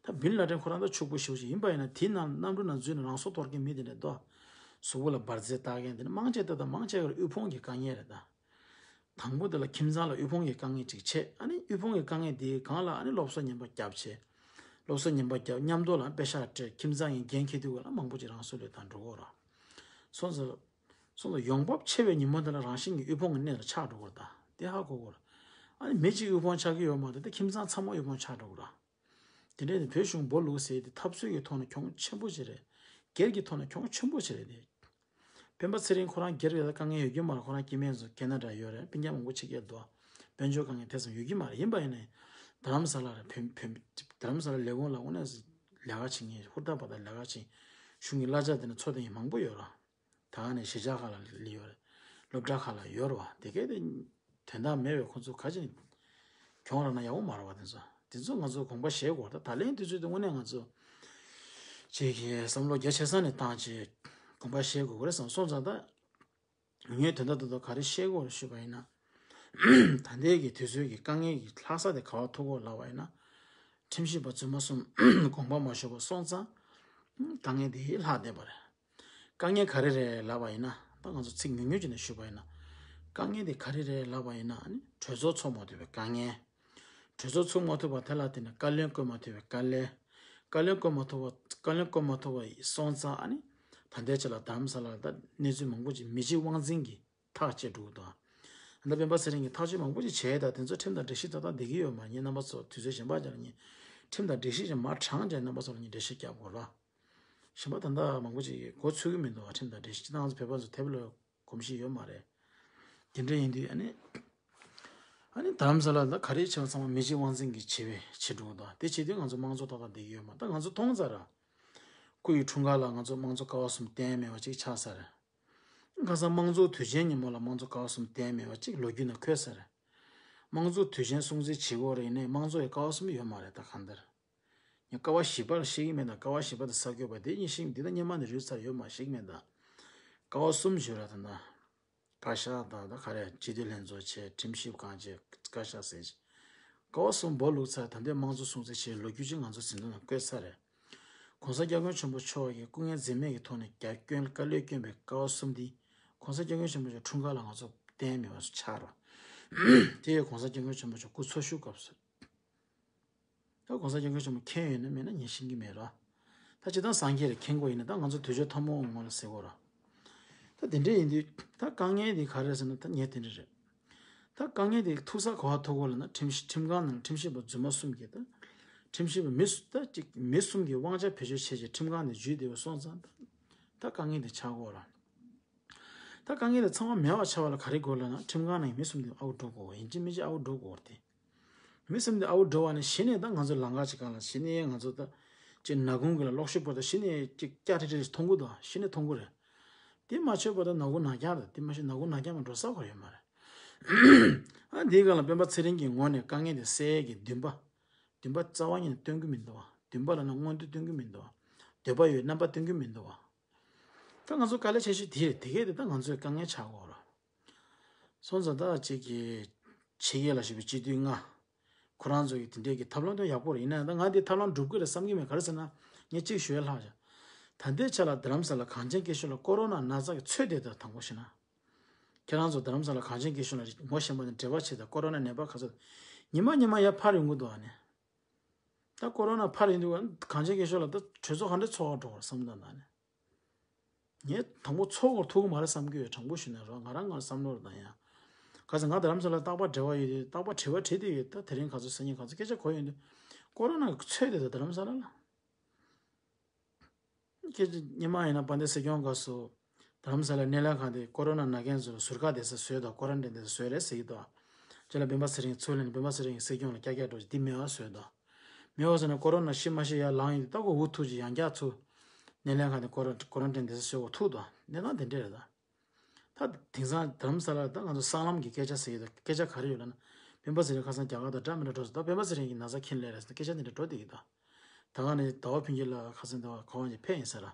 ད་བིན་ལ་ཏིན་ཁོ་རང་ད་ཕྱུག་པོ་ཞེ་པོ་ཞིག་ཡིན་པ་ཡིན་ན་དེའི་ནང་གནམ་གྲུ་ནང་འཛུལ་ནས་རང་སྲོག་གཏོར་མཁན་མི་དེ་འདྲ་འདུག་གཟུགས་པོ་ལ་འབར་རྫས་བཏགས་མཁན་དེ་ནི་མང་ཆེ་ད་ལྟ་མང་ཆེ་གར་དབུལ་ཕོངས་ཀྱི་དཀའ་ངལ་རེད་ད། དང་པོ་དེ་ལ་ཁྱིམ་ཚང་ལ་དབུལ་ཕོངས་ཀྱི་དཀའ་ངལ་ཅིག་བྱས། ཨ་ནི་དབུལ་ཕོངས་ཀྱི་དཀའ་ངལ་དེའི་སྒང་ལ་ཨ་ནི་སློབ་གསོ་ངན་པ་བརྒྱབ་བྱས། སློབ་གསོ་ངན་པ་བརྒྱབ་མཉམ་དུ་ལ་པེ་ཤག་སྤྲད། ཁྱིམ་ཚང་གི་འགན་འཁྱེར་དུས་ག་ལ་མང་པོ་ཅིག་རང་སྲོག་བློས་བཏང་འགྲོ་གི་ཡོད་རེད། སོང་ཙང་། སོང་ཙང་ཡོང་འབབ་ཆེ་བའི་ཉིན་མོ་དེ་ལ་རང་བཞིན་གྱིས་དབུལ་ཕོངས་ཀྱི་གནས་ལ་ཆགས་འགྲོ་གི་རེད་ད། དེ་ཧ་གོ་དགོས་རེད། ཨ་ནི་མི་གཅིག་དབུལ་ཕོངས་ཆགས་ཀྱི་ཡོད་མ་རེད་དེ། ཁྱིམ་ཚང་ཚང་མ་དབུལ་ཕོངས་ཆགས་འགྲོ་གི་རེད། དེ་འདྲའི་བོད་གཞུང་སྦོ་ལུག་ཟེར་དེ་འཐབ་རྩོད་ཀྱི་ཐོག་ནས་གྱོང་ཆེན་པོ་ཅིག་རེད། སྒེར་གྱི་ཐོག་ནས་གྱོང་ཆེན་པོ་ཅིག་རེད་དེ། སྤེན་པ་ཚེ་རིང་ཁོ་རང་སྒེར་ལ་དཀའ་ངལ་ཡོད་ཀྱི་མ་རེད། ཁོ་རང་སྐྱེ་དམན་ཚོ་ཁེ་ན་ཌ་ཡོད་རེད། སྤུན་ཀྱག་མང་པོ་ཕྱི་རྒྱལ་འདུག་དཔལ་འབྱོར་དཀའ་ངལ་དེ་ཙམ་ཡོད་ཀྱི་མ་རེད། ཡིན་པ་ཡིན་ནའི་རྡ་རམ་ས་ལ་རེད། བོད་བོད་རྡ་རམ་ས་ལ་ལས་ཁུངས་ལ་དངོས་གནས་ལས་ཀ་བྱེད་མཁན་ཧུར་ཐག་པ་དང་ལས་ཀ་བྱེད་གཞུང་གི་གླ་ཆ་དེ་ནས་འཚོ་བསྡད་མཁན་མང་པོ་ཡོད་རེད། ད་ག་ནས་གཞིས་ཆགས་ཁག་ལ་སླེབས་ཡོད་རེད། སློབ་གྲྭ་ཁག་ལ་ཡོད་རེད་བ། དེ་གས་དེ་དོན་དག་མེད་པའི་ཁོང་ཚོ་ག་ཅིག་གྱོང་རག་ན་ཡག་པོ་མ་རེད་བ། དེ་ཚོ་དེ་ཚོ་ང་ཚོ་དགོངས་པ་བཞེས་དགོས་རེད། ད་ད་ལན་དུས་ཚོད་དེ་དངོས་གནས་ང་ཚོ་ཅིག་གི་བསམ་བློ་རྒྱ་ཆེ་ས་ནས་བཏང་བྱས་དགོངས་པ་བཞེས་དགོས་ཀྱི་རེད་བསམ། སོང་ཙང་ད་ངས་དོན་དག་དེ་ཚོ་ག་རེ་བཤད་དགོས་རེད་ཞུས་པ་ཡིན་ན། ད་ལྟའི་གི་དུས་ཚོད་ཀྱི་དཀའ་ངལ་གྱི་ལྷག་ས་དེ་ག་པར་ཐུག་གོ་ལབ་པ་ཡིན་ན། ཁྲིམས་ཞིབ་པ་རྫུན་མ་གསུམ་དགོངས་པ་མ་ཞུ་བ་སོང་ཙང་དཀའ་ངལ་དེ་ལྷག་བསྡད་པ་རེད། དཀའ་ངལ་ག་རེ་རེད་ལབ་པ་ཡིན་ན། ད་ང་ཚོ་ཚིག་ཉུང་ཉུང་ཅིག་ནས་ཞུས་པ་ཡིན་ན། དཀའ་ངལ་དེ་ག་རེ་རེད་ལབ་པ་ཡིན་ན། ཨ་ནི་གྲོས་ཚོགས་ཚོགས་མ་ཐུབ་པའི་དཀའ་ངལ། གྲོས་ཚོགས་ཚོགས་མ་ཐུབ་པ་དེ་ལ་བརྟེན་ནས་བཀའ་བློན་བསྐོ་མ་ཐུབ་པའི་དཀའ་ལས། བཀའ་བློན་བསྐོ་མ་ཐུབ་པ་བཀའ་བློན་བསྐོ་མ་ཐུབ་པ་སོང་ཙང་། ཨ་ནི་ད་ལྟའི་ཆ་ལ་རྡ་རམ་ས་ལ་ད་གནས་ཚུལ་མང་པོ་ཅིག་མི་གཅིག་དབང་འཛིན་གྱིས་ཐག་བཅད་འགྲོ་གི་འདུག་ད་སྤེན་པ་ཚེ་རིང་གིས་ཐག་གཅོད་མང་པོ་ཅིག་བྱས། ད་དེ་ཚོ་ཁྲིམས་དང་སྒྲིག་གཞི་ཏག་ཏག་བསྡད་ཀྱི་ཡོད་མ་རེད། ངས་རྣམ་པ་ཚོ་དུས་ཚོད་གཞན་པ་ཅིག་ལ་ངས་ཁྲིམས་དང་སྒྲིག་གཞི་ཅིག་མར་དྲངས་བྱས་རྣམ་པ་ཚོ་ལ་ངས་འགྲེལ་བཤད་རྒྱག་དགོས་ར། གཞན་པ་ད་ལྟ་མང་པོ་ཅིག་གིས་མགོ་ཚོད་ཀྱི་མི་འདུག་ཁྲིམས་དང་སྒྲིག་གཞི་སྤྱིར་བཏང་ཚོ་བོད་པ་ཚོ་དེབ་ལ་གོམས་གཤིས་ཡོད་མ་རེད། དེ་འདྲ་ཡིན་དུས་ཨ་ནི། ཨ་ནི་རྡ་རམ་ས་ལ་ད་ག་རེ་བྱས་པ་ཚང་མ་མི་གཅིག་དབང་འཛིན་གྱིས་བྱེད་པའི་བྱེད་འགྲོ་གི་འདུག་དེ་བྱེད་དུས་ང་ཚོ་དམངས་གཙོ་ཏག་ཏག་བསྡད་ཀྱི་ཡོད་མ་རེད། ད་ང་ཚོ་མཐོང་ཚར་ར། སྐུ་ཡི་འཁྲུངས་སྐར་ལ་ང་ཚོ་དམངས་གཙོ་ཀ་བ་གསུམ་གཏན་མེད་པ་ཅིག་ཆགས་ཚར་རེད། ཁ་སང་དམངས་གཙོ་དུས་ཆེན་ཉིན་མོ་ལ་དམངས་གཙོ་ཀ་བ་གསུམ་གཏན་མེད་པ་ཅིག་ལོ་རྒྱུས་ནང་འཁོད་ཚར་རེད། དམངས་གཙོ་དུས་ཆེན་སྲུང་བརྩི་བྱེད་དགོས་རེད། ཡིན་ནའི་དམངས་གཙོ་ཡི་ཀ་བ་གསུམ་ཡོད་མ་རེད་ད་གང་ལྟར། ངས་ཀ་བ་བཞི་པ་ལ་བཤད་ཀྱི་མེད་ད། ཀ་བ་བཞི་པ་དེ་གསར་འགོད་པ་དེ་གཉིས་ཤིག་འདི་ད་སྔོན་མ་ནས་རུལ་ཚར་ཡོད་མ་བཤད་ཀྱི་མེད་ད། ཀ་བ་གསུམ་ཞུ་ར་ད་ད། བཀའ་ཤག་དང་ད་ག་རེ་སྤྱི་འཐུས་ལྷན་ཚོགས་བྱས། ཁྲིམས་ཞིབ་ཁང་བྱས། བཀའ་ཤག་ཟེར་བྱས། ཀ་བ་གསུམ་སྦོ་ལུག་ཚར། ད་ལྟའི་དམངས་གཙོ་སྲུང་བརྩི་བྱེད་ལོ་རྒྱུས་ཅིག་ང་ཚོ་ཟིན་ཐོ་ནང་བཀོད་ཚར་རེད། ༸གོང་ས་༸སྐྱབས་མགོན་ཆེན་པོ་མཆོག་གིས་སྐུ་ངལ་འཛེམས་མེད་ཀྱི་ཐོག་ནས་རྒྱ་སྐྱོན་བཀའ་སློབ་བསྐྱོན་པའི་ཀ་བ་གསུམ་འདི་༸གོང་ས་༸སྐྱབས་མགོན་ཆེན་པོ་མཆོག་འཁྲུངས་སྐར་ལ་ང་ཚོ་གཏན་མེད་པ་ཆགས་རོགས། དེ་ཡང་༸གོང་ས་༸སྐྱབས་མགོན་ཆེན་པོ་མཆོག་སྐུ་འཚོ་བཞུགས་སྐབས་སུ། ད་༸གོང་ས་༸སྐྱབས་མགོན་ཆེན་པོ་མཁྱེན་ཡོད་ན་མེད་ན་ངས་ཤེས་ཀྱི་མེད་ར། ད་སྤྱིར་བཏང་སངས་རྒྱས་རེད། མཁྱེན་གྱི་ཡོད་ན། ད་ང་ཚོ་དུས་ཚོད་ཐུང་ངུ་ངོ་ལ་ཟེར་གྱི་ཡོད་ར། ད་དེ་འདྲ་ཡིན་དུས་ད་དཀའ་ངལ་དེ་ག་རེ་རེད་ཟེར་ན། ད་ངས་དེ་འདྲ་རེད། ད་དཀའ་ངལ་དེ་ཐུག་ས་ག་པར་ཐུག་གོ་ལབ་ན། ཁྲིམས་ཁྲིམས་ཁང་ནང་ཁྲིམས་ཞིབ་པ་རྫུན་མ་གསུམ་གྱིས། ད་ཁྲིམས་ཞིབ་པ་མི་སུ་ད་ཅིག་མི་གསུམ་གྱིས་དབང་ཆ་བེད་སྤྱོད་བྱས་བྱས་ཁྲིམས་ཁང་ནས་འཇུས་བསྡད་པ་སོང་ཙང་། ད་དཀའ་ངལ་དེ་ཆགས་གོ་ར། ད་དཀའ་ངལ་དེ་ཚང་མ་མེད་པ་ཆགས་པ་ལ་ག་རེ་དགོས་ལབ་ན། ཁྲིམས་ཁང་ནང་མི་གསུམ་དེ་ཨའུ་འགྲོ་དགོས། ཡིན་གཅིག་མིན་གཅིག་ཨའུ་འགྲོ་དགོས་ཏེ། མི་གསུམ་དེ་ཨའུ་འགྲོ་བ་ནི་གཞི་ནས་ད་ང་ཚོ་ལམ་ཁ་ཅིག་སྒང་ལ་གཞི་ནས་ང་ཚོ་ད་ཅིག་ནག་ཁུང་གི་ལ་གློག་ཤུགས་པོ་ད་གཞི་ནས་ཅིག་སྐྱ་ཁྲི་ཁྲི་མཐོང་གི་འདུག་གཞི་ནས་མཐོང་གི་རེད། དེ་མ་ཆོད་པ་དང་ནག་ཁུང་ནག་རྐྱང་རེད། དེ་མ་ཤེས་ནག་ཁུང་ནག་རྐྱང་མ་འགྲོ་ས་གོ་ཡོད་མ་རེད། ཨ་འདིའི་སྒང་ལ་སྤེན་པ་ཚེ་རིང་གི་ངོས་ནས་དཀའ་ངལ་དེ་སེལ་ཡས་ཀྱི་འདུན་པ། འདུན་པ་རྩ་བ་ཉིད་ནས་སྟོན་གྱི་མི་འདུག་བ། འདུན་པ་ལབ་ན་མངོན་འདོད་སྟོན་གྱི་མི་འདུག་བ། འདོད་པ་ཡོད་རྣམ་པ་སྟོན་གྱི་མི་འདུག་བ། ད་ང་ཚོ་དཀའ་ལས་ཆེ་ཤོས་དེ་རེད། དེ་གས་དེ་ད་ང་ཚོའི་དཀའ་ངལ་ཆགས་ཀྱི་ཡོད་རེད། སོང་ཙང་ད་ཅིག་གི་ཕྱི་རྒྱལ་ལ་བཞུགས་པའི་སྤྱི་འཐུས་ལྔ། ཁོ་རང་ཚོ་གི་དེ་འདྲའི་གི་ཐབས་ལམ་དེ་ཡག་པོ་རེད། ཡིན་ན་ཡང་ད་ང་དེ་ཐབས་ལམ་འགྲུབ་ཀྱི་རེད་བསམ་གྱི་མེད། ག་རེ་ཟེར་ན་ངས་གཅིག་ཞུ་ཡ་ལྷག་བཞག་ད་ལྟའི་ཆ་ལ་རྡ་རམ་ས་ལ་གངས་ཅན་སྐྱིད་གཤོངས་ལ་ཀོ་རོ་ན་ན་ཚ་གི་ཚོད་དེ་དང་དང་པོ་བྱས་ན། ཁྱེད་རང་ཚོ་རྡ་རམ་ས་ལ་གངས་ཅན་སྐྱིད་གཤོངས་ལ་ངོ་ཤེས་པ་ནས་འབྲེལ་བ་བྱེད་དང་། ཀོ་རོ་ན་ནད་པ་ག་ཚོད་ཉི་མ་ཉི་མ་ཡར་འཕར་ཡོང་གི་འདུག་ཨ་ནི། ད་ཀོ་རོ་ན་འཕར་ཡོང་དུས་གངས་ཅན་སྐྱིད་གཤོངས་ལ་ད་གྲོས་ཚོགས་ག་འདྲ་ཚོགས་འགྲོ་བར་བསམ་བློ་བཏང་ན་ནི། ངས་དང་པོ་ཚོགས་འགོ་ཐུག་གི་མ་རེད་བསམ་གྱི་ཡོད། དྲང་པོ་ཞུས་ན་རོགས་ང་རང་ངར་བསམ་བློ་རེ་བཏང་ཡ། ག་ཚོད་ང་རྡ་རམ་ས་ལ་རྟག་པར་འབྲེལ་བ་ཡོད་དུས་རྟག་པར་དྲི་བ་དྲིས་བསྡད་ཡོད། ད་དེ་རིང་ག་ཚོད་སང་ཉིན་ག་ཚོད་སྐད་ཆ་གོ་ཡོང་དུས་ཀོ་རོ་ན་གི་ཚོད་དེ་ད་རྡ་རམ་ས་ལ་ལ། སྐད་ཆ་སྔོན་མ་ཡིན་ན་དཔལ་ལྡན་སྲིད་སྐྱོང་སྐབས་སུ་རྡ་རམ་ས་ལའི་སྣེ་ལེན་ཁང་དེ་ཀོ་རོ་ན་ན་མཁན་ཚོ་ལ་ཟུར་བཀག་སྡོད་ས་བཟོས་དང་། ཀོ་རན་ཊིན་སྡོད་ས་བཟོས་རེད་ཟེར་གྱི་འདུག་རྗེས་ལ་སྤེན་པ་ཚེ་རིང་ཚུར་ལེན་ནས་སྤེན་པ་ཚེ་རིང་གི་སྲིད་སྐྱོང་ལ་ཀྱག་ཀྱག་འགྲོ་ཅིག་འདི་མེད་པ་བཟོས་དང་། མེད་པ་བཟོས་ནས་ཀོ་རོ་ན་ཤི་མ་ཤི་ཡར་ལངས་ཡོང་དུས་ད་ཁོ་འུ་ཐུག་ཅིག་ཡང་བསྐྱར་ཚུར་སྣེ་ལེན་ཁང་དེ་ཀོ་ར་ཀོ་རན་ཊིན་སྡོད་ས་བཟོས་འོ་ཐུག་དང་། གནས་སྟངས་དེ་འདྲས་རེད་ད། ད་དེང་སང་རྡ་རམ་ས་ལ་ད་ང་ཚོ་སྲང་ལམ་གྱི་སྐད་ཆ་ཟེར་གྱི་འདུག་སྐད་ཆ་ག་རེ་ཡོད་ལབ་ན། སྤེན་པ་ཚེ་རིང་ཁ་སང་རྒྱ་གར་དང་འདྲ་མི་འདྲ་འགྲོ་སོང་། ད་སྤེན་པ་ཚེ་རིང་གི་ན་ཚ་མཁྱེན་ལེ་རེད་ཟེར་ནས་སྐད་ཆ་འདི་འདྲ་འགྲོ་བསྡད་ཀྱི་འདུག་ད་ག་ནས་ཟླ་བ་ཕུན་སྐྱིད་ལགས་ཁ་སང་ཟླ་བ་ག་བ་ནས་ཕེབས་ཡིན་ས་ར།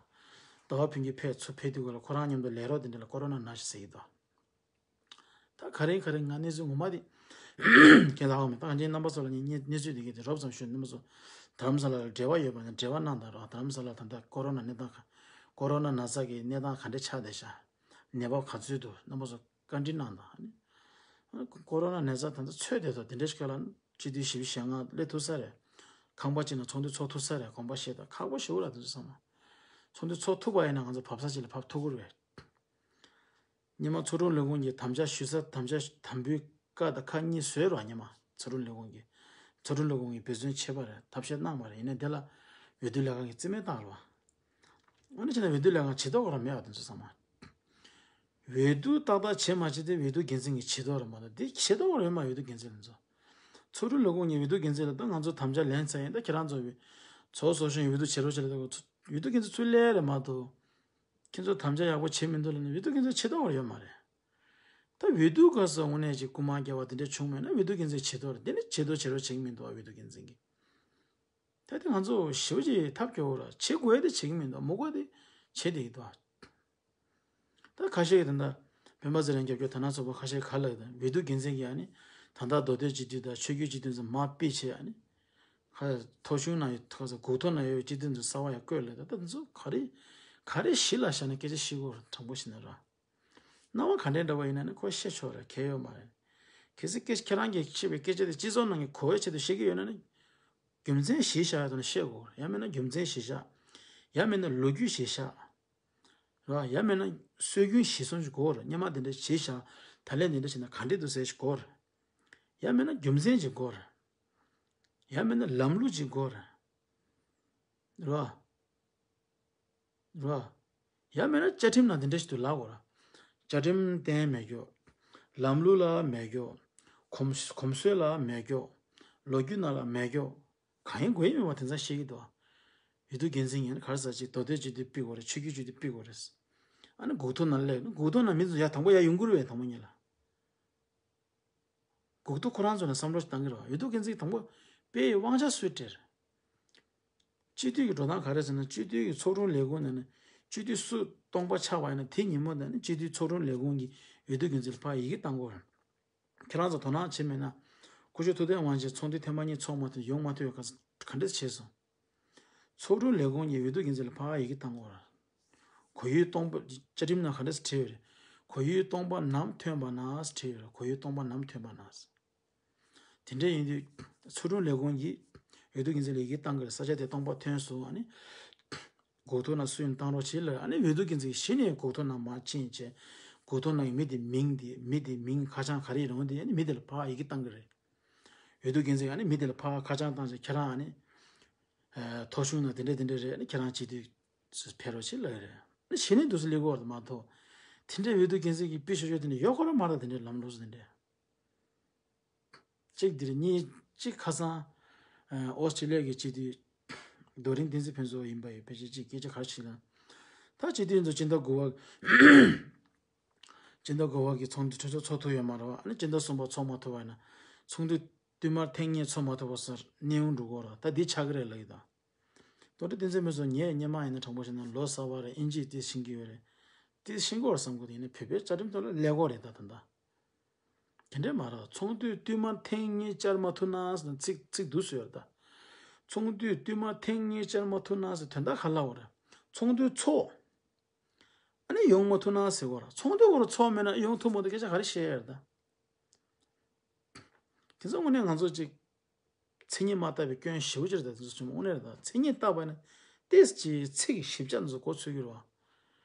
ཟླ་བ་ཕུན་སྐྱིད་ཕེབས་ཚུར་ཕེབས་དུས་ག་ལ་ཁོ་རང་མཉམ་དུ་ལས་རོགས་དེ་འདྲ་ལ་ཀོ་རོ་ན་ན་ཤག་ཟེར་གྱི་འདུག་ད་ག་རེ་ག་རེ་ང་གནས་ཚུལ་ངོ་མ་དེ་ཁྱེད་ལ་ཧ་མེད། ད་གང་ཅིའི་རྣམ་པ་ཚོ་ལ་ངས་གནས་ཚུལ་དེ་གའི་དེ་རོབ་ཙམ་ཞུ། རྣམ་པ་ཚོ་རྡ་རམ་ས་ལ་ལ་འབྲེལ་བ་ཡོད་པ་ན་འབྲེལ་བ་གནང་དང་རོགས། རྡ་རམ་ས་ལ་ད་ལྟ་ཀོ་རོ་ན་གནས་སྟངས་ག་ཀོ་རོ་ན་ན་ཚ་གི་གནས་སྟངས་ག་འདྲ་ཆགས་བསྡད་ཤག་ནད་པ་ག་ཚོད་འདུག་རྣམ་པ་ཚོ་བཀའ་འདྲི་གནང་དང་། ཨ་ནི་ཀོ་རོ་ན་ནད་ཚ་ད་ལྟ་ཚོད་དེ་ཚོ་དེ་འདྲ་ཞིག་ལ་སྤྱི་འཐུས་བཞི་བཅུ་ཞེ་ལྔ་སླེབས་ཐུབ་ས་རེད། ཁང་པ་གཅིག་ནང་ཚོགས་འདུ་ཚོགས་ཐུབ་ས་རེད། དགོངས་པ་བཞེས་དང་། ཁག་པོ་ཞེ་པོ་རེད་དེ་ཚོ་ཚང་མ། ཚོགས་འདུ་ཚོགས་ཐུབ་པ་ཡིན་ན་ང་ཚོ་བབས་ས་གཅིག་ལ་བབས་ཐུབ་ཀྱི་རེད། སྔོན་མ་ཚོགས་དྲུང་ལས་ཁུངས་ཀྱིས་དམ་བཅའ་ཞུ་ས་དམ་བཅའ་དམ་འབུལ་ཀ་དང་ཁག་གཉིས་བཟོས་རོགས། སྔོན་མ་ཚོགས་དྲུང་ལས་ཁུངས་ཀྱིས་ཚོགས་དྲུང་ལས་ཁུངས་ཀྱིས་འབད་བརྩོན་བྱས་པ་རེད། ཐབས་ཤེས་གནང་བ་རེད། ཡིན་ནའི་དེ་ལ་འོས་བསྡུ་ལས་ཁང་གིས་རྩིས་མེད་བཏང་རོགས། འོ་ན་བྱས་ན་འོས་བསྡུ་ལས་ཁང་བྱེད་མདོག་ཁ་རང་མེད་པ་དེ་ཚོ་ཚང་མ། འོས་བསྡུ་ཏག་ཏག་བྱེད་མ་བྱེད་དེ་འོས་བསྡུ་འགན་འཛིན་གྱི་བྱེད་མདོག་རེད་མ་གཏོགས་དེ་བྱེད་མདོག་ཁ་རང་ཡོད་མ། འོས་བསྡུ་འགན་འཛིན་ལ་ཚོ། ཚོགས་དྲུང་ལས་ཁུངས་ཀྱིས་འོས་བསྡུ་འགན་འཛིན་ལ་ད་ང་ཚོ་དམ་བཅའ་ལེན་ཚར་ཡིན། ད་ཁྱེད་རང་ཚོ་ཚོགས་གཙོ་གཞོན་འོས་བསྡུ་བྱེད་རོགས་བྱེད་ལ་ད་འོས་བསྡུ་འགན་འཛིན་ཚུར་སླེབས་རེད་མ་གཏོགས། ཁྱེད་ཚོ་དམ་བཅའ་ཡག་པོ་བྱེད་མི་འདུག་ལབ་ན་འོས་བསྡུ་འགན་འཛིན་བྱེད་མདོག་ཁ་རང་ཡོད་མ་རེད། ད་འོས་བསྡུ་སྐབས་སུ་དངོས་གནས་ཀྱི་རྐུ་མ་རྒྱག་པ་དེ་འདྲ་བྱུང་མེད་ན་འོས་བསྡུ་འགན་འཛིན་བྱེད་མདོག་རེད། དེ་ནི་བྱེད་མདོག་བྱེད་རོགས་བྱེད་ཀྱི་མི་འདུག་འོས་བསྡུ་འགན་འཛིན་གྱིས། ད་དེ་ང་ཚོ་ཞེ་པོ་ཅིག་ཐབས་སྐྱོ་བོ་ར། བྱེད་དགོས་ཡ་དེ་བྱེད་ཀྱི་མི་འདུག་མི་དགོས་ཡ་དེ་བྱེད་བསྡད་ཀྱི་འདུག་ད་ཁ་ཤས་ཀྱིས་ད་ལྟ་སྤེན་པ་ཚེ་རིང་རྒྱབ་སྐྱོར་དར་ནག་ཚོགས་པ་ཁ་ཤས་ག་ལབ་ཀྱི་འདུག་འོས་བསྡུ་འགན་འཛིན་གྱིས་ཨ་ནི་ད་ལྟ་མདོ་སྟོད་སྤྱི་འཐུས་དང་ཆོས་བརྒྱུད་སྤྱི་འཐུས་ཚོ་མར་ཕུད་བྱས་ཨ་ནི་ཁ་ཐོ་གཞུང་ནང་ཡོད་ཁ་ས་སྒུག་ཐོ་ནང་ཡོད་སྤྱི་འཐུས་ཚོ་གསར་པ་ཡར་བསྐོས་ལབ། ད་ལྟ་འདི་ཚོ་ག་རེ་ག་རེ་གཞི་ལ་བཞག་ནས་སྐད་ཆ་བཤད་ཀྱི་ཡོད་རེད། དྲང་པོ་བཤད་ན་ར། སྣང་བ་ག་འདྲའི་འདྲ་བ་ཡིན་ན་ནི་ཁོས་བཤད་ཆོག་རེད། གལ་ཡོད་མ་རེད། གལ་སྲིད་སྐད་ཁྱེད་རང་གིས་བཤད་པའི་སྐད་ཆ་དེ་སྤྱི་ཚོགས་ནང་གི་གོ་བ་ཆེད་དུ་བཤད་ཀྱི་ཡོད་ན་ནི། རྒྱུ་མཚན་གཞིར་བཞག་ཡོད་དོ་ན་བཤད་དགོས་རེད། ཡང་མིན་ན་རྒྱུ་མཚན་གཞིར་བཞག་ཡང་མིན་ན་ལོ་རྒྱུས་གཞིར་བཞག་རེད་བ། ཡང་མིན་ན་སྲོལ་རྒྱུན་གཞིར་བཟུང་ཞིག་དགོས་རེད། སྔོན་མ་དེ་འདྲ་གཞིར་བཞག་ད་ལན་དེ་འདྲ་བྱས་ན་ག་འདྲ་འདུག་ཟེར་ཞིག་དགོས་རེད། ཡང་མིན་ན་རྒྱུ་མཚན་ཅིག་དགོས་རེད། ཡང་མིན་ན་ལམ་ལུགས་ཅིག་དགོས་རེད། རེད་བ། རེད་བ། ཡང་མིན་ན་བཅའ་ཁྲིམས་ནང་དེ་འདྲ་ཞིག་འདུག་ལབ་དགོས་ར། བཅའ་ཁྲིམས་གཏན་མེད་སྐྱོ། ལམ་ལུགས་ལ་མེད་སྐྱོ། གོམས་གོམས་སྲོལ་ལ་མེད་སྐྱོ། ལོ་རྒྱུས་ནང་ལ་མེད་སྐྱོ། གང་ཡིན་དགོས་ཡིན་མེད་པ་དེང་སང་བཤད་ཀྱི་འདུག་འོས་བསྡུ་འགན་འཛིན་ཡིན་ན་ག་རེ་ཟེར་ཅིག་མདོ་སྟོད་སྤྱི་འཐུས་ཕུད་དགོས་རེད། ཆོས་བརྒྱུད་སྤྱི་འཐུས་ཕུད་དགོས་རེད། ཨ་ནི་སྒུག་ཐོ་ནང་སླེབས་ན་སྒུག་ཐོ་ནང་མི་ཚོ་ཡར་དང་པོ་ཡར་ཡོང་གི་རེད་པས། དང་པོ་ཉིད་ལ། སྒུག་ཐོ་ཁོ་རང་ཚོ་ནས་བསམ་བློ་ཞིག་བཏང་གི་རེད་བ། འོས་བསྡུ་འགན་འཛིན་དང་པོ་དཔེ་ཡི་དབང་ཆ་སུས་སྤྲད། སྤྱི་འཐུས་ཀྱི་འགྲོ་སྟངས་ག་རེ་ཟེར་ན་སྤྱི་འཐུས་ཀྱི་ཚོགས་དྲུང་ལས་ཁུངས་ནང་ནས་སྤྱི་འཐུས་སུ་སྟོང་པ་ཆགས་པ་ཡིན་ན་དེ་ཉིན་མོ་ནས་ནི་སྤྱི་འཐུས་ཚོགས་དྲུང་ལས་ཁུངས་ཀྱིས་འོས་བསྡུ་འགན་འཛིན་ལ་ཕར་ཡི་གེ་བཏང་དགོས་རེད། ཁྱེད་རང་ཚོ་དོ་སྣང་བྱེད་མེད་ན། སྐུ་ཞབས་ཐུབ་བསྟན་དབང་ཆེན་ཚོགས་འདུ་ཐེངས་མ་གཉིས་ཚོགས་མ་ཐུབ་ཡོང་མ་ཐུབ་ཡོད་ག་ག་འདྲས་བྱས་སོང་། ཚོགས་དྲུང་ལས་ཁུངས་ཀྱིས་འོས་བསྡུ་འགན་འཛིན་ལ་ཕར་ཡི་གེ་བཏང་དགོས་རེད། གོ་ཡུལ་སྟོང་པ་བཅའ་ཁྲིམས་ནང་ག་འདྲས་བྲིས་ཡོད་རེད། གོ་ཡུལ་སྟོང་པ་ནམ་ཐོན་པ་ན་བྲིས་ཡོད་རེད། གོ་ཡུལ་སྟོང་པ་ནམ་ཐོན་པ་ན། དེ་འདྲ་ཡིན་དུས་ཚོགས་དྲུང་ལས་ཁུངས་ཀྱིས་འོས་བསྡུ་འགན་འཛིན་ལ་ཡི་གེ་བཏང་གི་རེད། ས་ཆ་དེ་སྟོང་པ་ཐོན་སོང་། ཨ་ནི་སྒུག་ཐོ་ནང་སུ་ཡིན་བཏང་རོགས་བྱེད་ལབ། ཨ་ནི་འོས་བསྡུ་འགན་འཛིན་གྱིས་གཞི་ནས་སྒུག་ཐོ་ནང་མར་ཕྱིན་བྱས་སྒུག་ཐོ་ནང་གི་མི་དེ་མིང་དེ་མི་དེ་མིང་ཁ་བྱང་ག་རེ་རང་དེ་ཨ་ནི་མི་དེ་ལ་ཕར་ཡི་གེ་བཏང་གི་རེད། འོས་བསྡུ་འགན་འཛིན་གྱིས་ཨ་ནི་མི་དེ་ལ་ཕར་ཁ་བྱང་བཏང་བྱས་ཁྱེད་རང་ཨ་ནི་ཐོ་གཞུང་ནང་དེ་འདྲ་དེ་འདྲ་རེད། ཨ་ནི་ཁྱེད་རང་སྤྱི་འཐུས་སུ་ཕེབས་རོགས་བྱེད་ལབ་རེད། ཨ་ནི་གཞི་ནས་འདུག་སེ་སླེབས་ཀྱི་ཡོད་རེད་མ་གཏོགས་དེ་འདྲའི་འོས་བསྡུ་འགན་འཛིན་གྱིས་ཕུལ་ཆོག་ཆོག་དེ་འདྲ་ཡོད་ཁོ་རང་མ་རེད། དེ་འདྲའི་ལམ་ལུགས་སུ་དེ་འདྲ། གཅིག་འདིར་གཉིས་གཅིག་ཁ་སང་ཨོ་སི་ཀྲི་ལི་ཡ་གི་སྤྱི་འཐུས་རྡོ་རིང་བསྟན་འཛིན་ཕུན་ཚོགས་ཡིན་པ་ཡི་ཕལ་ཆེར་གཅིག་སྐད་ཆ་ག་རེ་ཞིག་ལ། ད་ ད་སྤྱི་འཐུས་ཚོ་སྤྱི་ཟླ་དགུ་པ། སྤྱི་ཟླ་དགུ་པ་གི་ཚོགས་འདུ་གྲོས་ཚོགས་ཚོགས་ཐུབ་ཡོད་མ་རེད་བ། ཨ་ནི་སྤྱི་ཟླ་གསུམ་པ་ཚོགས་མ་ཐུབ་པ་ཡིན་ན། ཚོགས་འདུ་བསྟུད་མར་ཐེངས་གཉིས་ཚོགས་མ་ཐུབ་པ་སོགས་གནས་དབྱུང་འགྲོ་གི་རེད། ད་འདི་ཆགས་ཀྱི་རེད་ལབ་ཀྱི་འདུག། མདོ་སྟོད་བསྟན་འཛིན་ཕུན་ཚོགས་ངས་སྔོན་མ་ཡིན་ན་དྲང་པོ་བཤད་ན་ལོ་གསར་པ་རེད། ཨིན་ཇིའི་ཏིས་ཤེས་ཀྱི་ཡོད་རེད། ཏིས་ཤེས་ཀྱི་ཡོད་རེད་བསམ་གྱི་འདུག། ཡིན་ན་བོད་པའི་བཅའ་ཁྲིམས་ཐོག་ལ་ཀླད་ཀོར་རེད། ད་ད་ད་དེ་འདྲས་མ་རེད། ཚོགས་འདུ་བསྟུད་མར་ཐེངས་གཉིས་བཅར་མ་ཐུབ་ན་ཟེར་ན་ཚིག་ཚིག་སྡུག་སུ་ཡོད་རེད་ད། ཚོགས་འདུ་བསྟུད་མར་ཐེངས་གཉིས་བཅར་མ་ཐུབ་ན་ཟེར་དོན་དག་ག་རེ་ལབ་པ་རེད། ཚོགས་འདུ་ཚོགས། ཨ་ནི་ཡོང་མ་ཐུབ་ན་ཟེར་གྱི་ཡོད་རེད། ཚོགས་འདུ་སྐོར་ཚོགས་མེད་ན་ཡོང་ཐུབ་མ་ཐུབ་སྐད་ཆ་ག་རེ་བཤད་ཡོད་རེད་ད། དེ་ཚོ་དངོས་གནས་ང་ཚོ་ཅིག་མཚན་ཉིད་མ་བཏགས་པའི་སྐྱོན་ཞེ་པོ་ཅིག་རེད་ད། དེ་ཚོ་ཆུང་མ་དངོས་གནས་རེད་ད། མཚན་ཉིད་བཏགས་པ་ནི་ཏོག་ཙམ་ཅིག་ཚིག་ཞིབ་ཆ་འདི་ཚོ་གོ་ཚོད་ཀྱི་རེད་བ།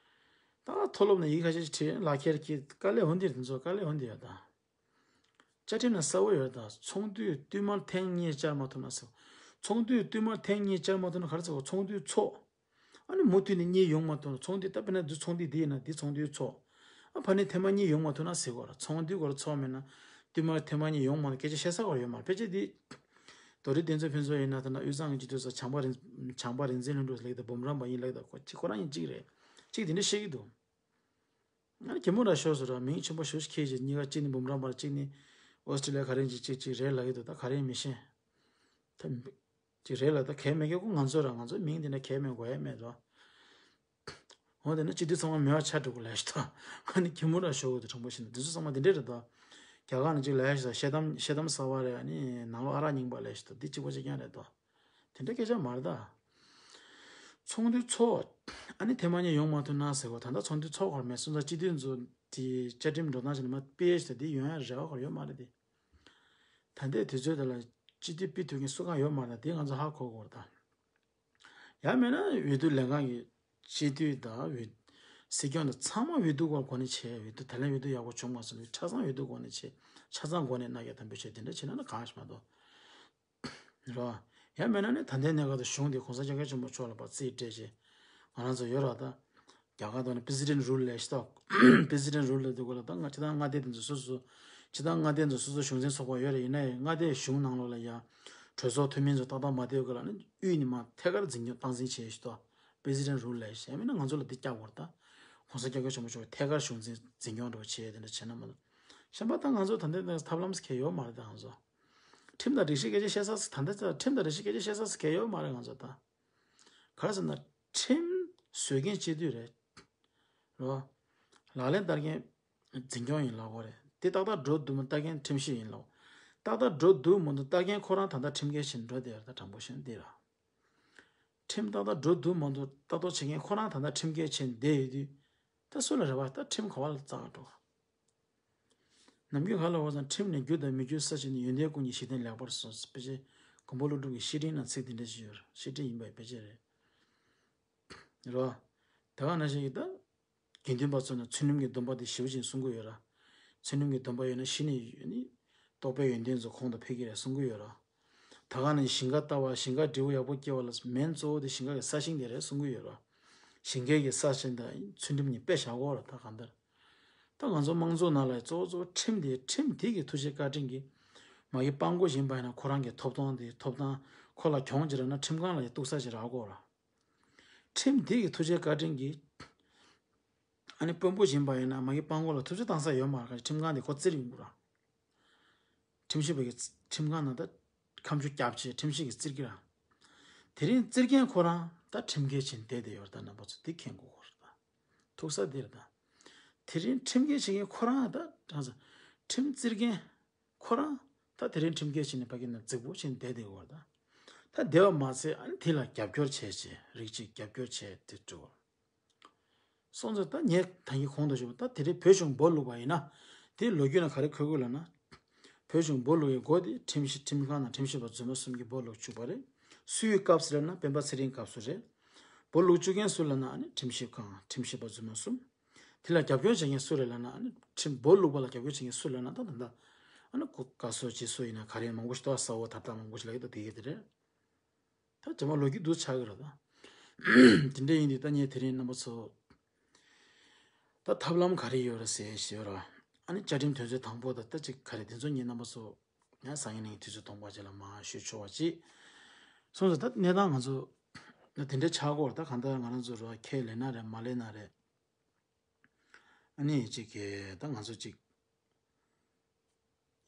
ད་མཐོ་སློབ་ནས་ཡིག་ཁ་ཤས་ཤིག་བྲིས་ལག་ཁྱེར་གྱིས་དཀའ་ལས་འོང་དེ་རེད། དེ་ཚོ་དཀའ་ལས་འོང་དེ་ཡོད་ད། བཅའ་ཁྲིམས་ནང་གསལ་པོ་ཡོད་ད། ཚོགས་འདུ་བསྟུད་མར་ཐེངས་གཉིས་བཅར་མ་ཐུབ་ན་ཟེར། ཚོགས་འདུ་བསྟུད་མར་ཐེངས་གཉིས་བཅར་མ་ཐུབ་ན་ག་རེ་ཟེར་བ། ཚོགས་འདུ་ཚོགས། ཨ་ནི་མུ་མཐུད་ནས་གཉིས་ཡོང་མ་ཐུབ་ན། ཚོགས་འདུ་ད་དཔེར་ན་འདི་ཚོགས་འདུ་འདི་ཡིན་ན་འདི་ཚོགས་འདུ་ཚོགས། ཨ་ཕ་ནི་ཐེངས་མ་གཉིས་ཡོང་མ་ཐུབ་ན་ཟེར་གྱི་ཡོད་རེད། ཚོགས་འདུ་སྐོར་ཚོགས་མེད་ན་བསྟུད་མར་ཐེངས་མ་གཉིས་ཡོང་མ་ཐུབ་སྐད་ཆ་བཤད་ས་སྐོར་ཡོད་མ་རེད། ཕལ་ཆེར་འདི་མདོ་སྟོད་བསྟན་འཛིན་ཕུན་ཚོགས་ཡིན་ན་ད་ན་དབུས་གཙང་གི་སྤྱི་འཐུས་ཚོ་བྱམས་པ་རིག་བྱམས་པ་རིག་འཛིན་ལྷུན་གྲུབ་ལགས་དང་འབུམ་རམས་པ་ཡིན་ལབ་ཀྱི་འདུག། ཁོ་ཁོ་རང་ཡིན་གཅིག་རེད། གཅིག་དེ་འདྲ་བཤད་ཀྱི་འདུག། ང་ནི་གད་མོ་འདྲ་ཤོར་སོང་ར། མིང་ཆེན་པོ་ཞེ་པོ་ཅིག་ཁྱེར་བྱས་གཉིས་ཀ་གཅིག་ནི་འབུམ་རམས་པ་རེད། གཅིག་ནི་ཨོ་སི་ཀྲི་ལི་ཡ་ག་རེ་ཡིན་གཅིག་གཅིག་གཅིག་རེད་ལབ་ཀྱི་འདུག། ད་ག་རེ་ཡིན་མི་ཤེས། ད་ཅིག་རེད་ལ་ད་གལ་མེད་ཀྱི། ཁོ་ང་ཚོ་ར་ང་ཚོ་མིང་དེ་འདྲ་གལ་མེད་དགོས་ཡ་མེད་དོ། འོ་དེ་ན་སྤྱི་འཐུས་ཚང་མ་མེད་པ་ཆགས་འགྲོ་གི་ལབ་ཤི་ད། ང་ནི་གད་མོ་འདྲ་ཤོར་གི་འདུག། དྲང་པོ་བཤད་ན་འདི་ཚོ་ཚང་མ་འདི་འདྲས་རེད་དོ། རྒྱ་གར་ནས་ཅིག་ལབ་ཤི་ད། ཤེལ་དམ་ཤེལ་དམ་གསར་པ་རེད། ཨ་ནི་ནང་ལོགས་ཨ་རག་རྙིང་པ་ལབ་ཤི་ད། འདི་གཅིག་པ་གཅིག་རྐྱང་རེད་དོ། དེ་འདྲ་སྐད་ཆ་མ་རེད་ད། ཚོགས་འདུ་ཚོགས། ཨ་ནི་ཐེངས་མ་གཉིས་ཡོང་མ་ཐུབ་ན་ཟེར་བ། ད་ལྟ་ཚོགས་འདུ་ཚོགས་གར་མེད་སོང་ཙང་། སྤྱི་འཐུས་ཚོ་དེ་བཅའ་ཁྲིམས་འགྲོ་སྟངས་བྱས་ན་མ་དཔེ་ཞིག་ད་འདི་ཡོང་ཡ་རེ་བ་གར་ཡོད་མ་རེད་དེ། ད་ལྟའི་དུས་ཚོད་དེ་ལ་སྤྱི་འཐུས་ཕུད་ཐུབ་མཁན་སུ་གང་ཡོད་མ་རེད། དེ་ང་ཚོ་ཧ་གོ་དགོས་རེད་ད། ཡང་མིན་ན་འོས་བསྡུ་ལས་ཁང་གི་སྤྱི་འཐུས་དང་འོས་སྲིད་སྐྱོང་དང་ཚང་མ་འོས་བསྡུ་སྐོར་སྒོ་ནས་བྱས། འོས་བསྡུ་ད་ལན་འོས་བསྡུ་ཡག་པོ་བྱུང་མ་སོང་ནས་ཆ་ཚང་འོས་བསྡུ་སྒོ་ནས་བྱས། ཆ་ཚང་སྒོ་ནས་མནའ་གན་དམ་འབུལ་བྱས། དེ་འདྲ་བྱས་ན་ན་གང་ཞིག་མ་གཏོགས་རེད་བ། ཡང་མིན་ན་ནི་ད་ལྟའི་གནས་སྐབས་དུ་གཞུང་དེ་གོང་ས་སྐྱབས་མགོན་ཆེན་པོ་མཆོག་ལ་ཕར་རྩིས་སྤྲད་བྱས། ང་རང་ཚོ་ཡོད་ར་ད། རྒྱ་གར་དུ་ནི་president rule ལབ་ཤི་ད། president rule ལབ་དུས་སྐབས་ལ་ད་ང་སྤྱི་བཏང་མངའ་སྡེ་དེ་ཚོ་སོ་སོ། སྤྱི་བཏང་མངའ་སྡེ་ཚོ་སོ་སོ་གཞུང་འཛིན་ཚོགས་པ་ཡོད་རེད། ཡིན་ན་ཡང་མངའ་སྡེའི་གཞུང་ནང་ལོགས་ལ་ཡ་གྲོས་ཚོགས་འཐུས་མི་ཚོ་ཏག་ཏག་མ་བསྡད་སྐབས་ལ་ནི་དབུས་ནས་མར་ཐད་ཀར་འཛིན་སྐྱོང་སྟངས་འཛིན་བྱས་ཤི་ད། president rule ལབ་ཤི། ཡང་མིན་ན་ང་ཚོ་ལ་འདི་བསྐྱར་དགོས་རེད་ད། གོང་ས་སྐྱབས་མགོན་ཆེན་པོ་མཆོག་ཐད་ཀར་གཞུང་འཛིན་འཛིན་སྐྱོང་འདྲ་བོ་བྱས་དེ་འདྲ་བྱས་ན་མ་གཏོགས། གཞན་པ་ད་ང་ཚོ་ད་ལྟའི་ཐབས་ལམ་ཟེར་མཁན་ཡོད་མ་རེད་ད། ང་ཚོ་ཁྲིམས་དང་སྒྲིག་གཞི་སྐད་ཆ་བཤད་ས་ད་ལྟ་ཁྲིམས་དང་སྒྲིག་གཞི་སྐད་ཆ་བཤད་ས་ཟེར་མཁན་ཡོད་མ་རེད། ང་ཚོ་ད། ག་རེ་ཟེར་ན་ཁྲིམས་བཟོ་མཁན་སྤྱི་འཐུས་རེད། རེད་བ། ལག་ལེན་བསྟར་མཁན་འཛིན་སྐྱོང་ཡིན་ལབ་དགོས་རེད། དེ་ཏག་ཏག་འགྲོ་འདུག་མི་ལྟ་མཁན་ཁྲིམས་ཞིབ་ཡིན་ལབ། ཏག་ཏག་འགྲོ་འདུག་མི་འདུག་ལྟ་མཁན་ཁོ་རང་ད་ལྟ་ཁྲིམས་འགལ་བྱས་འགྲོ་བསྡད་ཡོད་རེད། ད་དྲང་པོ་བཤད་ན་འདི་ར། ཁྲིམས་ཏག་ཏག་འགྲོ་འདུག་མི་འདུག་ལྟ་རྟོག་བྱེད་མཁན་ཁོ་རང་ད་ལྟ་ཁྲིམས་འགལ་བྱས་བསྡད་ཡོད་དུས། ད་སུ་ལ་རེ་བ། ད་ཁྲིམས་ག་བ་ལ་བཙག་འགྲོ། ནམ་རྒྱུན་ག་ལ་བ་ཙང་ཁྲིམས་ནི་རྒྱུ་དང་མི་རྒྱུའི་ས་བྱས་ནས། ཡོན་ཏན་ཀུན་གྱི་གཞི་རྟེན་ལེགས་པར་གསུངས། དཔེ་ཆ་མགོན་པོ་ཀླུ་སྒྲུབ་ཀྱི་བཤེས་སྤྲིང་ནང་ཚིག་འདི་འདྲ་ཞིག་ཡོད་རེད། བཤེས་སྤྲིང་ཡིན་པའི་དཔེ་ཆ་རེད། རེད་བ། ད་ག་ནང་བཞིན་གྱི་ད། དགེ་འདུན་པ་ཚོ་ནི་ཚུལ་ཁྲིམས་ཀྱི་སྡོམ་པ་དེ་ཞེ་པོ་ཅིག་སྲུང་གི་ཡོད་ར། ཚུལ་ཁྲིམས་ཀྱི་སྡོམ་པ་ཡོད་ན་གཞི་ནས་ནི་རྟོགས་པའི་ཡོན་ཏན་ཚོ་གོང་དུ་འཕེལ་གྱི་རེད་གསུང་གི་ཡོད་ར། ད་ག་ནང་བཞིན་ཞིང་ཁ་ལྟ་བ། ཞིང་ཁ་འབྲས་བུ་ཡག་པོ་སྐྱེ་བ་ལ་མེན་གཙོ་བོ་དེ་ཞིང་ཁ་གི་ས་ཞིང་དེ་རེད་གསུང་གི་ཡོད་ར། ཞིང་ཁའི་གི་ས་ཞིང་དང་ཚུལ་ཁྲིམས་གཉིས་དཔེ་བཞག་གོ་ར། ད་གང་ལྟར། ད་ང་ཚོ་དམངས་གཙོ་ནང་ལ་གཙོ་བོ་གཙོ་བོ་ཁྲིམས་དེ། ཁྲིམས་དེ་གི་ཐུགས་རྗེ་བཀའ་དྲིན་གྱིས་མ་གི་དཔང་པོ་ཡིན་པ་ཡིན་ན་ཁོ་རང་གི་ཐོབ་ཐང་དེ། ཐོབ་ཐང་ཁོ་ལ་གྱོང་ཅིག་རག་ན་ཁྲིམས་ཁང་ལ་ཡང་གཏུག་ས་ཅིག་རག་གོ་ར། ཁྲིམས་དེ་གི་ཐུགས་རྗེ་བཀའ་དྲིན་གྱིས། ཨ་ནི་དཔོན་པོ་ཡིན་པ་ཡིན་ན་མ་གི་དཔང་པོ་ལ་ཐུབ་ཚོད་བཏང་ས་ཡོད་མ་རེད། ཁྲིམས་ཁང་དེ་ཁོ་བཙིར་ཡོང་གི་ར། ཁྲིམས་ཞིབ་པ་གི་ཁྲིམས་ཁང་ནང་ད་ཁ་མཆུ་བརྒྱབ་བྱས་ཁྲིམས་ཞིབ་ཀྱིས་བཙིར་གི་ར། དེ་རིང་བཙིར་མཁན་ཁོ་རང་ད་ཁྲིམས་འགལ་བྱས་བསྡད་བསྡད་ཡོད་རེད། ད་རྣམ་པ་ཚོ་འདི་མཁྱེན་དགོས་ཀྱི་རེད་ད། ཐུག་ས་འདི་རེད་ད། དེ་རིང་ཁྲིམས་འགལ་བྱེད་མཁན་ཁོ་རང་ད་རང་ཚོ་ཁྲིམས་བཙིར་མཁན་ཁོ་རང་ད་དེ་རིང་ཁྲིམས་འགལ་བྱས་ནས་ཕ་གི་ནང་རྫིག་པོ་བྱས་བསྡད་བསྡད་ཡོད་རེད་ད། ད་བསྡད་པ་མ་ཚད་ཨ་ནི་དེ་ལ་རྒྱབ་སྐྱོར་བྱས་བྱས་རིགས་གཅིག་རྒྱབ་སྐྱོར་བྱས་དེ་འགྲོ། སོང་ཙང་ད་ངས་ད་གིན་གོང་དུ་ཞུས་པ། ད་དེ་རིང་བོད་གཞུང་འབོར་ལུག་པ་ཡིན་ན། དེ་ལོ་རྒྱུས་ནང་ག་རེ་འཁོད་དགོས་ལབ་ན། བོད་གཞུང་འབོར་ལུག་ཡི་འགོ་དེ་ཁྲིམས་ཞིབ་ཁྲིམས་ཁང་དང་ཁྲིམས་ཞིབ་པ་རྫུན་མ་གསུམ་གྱིས་འབོར་ལུག་བཅུག་པ་རེད། སུའི་སྐབས་སུ་ལབ་ན་སྤེན་པ་ཚེ་རིང་སྐབས་སུ་རེད། འབོར་ལུག་བཅུག་མཁན་སུ་ལབ་ན་ཨ་ནི་ཁྲིམས་ཞིབ་ཁང་ཁྲིམས་ཞིབ་པ་རྫུན་མ་གསུམ། དེ་ལ་རྒྱབ་སྐྱོར་བྱེད་མཁན་སུ་རེད་ལབ་ན་ཨ་ནི་ཁྲིམས་འབོར་ལུག་པ་ལ་རྒྱབ་སྐྱོར་བྱེད་མཁན་སུ་ལབ་ན་ད་ད་ད་ཨ་ནི་གོ་བཀའ་ཟུར་སྤྱི་ཟུར་ཡིན་ན་ག་རེ་མང་པོ་ཞིག་འདུག། ས་འོག་ད་ལྟ་མང་པོ་ཞིག་ལབ་ཀྱི་འདུག། དེ་ག་དེ་རེད། ད་རྗེས་མ་ལོ་རྒྱུས་འདུག་ཆགས་ཀྱི་རེད་ད། དེ་འདྲ་ཡིན་དུས་ད་ངས་དེ་རིང་རྣམ་པ་ཚོ། ད་ཐབས་ལམ་ག་རེ་ཡོད་རེད་ཟེར་ཞུས་ར། ཨ་ནི་བཅའ་ཁྲིམས་དོན་ཚན་དང་པོ་དང་ད་ཅིག་ག་རེ་དེ་ཚོ་ངས་རྣམ་པ་ཚོ་ཡང་སང་ཉིན་ནས་དུས་ཚོད་སྟོང་པ་ཅིག་ལ་མར་ཞུ་ཆོག་པ་ཅིག་སོང་ཙང་། ད་གནས་སྟངས་ང་ཚོ་ ན་དེ་འདྲའི་ཆག་སྐོར་ད་གང་ལྟར་ང་རང་ཚོ་རོ་ཁས་ལེན་ན་རེད་མ་ལེན་ན་རེད། ཨ་ནི་གཅིག་གིས་ད་ང་ཚོ་གཅིག་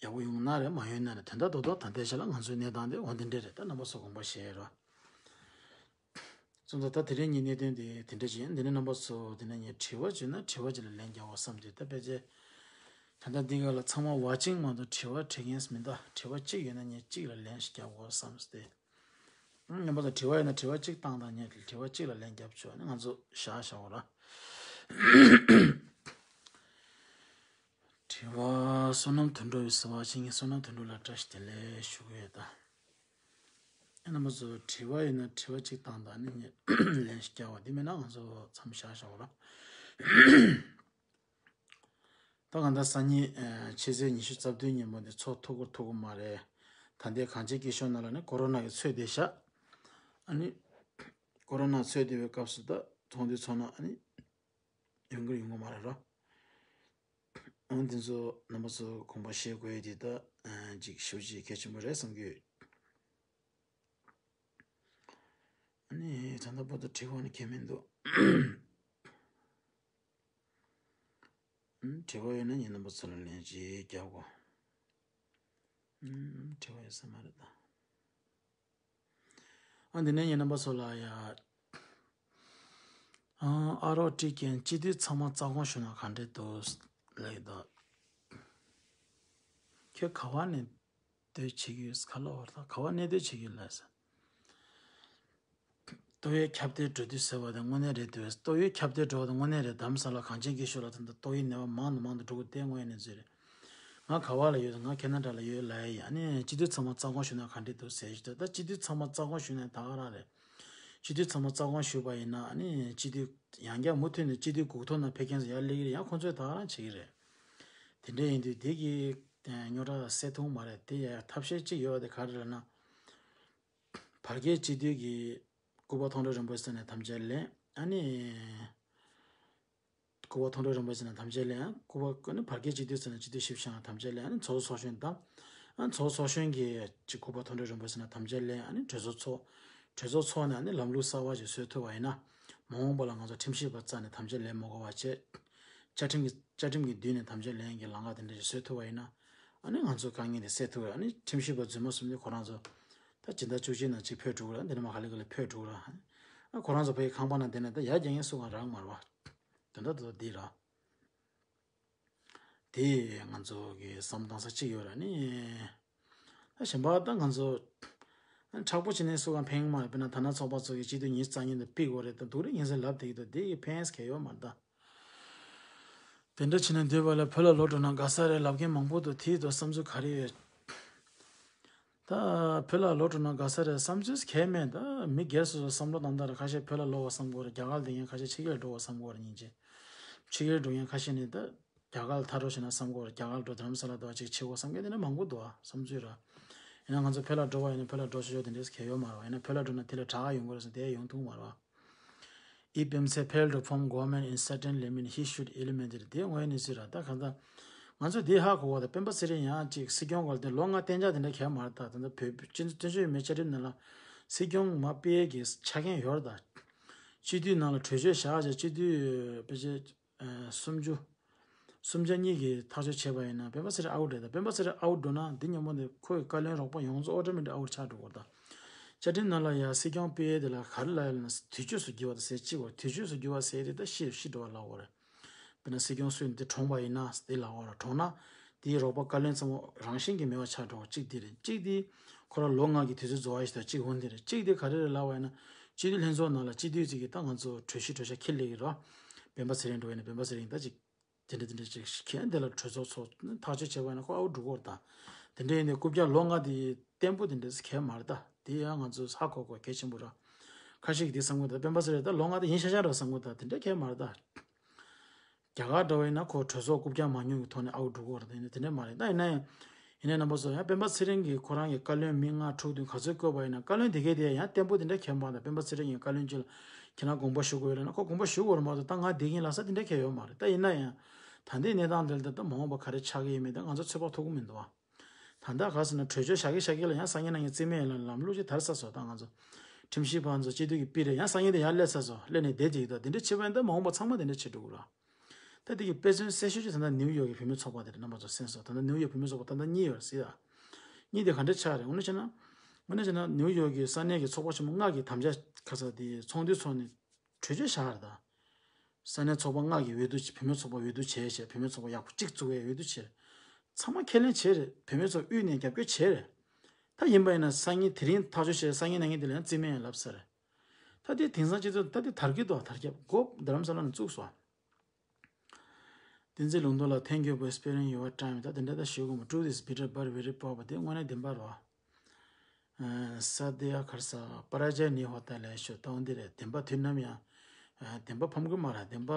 ཡག་པོ་ཡོང་ན་རེད་མ་ཡོང་ན་རེད་དོན་དག་རྡོག་རྡོག་ད་ལྟའི་ཆ་ལ་ང་ཚོའི་གནས་སྟངས་དེ་འོ་འདི་འདྲ་རེད། ད་རྣམ་པ་ཚོ་དགོངས་པ་བཞེས་རོགས། སོང་ཙང་ད་དེ་རིང་ངའི་གནད་དོན་དེ་དེ་འདྲ་ཅིག་ཡིན། འདི་ནས་རྣམ་པ་ཚོ་དེ་ནས་ངས་དྲི་བ་བྱུང་ན་དྲི་བ་ཅིག་ལ་ལན་རྒྱག་དགོས་བསམ་དུས་ད་ཕལ་ཆེར་ད་ལྟ་འདི་ག་ལ་ཚང་མ་ཝ་ཅིང་མ་གཏོགས་དྲི་བ་དྲི་མཁན་མི་འདུག་དྲི་བ་གཅིག་ཡོད་ན་ངས་གཅིག་ལ་ལན་ཞིག་རྒྱག་དགོས་བསམ་སྟེ། རྣམ་པ་ཚོ་དྲི་བ་ཡོད་ན་དྲི་བ་གཅིག་བཏང་དང་ངས་དྲི་བ་གཅིག་ལ་ལན་རྒྱབ་ཆོག་ནི་ང་ཚོ་བཞག་བཞག་འོ་ར། དྲི་བ་བསོད་ནམས་དོན་གྲུབ་ཡོད་ཟེར་བ་ཅིག་ངས་བསོད་ནམས་དོན་གྲུབ་ལ་བཀྲ་ཤིས་བདེ་ལེགས་ཞུ་གི་ཡོད་ད། ཨ་རྣམ་པ་ཚོ་དྲི་བ་ཡོད་ན་དྲི་བ་གཅིག་བཏང་དང་ནི་ངས་ལན་ཞིག་རྒྱག་བ་དེ་མིན་ན་ང་ཚོ་མཚམས་བཞག་བཞག་འོ་ར། ད་གང་ལྟར་སང་ཉིན་ཕྱི་ཚེས་ཉི་ཤུ་རྩ་བདུན་ཉིན་མོ་འདི་ཚོགས་ཐུབ་ཀྱི་ཐུབ་ཀྱི་མ་རེད། ད་ལྟའི་གངས་ཅན་སྐྱིད་གཤོངས་ནང་ལ་ནི་ཀོ་རོ་ན་གི་ཚོད་བསྡད་ཤག་ཨ་ནི་ཀོ་རོ་ན་ཚོད་བསྡད་པའི་སྐབས་སུ་ད་ཚོགས་འདུ་ཚོགས་ན་ཨ་ནི་ཡོང་གི་ཡོང་གི་མ་རེད་རོ། ཨང་དེ་ཚོ་རྣམ་པ་ཚོ་དགོངས་པ་བཞེས་དགོས་ཡས་དེ་ད་ཅིག་ཞེ་པོ་ཅིག་གལ་ཆེན་པོ་རེད་བསམ་གྱི་ཡོད། ཨ་ནི་ད་ལྟ་བར་དུ་དྲི་བ་ནི་གང་མི་འདུག་ཨུམ། དྲི་བ་ཡོད་ན་ངས་རྣམ་པ་ཚོ་ལ་ལན་ཅིག་རྒྱབ་གོ། ཨུམ། དྲི་བ་ཡོད་ས་མ་རེད་ད། ཨ་འདི་ནས་ངས་རྣམ་པ་ཚོ་ལ་ཡ། ཨ་ཨ་རོགས་བཀྲིས་རྒན་སྤྱི་འཐུས་ཚང་མ་རྩ་དགོངས་ཞུ་ན་ག་འདྲས་འདུག་ལབ་ཡོད་ད། ཁྱོད་ག་བ་ནས་སྡོད་བྱེད་ཀྱི་ཡོད་ག་ལ་བར་ད་ག་བ་གནས་སྡོད་བྱེད་ཀྱི་ཡོད་ལབ་ཟེར། ཏོག་དབྱིབས་ཁྱབ་གདལ་འགྲོ་དུས་ཟེར་བ་དེ་དངོས་གནས་རེད་འདུག་ཏོག་དབྱིབས་ཁྱབ་གདལ་འགྲོ་བ་དེ་དངོས་གནས་རེད་དམ་ས་ལ་གངས་ཅན་སྐྱིད་གཤོངས་ལ་ད་ལྟ་ཏོག་དབྱིབས་ནད་པ་མང་དུ་མང་དུ་འགྲོ་གི་དེ་དངོས་གནས་ཚོད་རེད། ང་ག་བ་ལ་ཡོད་ང་ཁེ་ན་ཌ་ལ་ཡོད་ལབ་ཡ་ཡིན། ཨ་ནི་སྤྱི་འཐུས་ཚང་མ་རྩ་དགོངས་ཞུ་ན་ག་འདྲས་འདུག་ཟེར་ཞུ་དོན་ད་སྤྱི་འཐུས་ཚང་མ་རྩ་དགོངས་ཞུ་ན་ད་ག་རང་རེད། སྤྱི་འཐུས་ཚང་མ་རྩ་དགོངས་ཞུས་པ་ཡིན་ན་ཨ་ནི་སྤྱི་འཐུས་ཡང་བསྐྱར་མུ་མཐུད་ནས་སྤྱི་འཐུས་སྒུག་ཐོག་ན་ཕེབས་མཁན་ཚོ་ཡར་སླེབས་ཀྱི་རེད། ཡང་ཁོང་ཚོས་ད་ག་རང་བྱེད་ཀྱི་རེད། དེ་འདྲས་ཡིན་དུས་དེ་གི་རྙོག་དྲ་སེལ་ཐུབ་མ་རེད། དེ་ཡ་ཐབས་ཤེས་གཅིག་ཡོད་པ་དེ་ག་རེ་རེད་ན། བར་བརྒལ་སྤྱི་འཐུས་ཀྱི་སྐུ་པར་མཐོང་གྲོལ་རིན་པོ་ཆེ་ནས་དམ་བཅའ་ལེན། ཨ་ནི། སྐུ་པར་མཐོང་གྲོལ་རིན་པོ་ཆེ་ནས་དམ་བཅའ་ལེན། སྐུ་པར་ཨ་ནི་བར་བརྒལ་སྤྱི་འཐུས་ཟེར་ན་སྤྱི་འཐུས་ཞིབ་བཤེར་དམ་བཅའ་ལེན། ཨ་ནི་ཚོགས་གཙོ་ཚོགས་གཞོན་དང་། ཨ་ནི་ཚོགས་གཙོ་ཚོགས་གཞོན་གྱི་སྐུ་པར་མཐོང་གྲོལ་རིན་པོ་ཆེ་ནས་དམ་བཅའ་ལེན། ཨ་ནི་གྲོས་ཚོགས་ཚོགས། གྲོས་ཚོགས་ཚོགས་ནས་ཨ་ནི་ལམ་ལུགས་གསར་པ་ཞིག་བཟོས་ཐུབ་པ་ཡིན་ན། མ་འོངས་པ་ལ་ང་ཚོ་ཁྲིམས་ཞིབ་པ་རྩ་ནས་དམ་བཅའ་ལེན་མ་དགོས་པ་བྱས། བཅའ་ཁྲིམས་ཀྱི་བཅའ་ཁྲིམས་ཀྱི་མདུན་ནས་དམ་བཅའ་ལེན་གྱི་ལམ་ཁ་དེ་འདྲ་ཞིག་བཟོས་ཐུབ་པ་ཡིན་ན། ཨ་ནི་ང་ཚོའི་དཀའ་ངལ་དེ་སེལ་ཐུབ་ར། ཨ་ནི་ཁྲིམས་ཞིབ་པ་རྫུན་མ་གསུམ་དེ་ཁོ་རང་ཚོ་ད་སྦྱིན་བདག་བཅུ་གཅིག་ནང་གཅིག་ཕེབས་འགྲོ་གི་ར། འདི་ནས་མ་ག་ལེ་ག་ལེ་ཕེབས་འགྲོ་གི་ར། ཨ་ཁོ་རང་ཚོ་ཕའི་ཁང་པ་ནང་བསྡད་ན་ད་ཡར་རྒྱག་མཁན་སུ་གང་རག་མ་རེད་བ། དོན་དག་ཏུ་འདི་ར། དེ་ང་ཚོ་གི་བསམ་བཏང་ས་གཅིག་ཡོད་ར་ནི། ཨ་གཞན་པ་ད་ང་ཚོ་ཨ་མཁྲེགས་པོ་བྱས་ནས་སུ་གང་ཕན་གི་མ་རེད། དཔེར་ན་ད་ན་ཚོགས་པ་ཚོ་གི་སྤྱི་འཐུས་ཉི་ཤུ་རྩ་གཉིས་དེ་ཕུད་དགོས་རེད། ད་སྡུག་རུ་ཉིན་ཟེར་ལབ་བསྡད་ཀྱི་འདུག་དེ་གི་ཕན་ཡས་གང་ཡང་ཡོད་མ་རེད་ད། དེ་འདྲ་བྱས་ནས་སྡོད་པ་ལ་བོད་ལ་ལོག་འགྲོ་ན་དགའ་ས་རེད་ལབ་མཁན་མང་པོ་འདུག་དེའི་ཐོག་བསམ་ཚུལ་ག་རེ་ཡོད། ད་བོད་ལ་ལོག་འགྲོ་ན་དགའ་ས་རེད་བསམ་ཚུལ་གང་ཡང་མེད། ད་མི་སྒེར་སོ་སོ་བསམ་བློ་བཏང་སྟངས་རེད། ཁ་ཤས་བོད་ལ་ལོག་པ་བསམ་གྱི་ཡོད་རེད། རྒྱ་གར་ལ་བསྡད་མཁན་ཁ་ཤས་ཕྱི་རྒྱལ་འགྲོ་བ་བསམ་གྱི་ཡོད་རེད། སྙིང་རྗེ། ཕྱི་རྒྱལ་འགྲོ་མཁན་ཁ་ཤས་ནི་ད་རྒྱ་གར་ལ་ཐར་རོགས་བྱས་ན་བསམ་གྱི་ཡོད་རེད། རྒྱ་གར་ལ་འགྲོ་དྷ་རམ་ས་ལ་འགྲོ་བ་ཅིག་བྱེད་དགོས་བསམ་མཁན་དེ་འདྲ་མང་པོ་འདུག་ཨ། བསམ་ཚུལ་ར། ཡིན་ན་ང་ཚོ་བོད་ལ་འགྲོ་བ་ཡིན་ན་བོད་ལ་འགྲོ་ཆོག་ཆོག་དེ་འདྲས་གང་ཡང་ཡོད་མ་རེད་བ། ཡིན་ན་བོད་ལ་འགྲོ་ན་དེ་ལ་དྲག་ག་ཡོང་གི་རེད་ཟེར་དེ་ཡང་ཡོང་ཐུབ་མ་རེད་བ། If Pema fail to form government in certain limit, he should eliminate it. དེ་དངོས་གནས་ཟེར་ར། ད་གང་ལྟར་ང་ཚོ་དེ་ཧ་གོ་བ་དང་སྤེན་པ་ཚེ་རིང་ཡང་ཅིག་སྲིད་སྐྱོང་སྐོར་དེ་ལོ་ལྔ་གཏན་འཇགས་དེ་འདྲ་གང་ཡང་མ་རེད། ད་ད་ལྟ་བོད་སྤྱི་ཚོགས་བཙན་བྱོལ་བོད་མིའི་བཅའ་ཁྲིམས་ནང་ལ་སྲིད་སྐྱོང་མ་དཔེ་གི་ཆ་རྐྱེན་ཡོད་རེད། ད་སྤྱི་འཐུས་ནང་ལ་གྲོས་ཆོད་བཞག་བྱས་སྤྱི་འཐུས་དཔེ་ཆ་སུམ་ཅུ། སུམ་ཆ་གཉིས་ཀྱིས་ཐག་གཅོད་བྱས་པ་ཡིན་ན་སྤེན་པ་ཚེ་རིང་ཨའུ་ཊི་རེད། ད་སྤེན་པ་ཚེ་རིང་ཨའུ་ཊི་འགྲོ་ན་འདི་སྔོན་མ་ནས་ཁོའི་བཀའ་བློན་རོགས་པ་ཡོངས་རྫོགས་ཨོ་ཊོ་མེ་ཊིག་ཨའུ་ཊི་ཆགས་འགྲོ་གི་རེད། ད་བཅའ་ཁྲིམས་ནང་ལ་ཡ་སྲིད་སྐྱོང་དཔེ་དེ་ལ་ག་རེ་ལབ་ཡོད་ལབ་ན་དུས་ཆོས་སུ་གྱུར་པ་དང་ཟེར་གཅིག་པ། དུས་ཆོས་སུ་གྱུར་པ་ཟེར་དེ་ད་ཤི་ཤི་འགྲོ་བ་ལབ་དགོས་རེད། དཔེར་ན་སྲིད་སྐྱོང་སུ་ཡིན་དེ་གྲོངས་པ་ཡིན་ན་དེ་ལབ་དགོས་རེད། གྲོངས་ན་དེའི་རོགས་པ་བཀའ་བློན་ཚང་མ་རང་བཞིན་གྱིས་མེད་པ་ཆགས་འགྲོ་བ་གཅིག་དེ་རེད། གཅིག་དེ་ཁོ་རང་ལོ་ལྔ་གི་དུས་ཚོད་རྫོགས་པ་ཞིག་དང་གཅིག་འོན་དེ་རེད། གཅིག་དེ་ག་རེ་རེད་ལབ་པ་ཡིན་ན་སྤྱི་འཐུས་ལྷན་ཚོགས་ནང་ལ་སྤྱི་འཐུས་ཅིག་གིས་ད་ང་ཚོ་གྲོས་གཞི་གྲོས་འཆར་འཁྱེར་སླེབས་ཀྱི་རེད། སྤེན་པ་ཚེ་རིང་འགྲོ་བ་ཡིན་ན་སྤེན་པ་ཚེ་རིང་ད་ཅིག་དེ་འདྲ་དེ་འདྲ་ཅིག་ཁྱེད་འདི་ལ་གྲོས་ཚོགས་ཚོགས་ཐག་གཅོད་བྱས་པ་ཡིན་ན་ཁོ་ཨའུ་འགྲོ་གི་རེད། ད་དེ་འདྲ་ཡིན་ནའི་རྐུབ་བཀྱག་ལོ་ལྔ་དེ་བརྟན་པོ་དེ་འདྲ་གང་ཡང་མ་རེད། ད་དེ་ཡང་ང་ཚོས་ཧ་གོ་དགོས་གལ་ཆེན་པོ་རེད། ཁ་ཤས་ཀྱིས་དེ་བསམ་གི་འདུག་སྤེན་པ་ཚེ་རིང་ད་ལོ་ལྔ་དེ་ཡིན་ཤག་ཤག་རེད་བསམ་གི་འདུག་དེ་འདྲ་གང་ཡང་མ་རེད། ད་རྒྱ་གར་འདྲ་བ་ཡིན་ན་ཁོ་གྲོས་ཚོགས་རྐུབ་བཀྱག་མ་མྱོང་གི་ཐོག་ནས་ཨའུ་འགྲོ་གི་རེད། དེ་འདྲ་དེ་འདྲ་མ་རེད། ད་ཡིན་ན་ཡང་ཡིན་ནའི་རྣམ་པ་ཚོ་ཡང་སྤེན་པ་ཚེ་རིང་གིས་ཁོ་རང་གི་བཀའ་བློན་མི་ལྔ་དྲུག་བདུན་ག་ཚོད་བསྐོས་པ་ཡིན་ན་བཀའ་བློན་དེ་གས་དེ་ཡང་བརྟན་པོ་དེ་འདྲ་གང་ཡང་མ་རེད། ད་སྤེན་པ་ཚེ་རིང་གིས་བཀའ་བློན་གཅིག་ལ་ཁྱེད་རང་དགོངས་པ་ཞུ་དགོས་ཡོད་ལབ་ན་ཁོ་དགོངས་པ་ཞུ་དགོས་རེད་མ་གཏོགས་ད་ང་བསྡད་ཀྱིན་ལབ་ས་དེ་འདྲ་གང་ཡང་ཡོད་མ་རེད། ད་ཡིན་ན་ཡང་ད་ལྟའི་གནས་སྟངས་འདིར་ད་ལྟ་མ་འོངས་པ་ག་རེ་ཆགས་ཀྱི་ཡོད་མེད་ད་ང་ཚོ་ཚོད་དཔག་ཐུབ་ཀྱི་མི་འདུག་བ། ད་ལྟ་ག་ཟེར་ན་གྲོས་ཆོད་བཞག་གི་བཞག་གི་ལ་ཡང་སང་ཉིན་གནངས་ཉིན་རྩིས་མེད་ལ་ལམ་ལུགས་ཅིག་དར་ས་སོ། ད་ང་ཚོ་ ཁྲིམས་ཞིབ་པ་ཚོ་སྤྱི་འཐུས་ཀྱི་པི་རེད། ཡང་སང་ཉིན་དེ་ཡར་སླེབས་ཚར་སོང་། སླེབས་ནས་བསྡད་ཅིག་ད་དེ་འདྲ་བྱེད་པ་ཡིན་ད་མ་འོངས་པ་ཚང་མ་དེ་འདྲ་བྱེད་འགྲོ་གི་ར། ད་དེ་གི་དཔེ་མཚོན་གསལ་ཤོས་ཅིག་ད་ལྟ་ནིའུ་ཡོག་གི་བུད་མེད་ཚོགས་པ་དེ་རེད། རྣམ་པ་ཚོ་གསན་སོང་། ད་ལྟ་ནིའུ་ཡོག་བུད་མེད་ཚོགས་པ་ད་ལྟ་གཉིས་ཡོད་རེད་ཟེར་ཡ། གཉིས་དེ་ག་འདྲ་ཆགས་རེད། དངོས་གནས་བྱས་ན། དངོས་གནས་བྱས་ན་ནིའུ་ཡོག་གི་ས་གནས་ཀྱི་ཚོགས་པ་ཆེན་མོ་ལྔ་གི་དམ་བཅའ་ཁ་ས་དེ་ཚོགས་འདུ་ཚོགས་ནས་གྲོས་ཆོད་བཞག་རེད་ད། ས་གནས་ཚོགས་པ་ལྔ་གི་འོས་བསྡུ་བྱས། བུད་མེད་ཚོགས་པ་འོས་བསྡུ་བྱས་བྱས། བུད་མེད་ཚོགས་པ་ཡག་པོ་གཅིག་བཙུགས་པའི་འོས་བསྡུ་བྱས། ཚང་མ་ཁས་ལེན་བྱས་རེད། བུད་མེད་ཚོ་དབུས་ནས་རྒྱབ་སྐྱོར་བྱས་རེད། ད་ཡིན་པ་ཡིན་ན་སང་ཉིན་དེ་རིང་ཐག་གཅོད་བྱས། སང་ཉིན་གནངས་ཉིན་དེ་ལ་ཡང་རྩིས་མེད་ཡང་ལབ་ས་རེད། ད་དེ་དེང་སང་སྤྱི་ཚོགས་ད་དེ་དར་གྱི་འདུག་དར་ཁྱབ་སྒོ་རྡ་རམ་ས་ལ་ནས་བཙུགས་སོང་། བསྟན་འཛིན་ལུང་རྟོགས་ལགས། Thank you for sparing your time. ད་དེ་འདྲ་ད་ཞུ་དགོས་མོད། Truth is bitter but very powerful. དེ་དངོས་གནས་བདེན་པ་རེད་བ། ས་དེ་ཡ་ཁར་ས་པ་ར་ཇའི་ནི་ཧོ་ཏ་ལེ་ཤོ་ཏོང་དེ་རེད། བདེན་པ་དུས་ནམ་ཡང་བདེན་པ་ཕམ་གི་མ་རེད། བདེན་པ་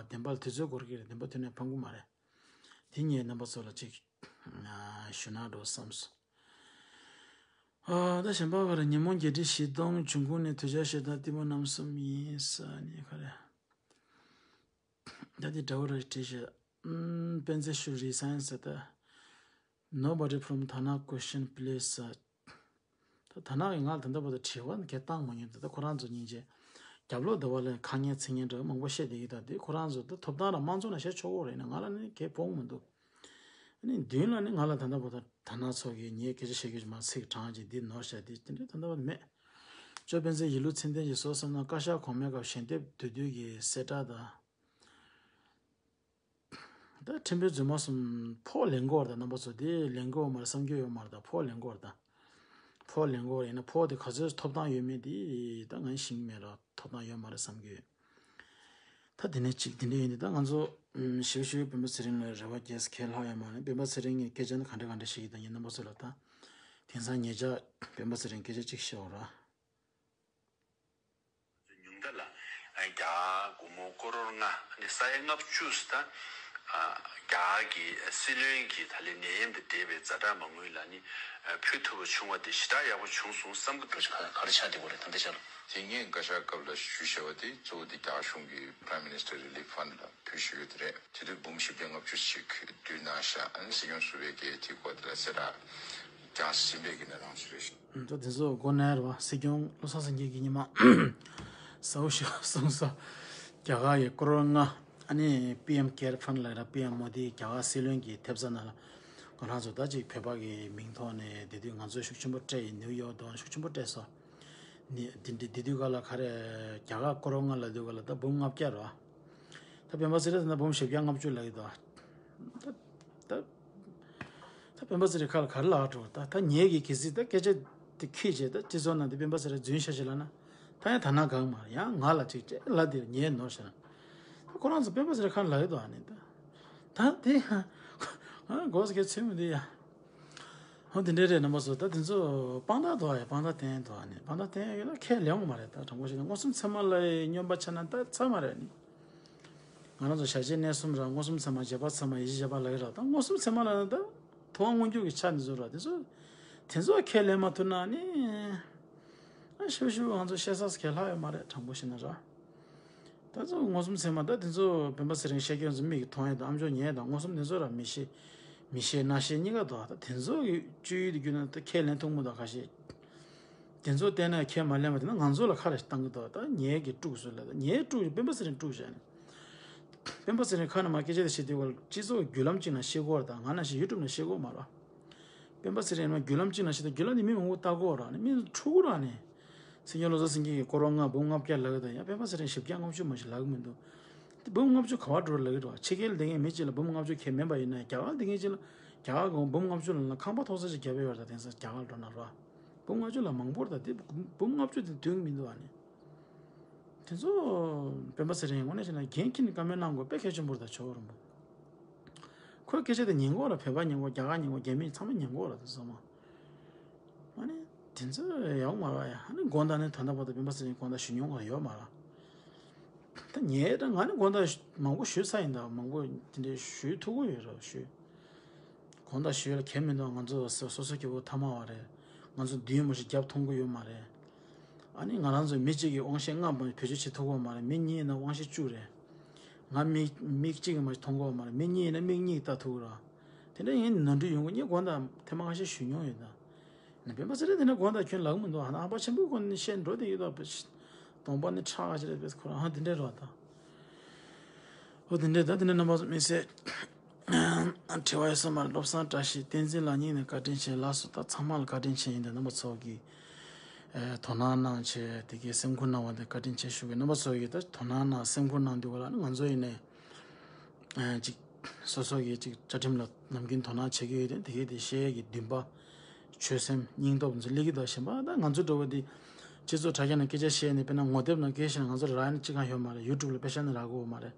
བདེན་པ་ལ་དུས་ཚོད་འགོར་གི་རེད། བདེན་པ་དུས་ནམ་ཕམ་གི་མ་རེད། དེ་ངས་རྣམ་པ་ཚོ་ལ་ཅིག་ཞུ་ན་འགྲོ་བསམས་སོང་། ཨ་ད་གཞན་པ་ག་རེ། ཉིན་མོ་བརྒྱད་ཁྲི་བཞི་སྟོང་། འབྱུང་ཁུངས་ནི་དུས་འཇགས་ཞེ་སྡང་གཏི་མུག་རྣམ་གསུམ་ཡིན་ས་ནི་ག་རེ། ད་འདི་འདྲ་བོ་རེ་བྲིས་ཤག་ཨམ། Pension should resign ཟེར་ད། Nobody from Thana question please ཟེར། ད་ཐ་ན་གི་ང་ལ་ད་ལྟ་བར་དུ་དྲི་བ་གང་བཏང་མ་མྱོང་། ད་ལྟ་ཁོ་རང་ཚོ་སྙིང་རྗེ། རྒྱབ་ལོགས་འདི་བ་ལ་ཁ་ངན་ཚིག་ངན་འདྲ་བོ་མང་པོ་བཤད་བསྡད་ཀྱི། ད་དེ་ཁོ་རང་ཚོ་ད་ཐོབ་ཐང་ར་དམངས་གཙོ་ནང་བཤད་ཆོག་གི་རེད་ན། ང་ལ་ནི་གལ་སྤོང་མི་འདུག་ཨ་ནི་མདུན་ལ་ནི་ང་ལ་ད་ལྟ་བར་དུ་ཐ་ན་ཚོ་གིས་ངའི་སྐད་ཆ་བཤད་རྒྱུ་མ་ཚིག་དྲང་ཅིག་འདི་ནོར་བཤད་དེ་དེ་འདྲ་ད་ལྟ་བར་མེད། ཅོ་སྤེན་ཚེ་ཡིད་ལུས་ཚད་ལྡན་ཞིག་བཟོ་བསམ་ན་བཀའ་ཤག་གོང་མའི་སྐབས་ཞལ་འདེབས་བསྡུ་དུས་ཀྱི་གསལ་བསྒྲགས་དང་། ད་ཁྲིམས་དཔོན་རྫུན་མ་གསུམ་ཕོགས་ལེན་གྱི་ཡོད་རེད་ད། རྣམ་པ་ཚོ་དེ་ལེན་གྱི་ཡོད་མ་རེད་བསམ་གྱི་ཡོད་མ་རེད་ད། ཕོགས་ལེན་གྱི་ཡོད་རེད་ད། ཕོགས་ལེན་གྱི་ཡོད་རེད་ཡིན་ན་ཕོགས་དེ་ག་ཚོད་ཐོབ་ཐང་ཡོད་མེད་དེ་ད་ང་ཤེས་ཀྱི་མེད་ར། ཐོབ་ཐང་ཡོད་མ་རེད་བསམ་གྱི་ཡོད། ད་དེ་ནས་གཅིག་དེ་འདྲ་ཡིན་དུས་ད་ང་ཚོ་ཞིབ་ཞིབ་སྤེན་པ་ཚེ་རིང་ལ་རེ་བ་རྒྱས་ཁས་ལྷག་ཡོད་མ་རེད། སྤེན་པ་ཚེ་རིང་གི་སྐད་ཆ་ནི་ག་འདྲ་ག་འདྲ་ཞིག་ཡིན་ད་ཡིན། རྣམ་པ་ཚོ་ལ་ད་དེང་སང་ཉེ་ཆར་སྤེན་པ་ཚེ་རིང་སྐད་ཆ་གཅིག་བཤད་འོ་ར། ཉུང་མཐའ་ལ་རྒྱ་གར་སྒོར་མོ་ཀོ་རོར་ལྔ་ནས་ས་ཡ་ལྔ་བཅུ་ཙམ་ད་རྒྱ་གར་གྱི་སྲིད་བློན་གྱི་ད་ལན་ནད་ཡམས་དང་འབྲེལ་བའི་ཛ་དྲག་མ་དངུལ་ལ་ནི་ཕུལ་ཐུབ་པ་བྱུང་བ་དེ་ཞེ་དྲག་ཡག་པོ་བྱུང་སོང་བསམ་གྱི་འདུག་ག་རེ་ཆགས་བསྡད་ཡོད་རེད་ད་ལྟའི་ཆར་ལ། དེ་ངས་བཀའ་ཤག་སྐབས་ལ་ཞུས་བཞག་པ་དེ་གཙོ་བོ་དེ་རྒྱ་གར་གཞུང་གི་Prime Minister Relief Fund ལ་ཕུལ་བཞག་ཡོད་དེ་རེད། དེ་དུས་འབུམ་བཞི་བརྒྱ་ལྔ་བཅུ་ཞིག་བསྡུས་གནང་ཤག་ཨ་ནི་སྲིད་སྐྱོང་ཟུར་པས་ཀྱིས་དེའི་སྐོར་དེ་ལ་གསལ་བསྒྲགས་ཀྱང་ཟིན་པའི་གི་ནས་རང་ཞུ་རེད། ད་དེ་ཚོ་མགོ་ནས་རེད་བ། སྲིད་སྐྱོང་བློ་བཟང་སེང་གེ་གིས་ཉི་མ་གསལ་པོ་ཞིག་གསུངས་སོང་། རྒྱ་གར་གྱི་ཀོ་རོར་ལྔ་ཨ་ནི་པི་ཨེམ་ཀེར་ཕན་ལབ་ར། པི་ཨེམ་མོ་དིའི་རྒྱ་གར་སྲིད་བློན་གྱི་ཐེབས་རྩ་ནང་ལ་ང་རང་ཚོ་ད་ཅིག་བོད་པ་གི་མིང་ཐོག་ནས་དེ་དུས་ང་ཚོ་ཤུགས་ཆེན་པོ་སྤྲད་ཡིན། ནིའུ་ཡོག་དུ་ཤུགས་ཆེན་པོ་སྤྲད་སོང་། ནི་དེ་འདྲ་དེ་དུས་ག་ལ་ག་རེ་རྒྱ་གར་ཀོ་རོར་ལྔ་ལབ་དུས་ག་ལ་ད་འབུམ་ལྔ་བརྒྱ་རེད་བ། ད་སྤེན་པ་ཚེ་རིང་ད་ལྟ་འབུམ་བཞི་བརྒྱ་ལྔ་བཅུ་ལབ་ཀྱི་འདུག་ད་ད་ད་སྤེན་པ་ཚེ་རིང་ཁ་ལ་ག་རེ་ལབ་འགྲོ། ད་ད་ངེད་ཀྱིས་གལ་སྲིད་ད་སྐད་ཆ་དེ་ཁྱེར་བྱས་ད་སྤྱི་ཚོགས་ནང་དུ་སྤེན་པ་ཚེ་རིང་རྫུན་བཤད་བྱས་ལབ་ན་ད་ཡང་དག་སྣང་གང་མ་རེད། ཡང་ང་ལ་ཅིག་ལབ་དེ་ངས་ནོར་བཤད་ན་ད་ཁོ་རང་ཚོ་སྤེན་པ་ཚེ་རིང་ཁ་ལ་ལབ་ཀྱི་འདུག་ཨ་ནི་ད་ད་དེ་ང་མགོ་སྐད་ཚོད་མི་འདུག་ཡ། ཧོ་དེ་འདྲ་རེད། རྣམ་པ་ཚོ་ད་དེ་ཚོ་དཔང་རྟགས་འདུག་ཨ། དཔང་རྟགས་བསྟན་འདུག་ཨ་ནི་དཔང་རྟགས་བསྟན་ཡོད་ན་ཁས་ལེན་དགོས་མ་རེད། ད་དྲང་པོ་བཤད་ན་མངོན་སུམ་ཚད་མ་ལ་སྨྱོན་པ་ཆགས་ན་ད་ཚར་མ་རེད་ཨ་ནི། ང་རང་ཚོ་བྱ་བྱེད་གནས་གསུམ་ར་མངོན་སུམ་ཚད་མ་རྗེས་དཔག་ཚད་མ་ཡིད་བྱེད་བྱེད་པ་ལབ་ཀྱི་ར། ད་མངོན་སུམ་ཚད་མ་ལབ་ན་ད་ཐུབ་དབང་མངོན་གྱུར་གྱི་ཆ་འདི་ཚོ་ར། དེ་ཚོ་དེ་ཚོ་ཁས་ལེན་མ་ཐུབ་ན་ནི་ཨ་ཤུ་ཤུ་ང་ཚོ་བཤད་ས་གལ་ལྷག་ཡོད་མ་རེད། དྲང་པོ་བཤད་ན་ར། ད་ཚོ་མངོན་སུམ་ཚད་མ་ད་དེ་ཚོ་སྤེན་པ་ཚེ་རིང་བཤད་རྒྱུ་ཚོ་མིག་གིས་མཐོང་ཡས་དང་ཨ་མཆོག་ཉན་ཡས་དང་མངོན་སུམ་དེ་ཚོ་ར་མི་ཤེས། མི་ཤེས་མ་ཤེས་གཉིས་ཀ་འདུག་ད་དེ་ཚོ་གི་སྤྱོད་ཡུལ་དེ་བརྒྱུད་ན་ད་ཁས་ལེན་ཐུབ་མི་འདུག་ཁ་ཤས། དེ་ཚོ་བལྟས་ན་ཁས་མ་ལེན་པ་དེ་ན་ང་ཚོ་ལ་ཁ་རེ་བཏང་གི་འདུག་ད་ངེད་ཀྱིས་དཀྲུགས་སོང་ལབ། ད་ངས་དཀྲུགས་སྤེན་པ་ཚེ་རིང་དཀྲུགས་བྱས་ནས། སྤེན་པ་ཚེ་རིང་ཁ་ནས་མར་སྐད་ཆ་དེ་བཤད་དུས་སྐབས་སྤྱི་ཚོགས་བརྒྱུད་ལམ་གཅིག་ནང་བཤད་ཀྱི་ཡོད་རེད། ད་ང་ནང་བཞིན་ཡུ་ཊུབ་ནང་བཤད་ཀྱི་ཡོད་མ་རེད། སྤེན་པ་ཚེ་རིང་ནས་བརྒྱུད་ལམ་གཅིག་ནང་བཤད་དུས་བརྒྱུད་ལམ་དེ་མི་མང་པོ་ལྟ་གི་ཡོད་རེད། ཨ་ནི་མི་འཁྲུག་གི་རེད། ཨ་ནི་སྲིད་སྐྱོང་བློ་བཟང་སེང་གེ་གིས་ཀོ་རོར་ལྔ་འབུམ་ལྔ་བརྒྱ་ལབ་ཀྱི་འདུག་ཡང་སྤེན་པ་ཚེ་རིང་བཞི་བརྒྱ་ལྔ་བཅུ་མ་ཞིག་ལབ་ཀྱི་མི་འདུག་དེ་འབུམ་ལྔ་བཅུ་ག་པར་འགྲོ་ལབ་ཀྱི་རེད། ཕྱི་རྒྱལ་ལ་བསྡད་མཁན་མི་གཅིག་ལ་འབུམ་ལྔ་བཅུ་ཁས་མེད་པ་ཡིན་ན་རྒྱ་གར་ལ་བསྡད་མཁན་གཅིག་ལ་རྒྱ་གར་གི་འབུམ་ལྔ་བཅུ་ལབ་ན་ཁང་པ་ཐོག་ས་ཅིག་རྒྱབ་ཡོད་རེད། ད་དེང་སང་རྒྱ་གར་འགྲོ་ན་ར་འབུམ་ལྔ་བཅུ་ལ་མང་པོ་རེད། ད་དེ་འབུམ་ལྔ་བཅུ་དེ་འདོན་གྱི་མི་འདུག་ཨ་ནི། དེ་ཚོ་སྤེན་པ་ཚེ་རིང་དངོས་གནས་བྱས་ན་འགན་འཁྱེར་ནས་བཀའ་མོལ་གནང་དགོས་དཔེ་གལ་ཆེན་པོ་རེད། ད་ཇོ་བོ་རིན་པོ་ཁོའི་སྐད་ཆ་དེ་ཉན་གྱི་ཡོད་རེད། བོད་པ་ཉན་གྱི་ཡོད། རྒྱ་གར་ཉན་གྱི་ཡོད། རྒྱ་མི་ཚང་མ་ཉན་གྱི་ཡོད་རེད། དེ་ཚང་མ། ཨ་ནི་དེ་ཚོ་ཡག་མ་རེད་ཡ། ཨ་ནི་དགོངས་དག་ནི་ད་ལྟ་བར་དུ་སྤེན་པ་ཚེ་རིང་དགོངས་དག་ཞུ་མྱོང་བ་ཡོད་མ་རེད། ད་ངས་ད་ང་ནི་དགོངས་དག་མང་པོ་ཞུས་ཚར་ཡིན། ད་མང་པོ་དེ་འདྲའི་ཞུ་ཐུབ་ཀྱི་ཡོད་རེད་ཞུ། དགོངས་དག་ཞུ་ཡ་ལ་གལ་མི་འདུག་ང་ཚོ་སོ་སོ་སྐྱེ་བོ་ཐ་མལ་པ་རེད། ང་ཚོ་མདུན་མ་ཞིག་རྒྱབ་མཐོང་གི་ཡོད་མ་རེད། ཨ་ནི་ང་རང་ཚོ་མི་གཅིག་གིས་དབང་ཤེད་ལྔ་བེད་སྤྱོད་བྱེད་ཐུབ་ཀྱི་ཡོད་མ་རེད། མི་གཉིས་ཡིན་ན་དབང་ཤེད་བཅུ་རེད། ང་མིག་མིག་གཅིག་གིས་མ་ཞིག་མཐོང་གི་ཡོད་མ་རེད། མི་གཉིས་ཡིན་ན་མིག་གཉིས་ལྟ་ཐུབ་ཀྱི་རེད། དེ་འདྲ་ཡིན་ནོར་འཁྲུལ་ཡོང་གི། ངས་དགོངས་དག་ཐེངས་མ་ཁ་ཤས་ཞུས་མྱོང་ཡོད་ད། ནི་སྤེན་པ་ཚེ་རིང་དེ་ནས་དགོངས་དག་ཁྱོན་ལག་མི་འདུག་ཨ་ནི་ཨ་ཕ་ཆེན་པོའི་སྐོར་ནས་བཤད་འགྲོ་དེ་ཡོད་དོ། སྟོང་པ་ནི་ཁྲག་ཅི་རེད་པས་ཁོ་རང་ཨ་དེ་འདྲས་རོ་ད། ཨོ་དེ་འདྲས་ད་དེ་ནས་རྣམ་པ་ཚོ་དམིགས་བསལ་དྲི་བ་ཡོད་ས་མ་རེད། བློ་བཟང་བཀྲ་ཤིས་བསྟན་འཛིན་ལགས་སྙིང་ནས་བཀའ་དྲིན་ཆེ་ལགས་སོ། ད་ཚང་མ་ལ་བཀའ་དྲིན་ཆེ་ཡིན་ད། རྣམ་པ་ཚོ་གིས་དོ་སྣང་གནང་བྱས་དེ་གའི་སེམས་ཁུར་གནང་བ་དེ་བཀའ་དྲིན་ཆེ་ཞུ་གི། རྣམ་པ་ཚོ་གིས་ད་དོ་སྣང་གནང་སེམས་ཁུར་གནང་དུས་ག་ལ་ང་ཚོ་ཡིན་ནས་ཅིག་སོ་སོ་གིས་ཅིག་བཅའ་ཁྲིམས་ལ་ནམ་རྒྱུན་དོ་སྣང་བྱེད་ཀྱི་ཡོད་དེ་དེ་གའི་དེ་བཤད་ཡས་ཀྱི་འདུན་པ། ཆོད་སེམས་སྙིང་སྟོབས་ཚོ་སླེབས་ཀྱི་འདུག་གཞན་པ་ད་ང་ཚོ་འདྲ་བོ་འདི་སྤྱི་ཚོགས་དྲ་རྒྱ་ནང་སྐད་ཆ་བཤད་ནས་དཔེར་ན་ངོ་དེབ་ནང་སྐད་བཤད་ན་ང་ཚོ་རག་ཡ་ནི་ཅི་གང་ཡོད་མ་རེད། ཡུ་ཊུབ་ལ་དཔེ་བཤད་ན་རག་གི་ཡོད་མ་རེད།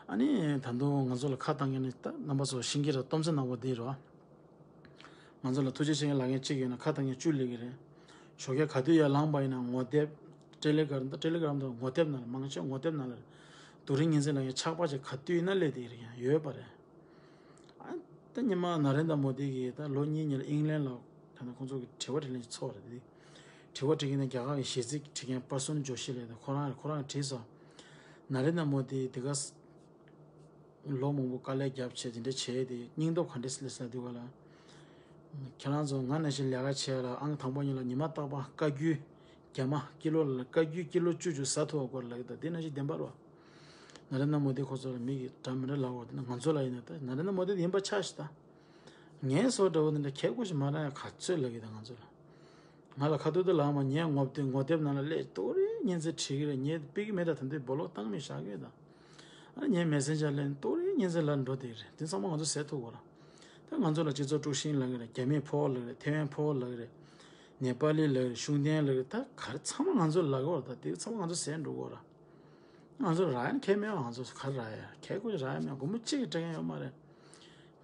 ཨ་ནི་ད་དུང་ང་ཚོ་ལ་ཁ་བཏང་མཁན་ནི་ད་རྣམ་པ་ཚོ་ཤེས་ཀྱི་རེད། སྟོབས་ཆེན་ནག་པོ་འདི་རེད་བ། ང་ཚོ་ལ་ཐུགས་རྗེ་ཆེ་མཁན་ལབ་མཁན་གཅིག་ཡོད་ན་ཁ་བཏང་མཁན་བཅུ་སླེབས་ཀྱི་རེད། ཞོགས་ཀས་ག་དུས་ཡར་ལངས་པ་ཡིན་ན་ངོ་དེབ། ཊེ་ལེ་གྷ་རམ་ཊེ་ལེ་གྷ་རམ་དང་ངོ་དེབ་ནང་ལ་མང་ཆེ་ངོ་དེབ་ནང་ལ་རྡོ་རིང་ཉི་ཚེ་ལ་ཡང་ཆགས་པ་ཅིག་ག་དུས་ཡིན་ན་སླེབས་བསྡད་ཀྱི་རེད། ཡང་ཡོད་པ་རེད། ཨ། ད་ཉི་མ་ན་རེན་དྲ་མོ་དི་གིས་ད་ལོ་གཉིས་གཉིས་ལ་ཨིང་ལན་ལ་ད་ནི་ཁོང་ཚོ་གི་དྲི་བ་དྲིས་ལན་ཚོགས་རེད་དེ། དྲི་བ་དྲི་མཁན་ནི་རྒྱ་གར་གྱི་གཞས་ཚིག་བྲིས་མཁན་པར་སོན་ཇོ་ཤི་ལབ་དེ་ཁོ་རང་རེད། ཁོ་རང་གིས་བྲིས་སོང་། ན་རེན་དྲ་མོ་དི་དེ་ག་ལོ་མང་པོ་དཀའ་ལས་བརྒྱབ་བྱས་དེ་འདྲ་བྱས་ཏེ་སྙིང་སྟོབས་ག་འདྲ་སླེབས་སོང་དུས་ག་ལ། ཁྱེད་རང་ཚོ་ང་ནང་བཞིན་ལས་ཀ་བྱས་ལ་ཨང་དང་པོ་ཉིད་ལ་ཉི་མ་རྟག་པར་བཀའ་བརྒྱུད་རྒྱ་མ་ཀི་ལོ་ལ་བཀའ་བརྒྱུད་ཀི་ལོ་བཅུ་བཅུ་ཟ་ཐུབ་པ་སྐོར་ལབ་ཀྱི་འདུག་དེ་ནང་བཞིན་བདེན་པ་རེད་བ། ན་རེན་དྲ་མོ་དི་ཁོ་ཚོ་ལ་མི་གིས་འདྲ་མི་འདྲ་ལབ་ཡོད་དེ་ན་ང་ཚོ་ལ་ཡིན་ན་ད་ན་རེན་དྲ་མོ་དི་ཡིན་པ་ཆགས་ཤིག་ད། ངའི་བཟོ་འདྲ་བོ་འདི་འདྲ་ཁྱད་ཁོ་ཞིག་མ་རག་ཡ་ག་ཚོད་ལབ་ཀྱི་འདུག་ང་ཚོ་ལ། ང་ལ་ཁ་ཐུག་ཏུ་ལབ་མ་ངས་ངོ་དེབ་ངོ་དེབ་ནང་ལ་སླེབས་ཏོག་རེ་ཉན་ཚེ་བྲིས་ཀྱི་རེད། ངས་ཕ་གི་མེད་ད་ད་འདི་སྦོ་ལོག་བཏང་མི་བཞག་གི་ཡོད་ད། ཨ་ངས་མེ་སེན་ཇར་ལ་ཏོག་རེ་ཉན་ཚེ་ལ་འགྲོ་དེ་རེད། དེ་ཚང་མ་ང་ཚོ་ཟས་ཐུབ་གོ་ར། ད་ང་ཚོ་ལ་སྤྱི་ཚོགས་དཀྲུག་ཤིང་ལབ་ཀྱི་རེད། རྒྱ་མིའི་ཕོ་བ་ལབ་ཀྱི་རེད། ཐེ་ཝན་ཕོ་བ་ལབ་ཀྱི་རེད། ནེ་པ་ལི་ལབ་ཀྱི་རེད། ཤུགས་ལྡན་ལབ་ཀྱི་རེད། ད་ག་རེ་ཚང་མ་ང་ཚོ་ལབ་གོ་ར། ད་དེ་ཚང་མ་ང་ཚོ་ཟས་འགྲོ་གོ་ར། ང་ཚོ་རག་ཡ་ནི་ཁྱད་མེད་པ། ང་ཚོ་ག་རེ་རག་ཡ་ཁྱད་ཁོ་རག་ཡ་མེད། སྒོར་མོ་གཅིག་གི་སྤྲད་མཁན་ཡོད་མ་རེད།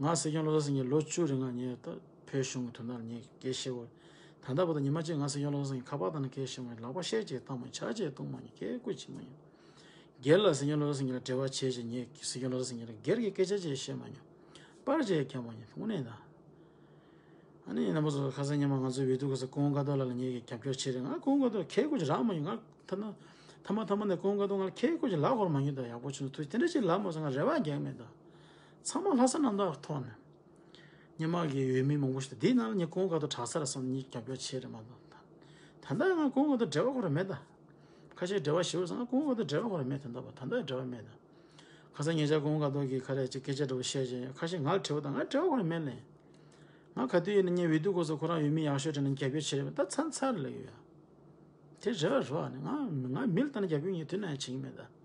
ང་སྲིད་སྐྱོང་བློ་བཟང་སེང་གེ་ལོ་བཅུ་རིང་ང་ངས་ད་བོད་གཞུང་གི་དོན་དག་ལ་ངས་སྐད་བཤད་གོ། ད་ལྟ་བར་དུ་ཉི་མ་གཅིག་ང་སྲིད་སྐྱོང་བློ་བཟང་སེང་གེ་ཁ་པར་བཏང་ནས་སྐད་བཤད་མ་མྱོང་། ལག་པ་བཤད་ཅིག་བཏང་མ་མྱོང་། ཇ་ཅིག་བཏུང་མ་མྱོང་། སྐད་ཁོ་བྱེད་མ་མྱོང་། སྒེར་ལ་སྲིད་སྐྱོང་བློ་བཟང་སེང་གེ་ལ་འབྲེལ་བ་བྱས་ཅིག་ངས་སྲིད་སྐྱོང་བློ་བཟང་སེང་གེ་ལ་སྒེར་གྱི་སྐད་ཆ་ཅིག་བཤད་མ་མྱོང་། པར་ཅིག་བརྒྱབ་མ་མྱོང་། དངོས་གནས་ད། ཨ་ནི་རྣམ་པ་ཚོ་ཁ་སང་ཉི་མ་ང་ཚོའི་འོས་བསྡུ་སྐབས་སུ་ཀུན་དགའ་རྡོ་ལགས་ལ་ངེད་ཀྱིས་རྒྱབ་སྐྱོར་བྱས་རེད། ང་ཀུན་དགའ་རྡོ་ཁྱད་ཁོ་ཅིག་རག་མ་མྱོང་། ང་ཐ་ན་ཐ་མ་ཐ་མ་ནས་ཀུན་དགའ་རྡོ་ང་ལ་ཁྱད་ཁོ་ཅིག་ལབ་དགོས་མ་མྱོང་། ད་ཡག་པོ་བྱུང་སོང་། དེ་འདྲ་ཅིག་ལབ་མ་སོང་། ང་རེ་བ་རྒྱག་མེད་ད། ཚང་མ་ལྷག་བསམ་རྣམ་དག་ཐོག་ནས། ཉི་མ་གི་འོས་མི་མང་པོ་ཞིག་ད་འདིའི་ནང་ལ་ངས་ཀུན་དགའ་རྡོ་དྲག་ས་རེད་བསམ་ངས་རྒྱབ་སྐྱོར་བྱས་རེད་མ་གཏོགས་ད། ད་ལྟ་ང་ཀུན་དགའ་རྡོ་འབྲེལ་བ་ཁོ་རང་མེད་ད། ཁ་ཤས་འབྲེལ་བ་ཞེ་པོ་སོང་། ང་ཀུན་དགའ་རྡོ་འབྲེལ་བ་ཁོ་རང་མེད། ད་ལྟ་བར་ད་ལྟ་འབྲེལ་བ་མེད་ད། ཁ་སང་ཉེ་ཆར་ཀུན་དགའ་རྡོ་གིས་ག་རེ་ཅིག་སྐད་ཆ་འདྲ་པོ་བཤད་བྱས་ཁ་ཤས་ང་ལ་དྲི་བ་དང་ང་དྲི་བ་ཁོ་རང་མེད་ལེ། ང་ག་དུས་ཡིན་ན་ངས་འོས་བསྡུ་སྐབས་སུ་ཁོ་རང་འོས་མི་ཡག་ཤོས་དྲན་ན་རྒྱབ་སྐྱོར་བྱེད་རེད་པས། ད་ཚར་ཚར་ལབ་ཡོད་ཡ། དེ་རེད་པ་རེད་པ། ང་ང་མི་ལ་ལྟ་ན་རྒྱབ་སྐྱོར་ངས་དུས་ན་ཡང་བྱེད་ཀྱི་མེད་ད།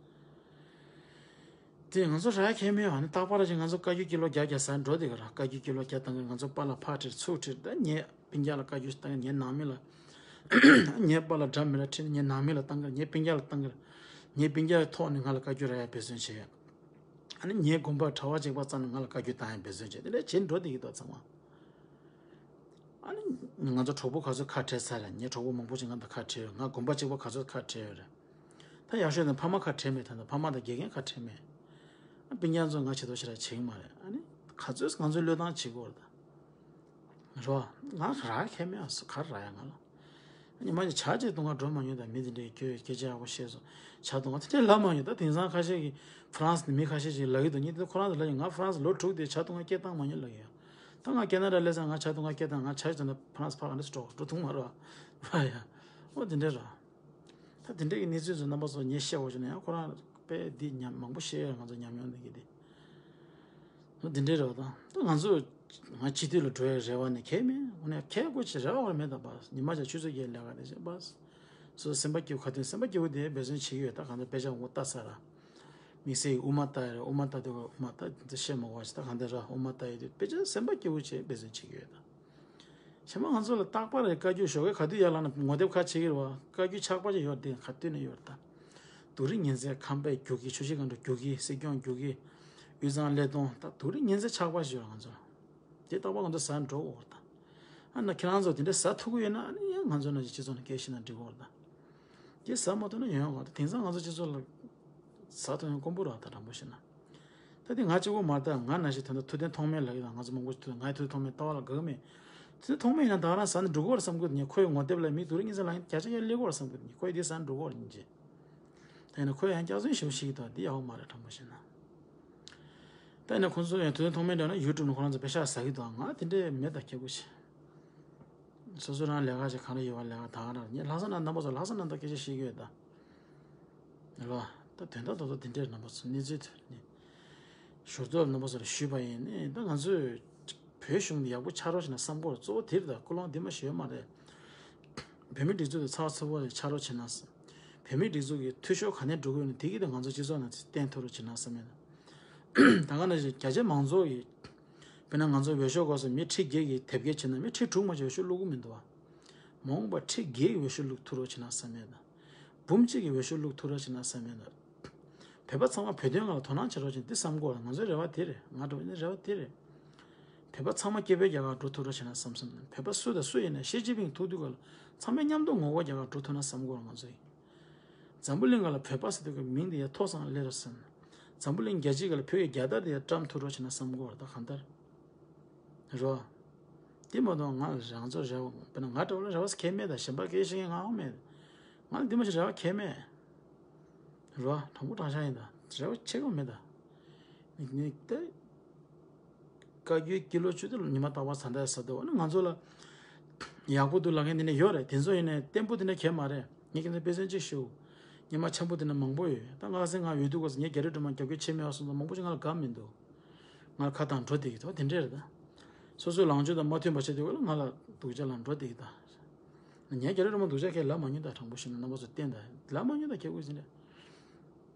དེ་ང་ཚོ་རག་ཁྱད་མེད་པ་ནི་རྟག་པར་ཅིག་ང་ཚོ་བཀའ་བརྒྱུད་ཀི་ལོ་བརྒྱ་བརྒྱ་ཟ་འགྲོ་དེ་ག་ར། བཀའ་བརྒྱུད་ཀི་ལོ་བརྒྱ་བཏང་གི་ང་ཚོ་པཱ་ལགས་ཕར་ཁྲིད་ཚུར་ཁྲིད། ད་ངས་སྤུན་ཀྱག་ལ་བཀའ་བརྒྱུད་བཏང་གི། ངའི་ནང་མི་ལ། ངའི་པཱ་ལགས་འདྲ་མི་འདྲ་ཁྲིད་ནས་ངའི་ནང་མི་ལ་བཏང་གི། ངའི་སྤུན་ཀྱག་ལ་བཏང་གི། ངའི་སྤུན་ཀྱག་གི་ཐོག་ནས་ང་ལ་བཀའ་བརྒྱུད་རག་ཡ་འབད་བརྩོན་བྱས། ཨ་ནི་ངའི་དགོན་པ་གྲྭ་པ་གཅིག་པ་ཙམ་ནས་ང་ལ་བཀའ་བརྒྱུད་བཏང་ཡ་འབད་བརྩོན་བྱས། དེ་འདྲ་བྱེད་འགྲོ་བསྡད་ཀྱི་འདུག་ཚང་མ། ཨ་ནི་ང་ཚོ་གྲོགས་པོ་ག་ཚོད་ཁ་བྲལ་ཚར་རེད། ངའི་གྲོགས་པོ་མང་པོ་ཞིག་ང་དང་ཁ་བྲལ་ཡོད། ང་དགོན་པ་གཅིག་པ་ག་ཚོད་ཁ་བྲལ་ཡོད་རེད། ད་ཡག་ཤོས་དེ་ཕ་མ་ཁ་བྲལ་མེད། ད་ལྟ་ཕ་མ་དང་དགེ་རྒན་ཁ་བྲལ་མེད། ཨ་སྤུན་ཀྱག་ཚོ་ང་ཆེ་མཐོང་ཞེ་དྲག་བྱེད་ཀྱི་མ་རེད། ཨ་ནི་ག་ཚོད་ང་ཚོའི་བློས་བཏང་བྱེད་དགོས་རེད་ད། རེད་པ། ང་རག་ཁྱད་མེད་ཨ་སུ་ག་རག་ཡ་ང་ལ། ཉི་མ་གཅིག་ཇ་གཅིག་བཏུང་ག་འགྲོ་མ་མྱོང་། ད་མི་དེ་འདྲས་ཁྱོད་སྐད་ཆ་ཡག་པོ་བཤད་སོང་། ཇ་བཏུང་ག་དེ་འདྲས་ལབ་མ་མྱོང་། ད་དེང་སང་ཁ་ཤས་ཀྱིས་ཧྥ་རན་སི་ནས་མི་ཁ་ཤས་ཅིག་ལབ་ཀྱི་འདུག་ཉིན་དེ་ཁོ་རང་ཚོ་ལབ་ཀྱི། ང་ཧྥ་རན་སི་ལོ་དྲུག་དེ་ཇ་བཏུང་ག་སྐད་བཏང་མ་མྱོང་ལབ་ཀྱི་ཡོད། ད་ང་ཁེ་ན་ཌ་སླེབས་ཙང་ང་ཇ་བཏུང་ག་སྐད་བཏང་། ང་ཇ་ཞིག་བཏུང་ན་ཧྥ་རན་སི་ཕར་ག་འདྲས་སུ་འགྲོ་འགྲོ་ཐུབ་མ་རེད་པ། ཡ། འོ་དེ་འདྲས་རེད། ད་དེ་འདྲས་ཀྱི་གནས་ཚུལ་ཚོ་རྣམ་པ་ཚོ་ངས་བཤད་དགོས་བྱུང་ན་ཡང་ཁོ་རང་དཔེ་འདི་ཉམས་མང་པོ་བཤད་ཡོད། ང་ཚོ་ཉམས་མྱོང་འདི་གི་དེ། འོ་དེ་འདྲས་རེད་པ། ད་ང་ཚོ་ང་སྤྱི་འཐུས་ལ་འགྲོ་ཡ་རེ་བ་ནི་ཁྱད་མེད། འོ་ནས་ཁྱད་དགོས་ཅི་རེ་བ་རེ་མེད་ད་པ། ཉི་མ་ཆ་ཆུ་ཚོད་བརྒྱད་ལས་ཀ་དེ་བྱས་པ། སོ་སེམས་པ་སྐྱིད་པོ་ག་དུས་སེམས་པ་སྐྱིད་པོ་དེ་འབད་བརྩོན་བྱེད་ཀྱི་ཡོད། ད་གང་ལྟར་དཔེ་ཆ་འོ་ལྟ་ས་ར། དམིགས་བསལ་གྱི་དབུ་མ་ལྟ་ཡ་རེད། དབུ་མ་ལྟ་དུས་དབུ་མ་ལྟ་འདི་བཤད་མ་དགོས་པ་ཞིག་ད་གང་ལྟར་ར་དབུ་མ་ལྟ་ཡི་དུས་དཔེ་ཆ་སེམས་པ་སྐྱིད་པོ་བྱས་འབད་བརྩོན་བྱེད་ཀྱི་ཡོད་ད། གཞན་པ་ང་ཚོ་ལ་རྟག་པར་བཀའ་བརྒྱུད་ཞོགས་ཀས་ག་དུས་ཡར་ལངས་ན་ངོ་དེབ་ཁ་ཕྱེ་གི་རེད་པ། བཀའ་བརྒྱུད་ཆགས་པ་ཅིག་ཡོད་རེད་དེ་ག་དུས་ནས་ཡོད་རེད་ད། དུས་རིང་ཉིན་མཚན་ཁམས་པའི་རྒྱུག་གི་ཆུ་བཞི་སྒང་དྲུག་རྒྱུག་གི་སྲིད་སྐྱོང་རྒྱུག་གི་དབུས་གཙང་ཀླད་སྟོང་ད་དུས་རིང་ཉིན་མཚན་ཆགས་པ་ཞིག་ཡོད་རེད་ང་ཚོ་ལ། དེ་རྟག་པར་ང་ཚོ་ཟ་འགྲོ་དགོས་རེད་ད། ཨ་ན་ཁྱེད་རང་ཚོ་དེ་འདྲ་ཟ་ཐུབ་ཀྱི་ཡོད་ན་ཨ་ནི་ཡང་ང་ཚོ་ནང་བཞིན་སྤྱི་ཚོགས་ནང་སྐད་བཤད་ན་འགྲིག་གི་རེད་ད། དེ་ཟ་མ་ཐུབ་ན་ཡོང་ཡོང་ག་ད་དེང་སང་ང་ཚོ་སྤྱི་ཚོགས་ལ་ཟ་ཐུབ་ཡོང་དཀོན་པོ་རེད་ད་དྲང་པོ་བཤད་ན། ད་དེ་ང་གཅིག་པོ་མ་རེད་ད། ང་ནང་བཞིན་ད་ལྟ་ཐུབ་བསྟན་ཐོགས་མེད་ལབ་ཀྱི་ད་ང་ཚོ་མང་པོ་ཞིག་ཐུབ་ངའི་ཐུབ་བསྟན་ཐོགས་མེད་ལྟ་བ་ལ་དགའ་གི་མེད། ཐུབ་བསྟན་ཐོགས་མེད་ཡིན་ན་ད་ག་རང་ཟ་ན་འགྲོ་གི་རེད་བསམ་གི་འདུག་ཉེ་ཁོའི་ངོ་དེབ་ལ་མི་དུ་རེ་གཉིས་ཚེ་ལ་ཡིན་བརྒྱ་ཆ་བརྒྱ་སླེབས་གི་རེད་བསམ་གི་འདུག་ཁོས་དེ་ཟ་ན་འགྲོ་གི་རེད་ཉིན་གཅིག་ད་ཡིན་ན་ཁོས་ཡང་སྐྱག་རྫུན་ཞེ་པོ་བཤད་ཀྱི་འདུག་འདི་ཡག་པོ་མ་རེད་དྲང་པོ་བཤད་ན། ད་ཡིན་ན་ཁོང་ཚོ་ཡང་ཐུབ་བསྟན་ཐོགས་མེད་འདྲ་ན་ཡུ་ཊུབ་ནང་ཁོ་རང་ཚོ་པེ་ཤག་ཟ་གི་འདུག་ང་དེ་འདྲས་མེད་ད་ཁྱེད་སྐུ་མཁྱེན། སོ་སོ་རང་ལས་ཀ་ཅིག་གང་ལ་ཡོད་པ་ལས་ཀ་ད་ག་རང་ངས་ལྷག་བསམ་ན་རྣམ་པ་ཚོ་ལྷག་བསམ་རྣམ་དག་སྐད་ཆ་བཤད་ཀྱི་ཡོད་ད། རེད་བ། ད་དོན་དག་རྡོག་རྡོག་དེ་འདྲས་རྣམ་པ་ཚོ་གནས་ཚུལ་དེ་ནི་ཞོར་དུ་རྣམ་པ་ཚོ་ལ་ཞུས་པ་ཡིན་ནི་ད་ང་ཚོས་བོད་གཞུང་འདི་ཡག་པོ་ཆགས་རོགས་བྱེད་ན་བསམ་གོ་གཙོ་བོ་དེ་རེད་ད། ཀུན་སློང་འདི་མ་ཞིག་ཡོད་མ་རེད། བོད་མི་སྒྲིག་འཛུགས་དེ་ཚགས་ཚུད་པོ་ཆགས་རོགས་བྱེད་ན་བསམ། བོད་མི་སྒྲིག་འཛུགས་ཀྱི་འཐུས་ཤོར་ག་ནས་འགྲོ་གི་ཡོད་ན་དེ་གི་དེ་ང་ཚོ་སྤྱི་ཚོགས་ནང་བསྟན་ཐུབ་རོགས་བྱེད་ན་བསམ་ཡོད་ད། ད་ག་ནང་བཞིན་རྒྱ་ཆེ་མང་ཚོགས་ཀྱི་དཔེར་ན་ང་ཚོ་འོས་ཤོག་སྐོར་སུ་མི་ཁྲི་བརྒྱད་ཀྱིས་དེབ་སྐྱེལ་བྱེད་ན་མི་ཁྲི་དྲུག་མ་གཏོགས་འོས་ཤོག་བླུག་གི་མི་འདུག་བ། མ་འོངས་པ་ཁྲི་བརྒྱད་ཀྱི་འོས་ཤོག་བླུག་ཐུབ་རོགས་བྱེད་ན་བསམ་ཡོད་ད། འབུམ་གཅིག་གི་འོས་ཤོག་བླུག་ཐུབ་རོགས་བྱེད་ན་བསམ་ཡོད་ད། བོད་པ་ཚང་མ་བོད་དོན་སྒང་ལ་དོ་སྣང་བྱེད་རོགས་བྱེད་འདི་བསམ་གོ་ང་ཚོའི་རེ་བ་དེ་རེད། ང་འདྲ་བོ་ནི་རེ་བ་དེ་རེད། བོད་པ་ཚང་མ་སྐྱིད་པོའི་རྒྱ་གར་འགྲོ་ཐུབ་རོགས་བྱེད་ན་བསམ་བསམ། བོད་པ་སུ་དང་སུ་ཡིན་ན་ཞི་ཅིན་ཕིང་ཐུག་དུས་སྐབས་ལ་ཚང་མས་མཉམ་དུ་ངོ་རྒོལ་རྒྱག་གར་འགྲོ་ཐུབ་ན་བསམ་གོ་ང་ཚོ་ཡིན། འཛམ་བུ་གླིང་སྒང་ལ་བོད་པ་ཟེར་དུས་ཀྱི་མིང་དེ་ཡང་ཐོག་སང་སླེབས་རོགས་བསམ། འཛམ་བུ་གླིང་རྒྱལ་སྤྱིའི་སྒང་ལ་བོད་ཀྱི་རྒྱལ་དར་དེ་ཡང་བཀྲམ་ཐུབ་རོགས་བྱེད་ན་བསམ་གོ་བ་ད་གང་ལྟར། རོ། དེ་མ་གཏོགས་ང་རང་ཚོ་རེ་བ་དཔེར་ན་ང་འདྲ་བོ་ལ་རེ་བ་གལ་མེད་ད། གཞན་པ་སྐད་ཆ་བཤད་མཁན་ང་ཧང་མེད། ང་ལ་འདི་མ་ཞིག་རེ་བ་གལ་མེད། རོ། དྲང་པོ་དྲང་བཞག་ཡིན་ད། རེ་བ་ཆེ་གང་མེད་ད། ནི་ནི་ད། བཀའ་བརྒྱུད་ཀྱི་ལོ་བཅུ་དེ་ལ་ཉི་མ་རྟག་པར་ས་མཐའ་ས་དོ་ནི་ང་ཚོ་ལ་ཡག་པོ་འདུག་ལབ་མཁན་དེ་འདྲ་ཡོད་རེད། དེ་ཚོ་ཡིན་ནའི་བརྟན་པོ་དེ་འདྲ་གལ་མ་རེད། ངས་ཁྱེད་ཚོ་དཔེ་མཚོན་གཅིག་ཞུ། སྔོན་མ་འཆམ་པོ་དེ་འདྲ་མང་པོ་ཡོད། ད་ང་སེ་ང་འོས་བསྡུ་སྐབས་སུ་ངས་རྒྱ་རི་སྒྲོལ་མ་རྒྱབ་སྐྱོར་བྱེད་མེད་པ་སོང་ཙང་མང་པོ་ཞིག་ང་ལ་དགའ་མི་འདུག་ང་ལ་ཁ་གཏད་འགྲོ་བསྡད་ཀྱི་འདུག་དེ་འདྲ་རེད་ད། སོ་སོའི་ལངས་ཕྱོགས་དང་མ་མཐུན་པ་བྱེད་དུས་སྐབས་ལ་ང་ལ་སྡུག་ཅག་ལངས་འགྲོ་བསྡད་ཀྱི་ད། ངས་རྒྱ་རི་སྒྲོལ་མ་སྡུག་ཅག་ཁས་ལབ་མ་མྱོང་ད། དྲང་པོ་བཤད་ན་རྣམ་པ་ཚོ་བསྟན་ད་ལབ་མ་མྱོང་ད། ཁྱེད་ཀུན་ཟིན་རེད།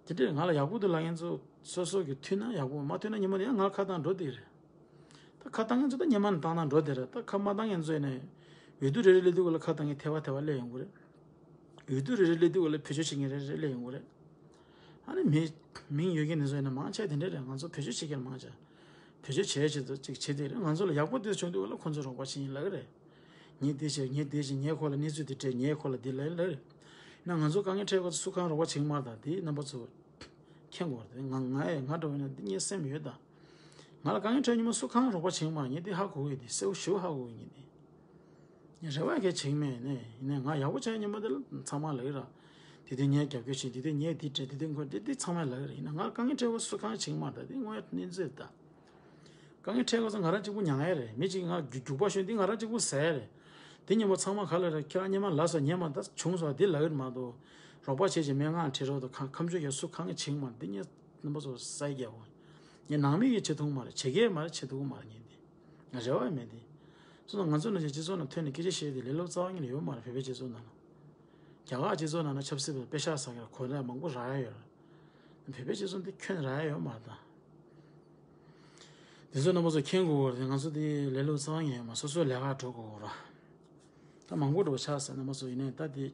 དེ་འདྲས་ང་ལ་ཡག་པོ་འདུག་ལབ་མཁན་ཚོ་སོ་སོ་གི་མཐུན་ན་ཡག་པོ་མ་མཐུན་ན་ཉིན་མོ་དེ་ཡང་ང་ལ་ཁ་བཏང་འགྲོ་བསྡད་རེད། ད་ཁ་བཏང་མཁན་ཚོ་ད་སྔོན་མ་ནས་བཏང་བཏང་འགྲོ་བསྡད་རེད། ད་ཁ་མ་བཏང་མཁན་ཚོ་ཡིན་ནའི་འོས་བསྡུ་རེ་རེ་སླེབས་དུས་སྐབས་ལ་ཁ་བཏང་མཁན་ཐེ་བ་ཐེ་བ་སླེབས་ཡོང་གི་རེད། འོས་བསྡུ་རེ་རེ་སླེབས་དུས་སྐབས་ལ་བེད་སྤྱོད་བྱེད་མཁན་རེ་རེ་སླེབས་ཡོང་གི་རེད། ཨ་ནི་མི་མིང་ཡོད་མཁན་དེ་ཚོ་ཡིན་ན་མང་ཆེ་དེ་འདྲས་རེད། ང་ཚོ་བེད་སྤྱོད་བྱེད་མཁན་མང་ཆེ་བེད་སྤྱོད་བྱེད་ཆེད་དུ་ཅིག་བྱེད་དེ་རེད། ང་ཚོ་ལ་ཡག་པོ་དེ་བྱུང་དུས་སྐབས་ལ་ཁོ་ཚོ་རོགས་པ་བྱེད་ཡིན་ལབ་ཀྱི་རེད། ངས་འདི་བྱས། ངས་འདི་བྱས། ངས་ཁོ་ལ་གནས་ཚུལ་འདི་སྤྲད། ངས་ཁོ་ལ་འདི་ལབ་ལབ་རེད། ན་ང་ཚོ་དཀའ་ངལ་འཕྲད་སྐབས་སུ་སུ་གང་རོགས་པ་བྱེད་ཀྱི་མ་རེད་ད། འདི་རྣམ་པ་ཚོ་མཁྱེན་དགོས་རེད། ང་ང་ཡ་ང་འདྲ་བོ་ཡིན་ན་འདི་ངའི་སེམས་ཡོད་ད། ང་ལ་དཀའ་ངལ་འཕྲད་ཉིན་མོ་སུ་གང་རོགས་པ་བྱེད་ཀྱི་མ་རེད། ངས་འདི་ཧ་གོ་གི་ཡོད། འདི་གསལ་པོ་ཞེ་པོ་ཧ་གོ་གི་ཡིན། འདི་ངས་རེ་བ་གས་བྱེད་ཀྱི་མེད། ནས་ཡིན་ནའི་ང་ཡག་པོ་བྱས་ཉིན་མོ་འདི་ལ་ཚང་མ་ལབ་ཀྱི་རེད། དེ་དུས་ངས་རྒྱབ་སྐྱོར་བྱེད། དེ་དུས་ངས་འདི་སྤྲད། དེ་དུས་ཁོ་འདི་འདི་ཚང་མས་ལབ་ཀྱི་རེད། ཡིན་ན་ང་ལ་དཀའ་ངལ་འཕྲད་སྐབས་སུ་སུ་གང་བྱེད་ཀྱི་མ་རེད་ད། འདི་དངོས་ཡོད་གནས་ཚུལ་རེད་ད། དཀའ་ངལ་འཕྲད་སྐབས་སུ་ང་རང་གཅིག་པུ་མྱངས་ཡ་རེད། མི་གཅིག་ང་རྒྱུག་རྒྱུག་པ་ཤོར་འདི་ང་རང་གཅིག་པུ་ཟ་ཡ་རེད། འདི་ཉིན་མོ་ཚང་མ་ག་ལ་རེད། ཁྱེད་རང་སྔོན་མ་ལབ་སོང་། སྔོན་མ་ད་བྱུང་སོང་། འདི་ལབ་ཀྱི་མ་གཏོགས་རོགས་པ་བྱེད་ཅིག་སྨན་ཁང་ཁྲིད་རོགས་དང་ཁ་ཁ་མཆུ་ཡ་སུ་གང་གི་བྱེད་ཀྱི་མ་རེད། འདི་ངས་རྣམ་པ་ཚོ་ས་ཡ་རྒྱག་གོ། ངས་ནང་མི་གིས་བྱེད་ཐུབ་ཀྱི་མ་རེད། བྱེད་ཀྱི་ཡོད་མ་རེད། བྱེད་ཐུབ་ཀྱི་མ་རེད། ངས་འདི་ང་རེ་བ་མེད་འདི། སོང་ཙང་ང་ཚོ་ནང་བཞིན་སྤྱི་ཚོགས་ནང་ཐོན་ནས་སྐད་ཆ་བཤད་དེ་ལས་སླ་པོ་རྩ་བ་ཉིད་ནས་ཡོད་མ་རེད། བོད་པའི་སྤྱི་ཚོགས་ནང་ལ། རྒྱ་གར་སྤྱི་ཚོགས་ནང་ན་ཆབ་སྲིད་པ་དཔེ་ཤག་ཟ་མཁན་གོ་ན་མང་པོ་རག་ཡ་ཡོད་རེད། བོད་པའི་སྤྱི་ཚོགས་འདི་ཁྱོན་རག་ཡ་ཡོད་མ་རེད་ད། དེ་ཚོ་རྣམ་པ་ཚོ་མཁྱེན་དགོས་པ་རེད། ང་ཚོ་འདི་ལས་སླ་པོ་རྩ་བ་ཉིད་ནས་ཡོད་མ་རེད། སོ་སོའི་ལས་ཀ་འགྲོ་དགོས་པ་རེད། ད་མང་པོ་འགྲོ་ཆགས་ཟེར་རྣམ་པ་ཚོ། ཡིན་ནའི་ད་འདི་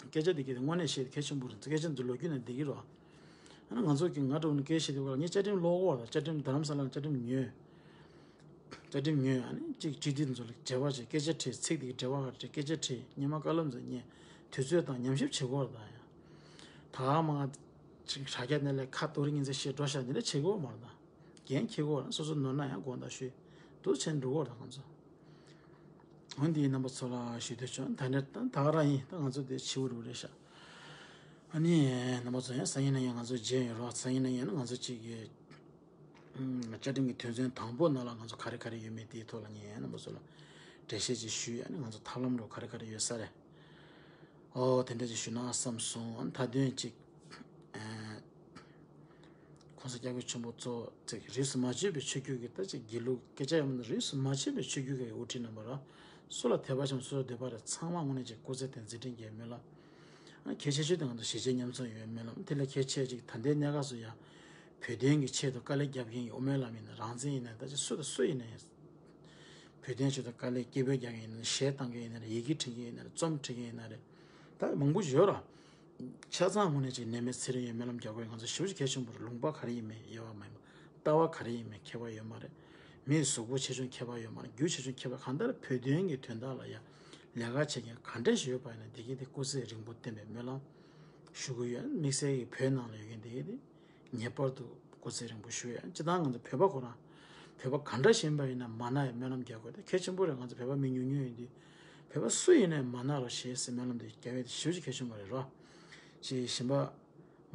སྐད་ཆ་འདི་གི་དངོས་གནས་བཤད་གལ་ཆེན་པོ་རེད། སྐད་ཆ་འདི་ལོ་རྒྱུས་ནང་འདི་གི་རོ། ཨ་ནི་ང་ཚོ་གི་ང་འགྲོ་ནས་སྐད་བཤད་དུས་སྐབས་ལ་ངས་བཅའ་ཁྲིམས་ཀློག་གོ་ར། བཅའ་ཁྲིམས་རྡ་རམ་ས་ལ་ནས་བཅའ་ཁྲིམས་ཉོས། བཅའ་ཁྲིམས་ཉོས། ཨ་ནི་གཅིག་སྤྱི་འཐུས་ཚོ་ལ་འབྲེལ་བ་བྱས། སྐད་ཆ་དྲིས། ཚིག་དེ་གི་འབྲེལ་བ་ག་རེ་རེད། སྐད་ཆ་དྲིས། སྔོན་མ་བཀའ་སློབ་ཚོ་ཉན། དུས་ཚོད་དང་ཉམས་ཞིབ་བྱེད་དགོས་རེད་ད། ཡང་ད་མ་ཅིག་དྲ་རྒྱ་ནས་ལས་ཁ་ཏོག་རིགས་ཉིན་མཚན་བཤད་འགྲོ་ཤག་འདི་འདྲ་བྱེད་དགོས་མ་རེད་ད། འགན་འཁྱེར་དགོས་རེད། སོ་སོ་ནོར་ན་ཡང་དགོངས་དག་ཞུས། འདུག་བྱས་འགྲོ་དགོས་རེད་ད་ང་ཚོ། འོན་ཏེ་རྣམ་པ་ཚོ་ལ་ཞུ་འདོད་བྱུང་། ད་ནས་ད་ད་ག་རང་ཡིན། ད་ང་ཚོ་འདི་ཕྱི་པོ་རུ་རེད་ཤག་ཨ་ནི་རྣམ་པ་ཚོ་ཡང་སང་ཉིན་གནངས་ཉིན་ང་ཚོ་མཇལ་ཡོང་རོགས། སང་ཉིན་གནངས་ཉིན་ང་ཚོ་གཅིག་གི་བཅའ་ཁྲིམས་ཀྱི་དོན་ཚན་དང་པོ་ནང་ལ་ང་ཚོ་ག་རེ་ག་རེ་ཡོད་མེད་དེའི་ཐོག་ལ་ངས་རྣམ་པ་ཚོ་ལ་འགྲེལ་བཤད་ཅིག་ཞུས། ཨ་ནི་ང་ཚོ་ཐབས་ལམ་རོགས་ག་རེ་ག་རེ་ཡོད་ས་རེད། ཨོ་དེ་འདྲ་ཅིག་ཞུ་ན་བསམ་སོང་། ཨ་ནི་མཐའ་དོན་ཅིག་ཨ་༸གོང་ས་༸སྐྱབས་མགོན་ཆེན་པོ་གཙོ་བོ་ཅིག་རིས་སུ་མ་ཆད་པའི་ཆོས་བརྒྱུད་ཀྱི་ད་ཅིག་དགེ་ལུགས་སྐད་ཆ་ཡོད་མ་རེད། རིས་སུ་མ་ཆད་པའི་ཆོས་བརྒྱུད་ཀྱི་དབུ་ཁྲིད་རྣམ་པ་ར་སུ་ལ་དད་པ་བྱུང་། སུ་ལ་འདོད་པ་རེད། ཚང་མ་དངོས་གནས་ཅིག་སྐུ་ཚེ་བརྟན་འཛིན་སྐྲུན་གྱི་སྨོན་ལམ། ཨ་གལ་ཆེ་ཤོས་དེ་ང་ཚོ་གཞིས་བྱེས་མཉམ་འཛོམས་ཡོད་སྨོན་ལམ། དེ་ལས་གལ་ཆེ་ཅིག་ད་ལྟའི་གནས་སྐབས་སུ་ཡང་བོད་དོན་གྱི་ཆེད་དུ་དཀའ་ལས་རྒྱབ་མཁན་ཡོད་སྨོན་ལམ་ཡིན་ན། རང་བཙན་ཡིན་ན་ད་ཅིག་སུ་དང་སུ་ཡིན་ན་ཡང་བོད་དོན་ཆེད་དུ་དཀའ་ལས་སྐད་འབོད་རྒྱག་མཁན་ཡིན་ན། གཞས་བཏང་མཁན་ཡིན་ན་རེད། ཡི་གེ་འབྲི་མཁན་ཡིན་ན་རེད། རྩོམ་འབྲི་མཁན་ཡིན་ན་རེད། ད་མང་པོ་ཡོད་ར། ཆ་ཚང་དངོས་གནས་ཅིག་ནད་མེད་ཚེ་རིང་ཡོད་སྨོན་ལམ་རྒྱག་དགོས། ང་ཚོ་ཞེ་པོ་ཅིག་གལ་ཆེན་པོ་རེད། ལུང་པ་ག་རེ་ཡིན་མིན་དབྱེ་བ་མ་ཡིན་པ། ལྟ་བ་ག་རེ་ཡིན་མིན་ཁྱད་པར་ཡོད་མ་རེད། མི་གཟུགས་པོ་ཆེ་ཆུང་ཁྱད་པར་ཡོད་མ་རེད། རྒྱུ་ཆེ་ཆུང་ཁྱད་པར། གང་ལྟར་བོད་དོན་གྱི་དོན་དག་ལ་ཡང་ལས་ཀ་བྱེད་མཁན་ག་འདྲ་ཞིག་ཡོད་པ་ཡིན་ན་དེ་གས་དེ་སྐུ་ཚེ་རིང་པོ་བརྟན་པའི་སྨོན་ལམ་ཞུ་གི་ཡོད། དམིགས་བསལ་གྱི་བོད་ནང་ལ་ཡོད་མཁན་དེ་གས་དེ་ངེས་པར་དུ་སྐུ་ཚེ་རིང་པོ་བཞུགས་ཡ། སྤྱིར་བཏང་ང་ཚོ་བོད་པ་ཁོ་རང་བོད་པ་ག་འདྲ་ཞིག་ཡིན་པ་ཡིན་ན་མ་ན་ཡ་སྨོན་ལམ་རྒྱག་དགོས་དེ་གལ་ཆེན་པོ་རེད། ང་ཚོ་བོད་པ་མི་ཉུང་ཉུང་ཡིན་དུས་བོད་པ་སུ་ཡིན་ནའི་མ་ན་རོགས་ཞེས་སེ་སྨོན་ལམ་དེ་རྒྱག་ཡ་དེ་ཞེ་པོ་ཅིག་གལ་ཆེན་པོ་རེད་རོ། ཞེས་གཞན་པ་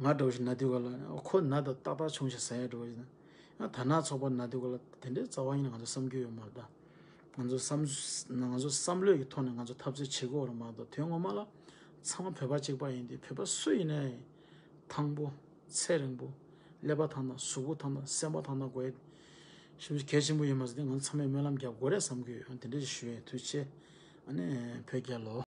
ང་འདྲ་བོ་ཞིག་ན་དུས་ག་ལ་ཁོ་ན་ད་ཏག་ཏག་བྱུང་ཞིག་ཟ་ཡ་འདྲ་བོ་ཞིག་ན་ཡང་དར་ནག་ཚོགས་པ་ན་དུས་ག་ལ་དེ་འདྲའི་རྩ་བ་ཉིད་ནས་ང་ཚོ་བསམ་རྒྱུ་ཡོད་མ་རེད་ད། ང་ཚོ་བསམ་ང་ཚོ་བསམ་བློའི་གི་ཐོག་ནས་ང་ཚོ་འཐབ་རྩོད་བྱེད་དགོས་རེད་མ་གཏོགས། དོན་ངོ་མ་ལ་ཚང་མ་བོད་པ་གཅིག་པ་ཡིན་དུས། བོད་པ་སུ་ཡིན་ནའི་ཐང་པོ་ཚེ་རིང་པོ། ཀླད་པ་ཐང་ཐང་། གཟུགས་པོ་ཐང་ཐང་། སེམས་པ་ཐང་ཐང་དགོས་ཡ་ཞེ་པོ་གལ་ཆེན་པོ་ཡོད་མ་རེད་དེ། ང་ཚོ་ཚང་མས་སྨོན་ལམ་རྒྱབ་དགོས་རེད་བསམ་གྱི་ཡོད། དེ་འདྲ་ཞིག་ཞུ་ཡས། ཐུགས་རྗེ་ཆེ། ཨ་ནི་བོད་རྒྱལ་ལོ།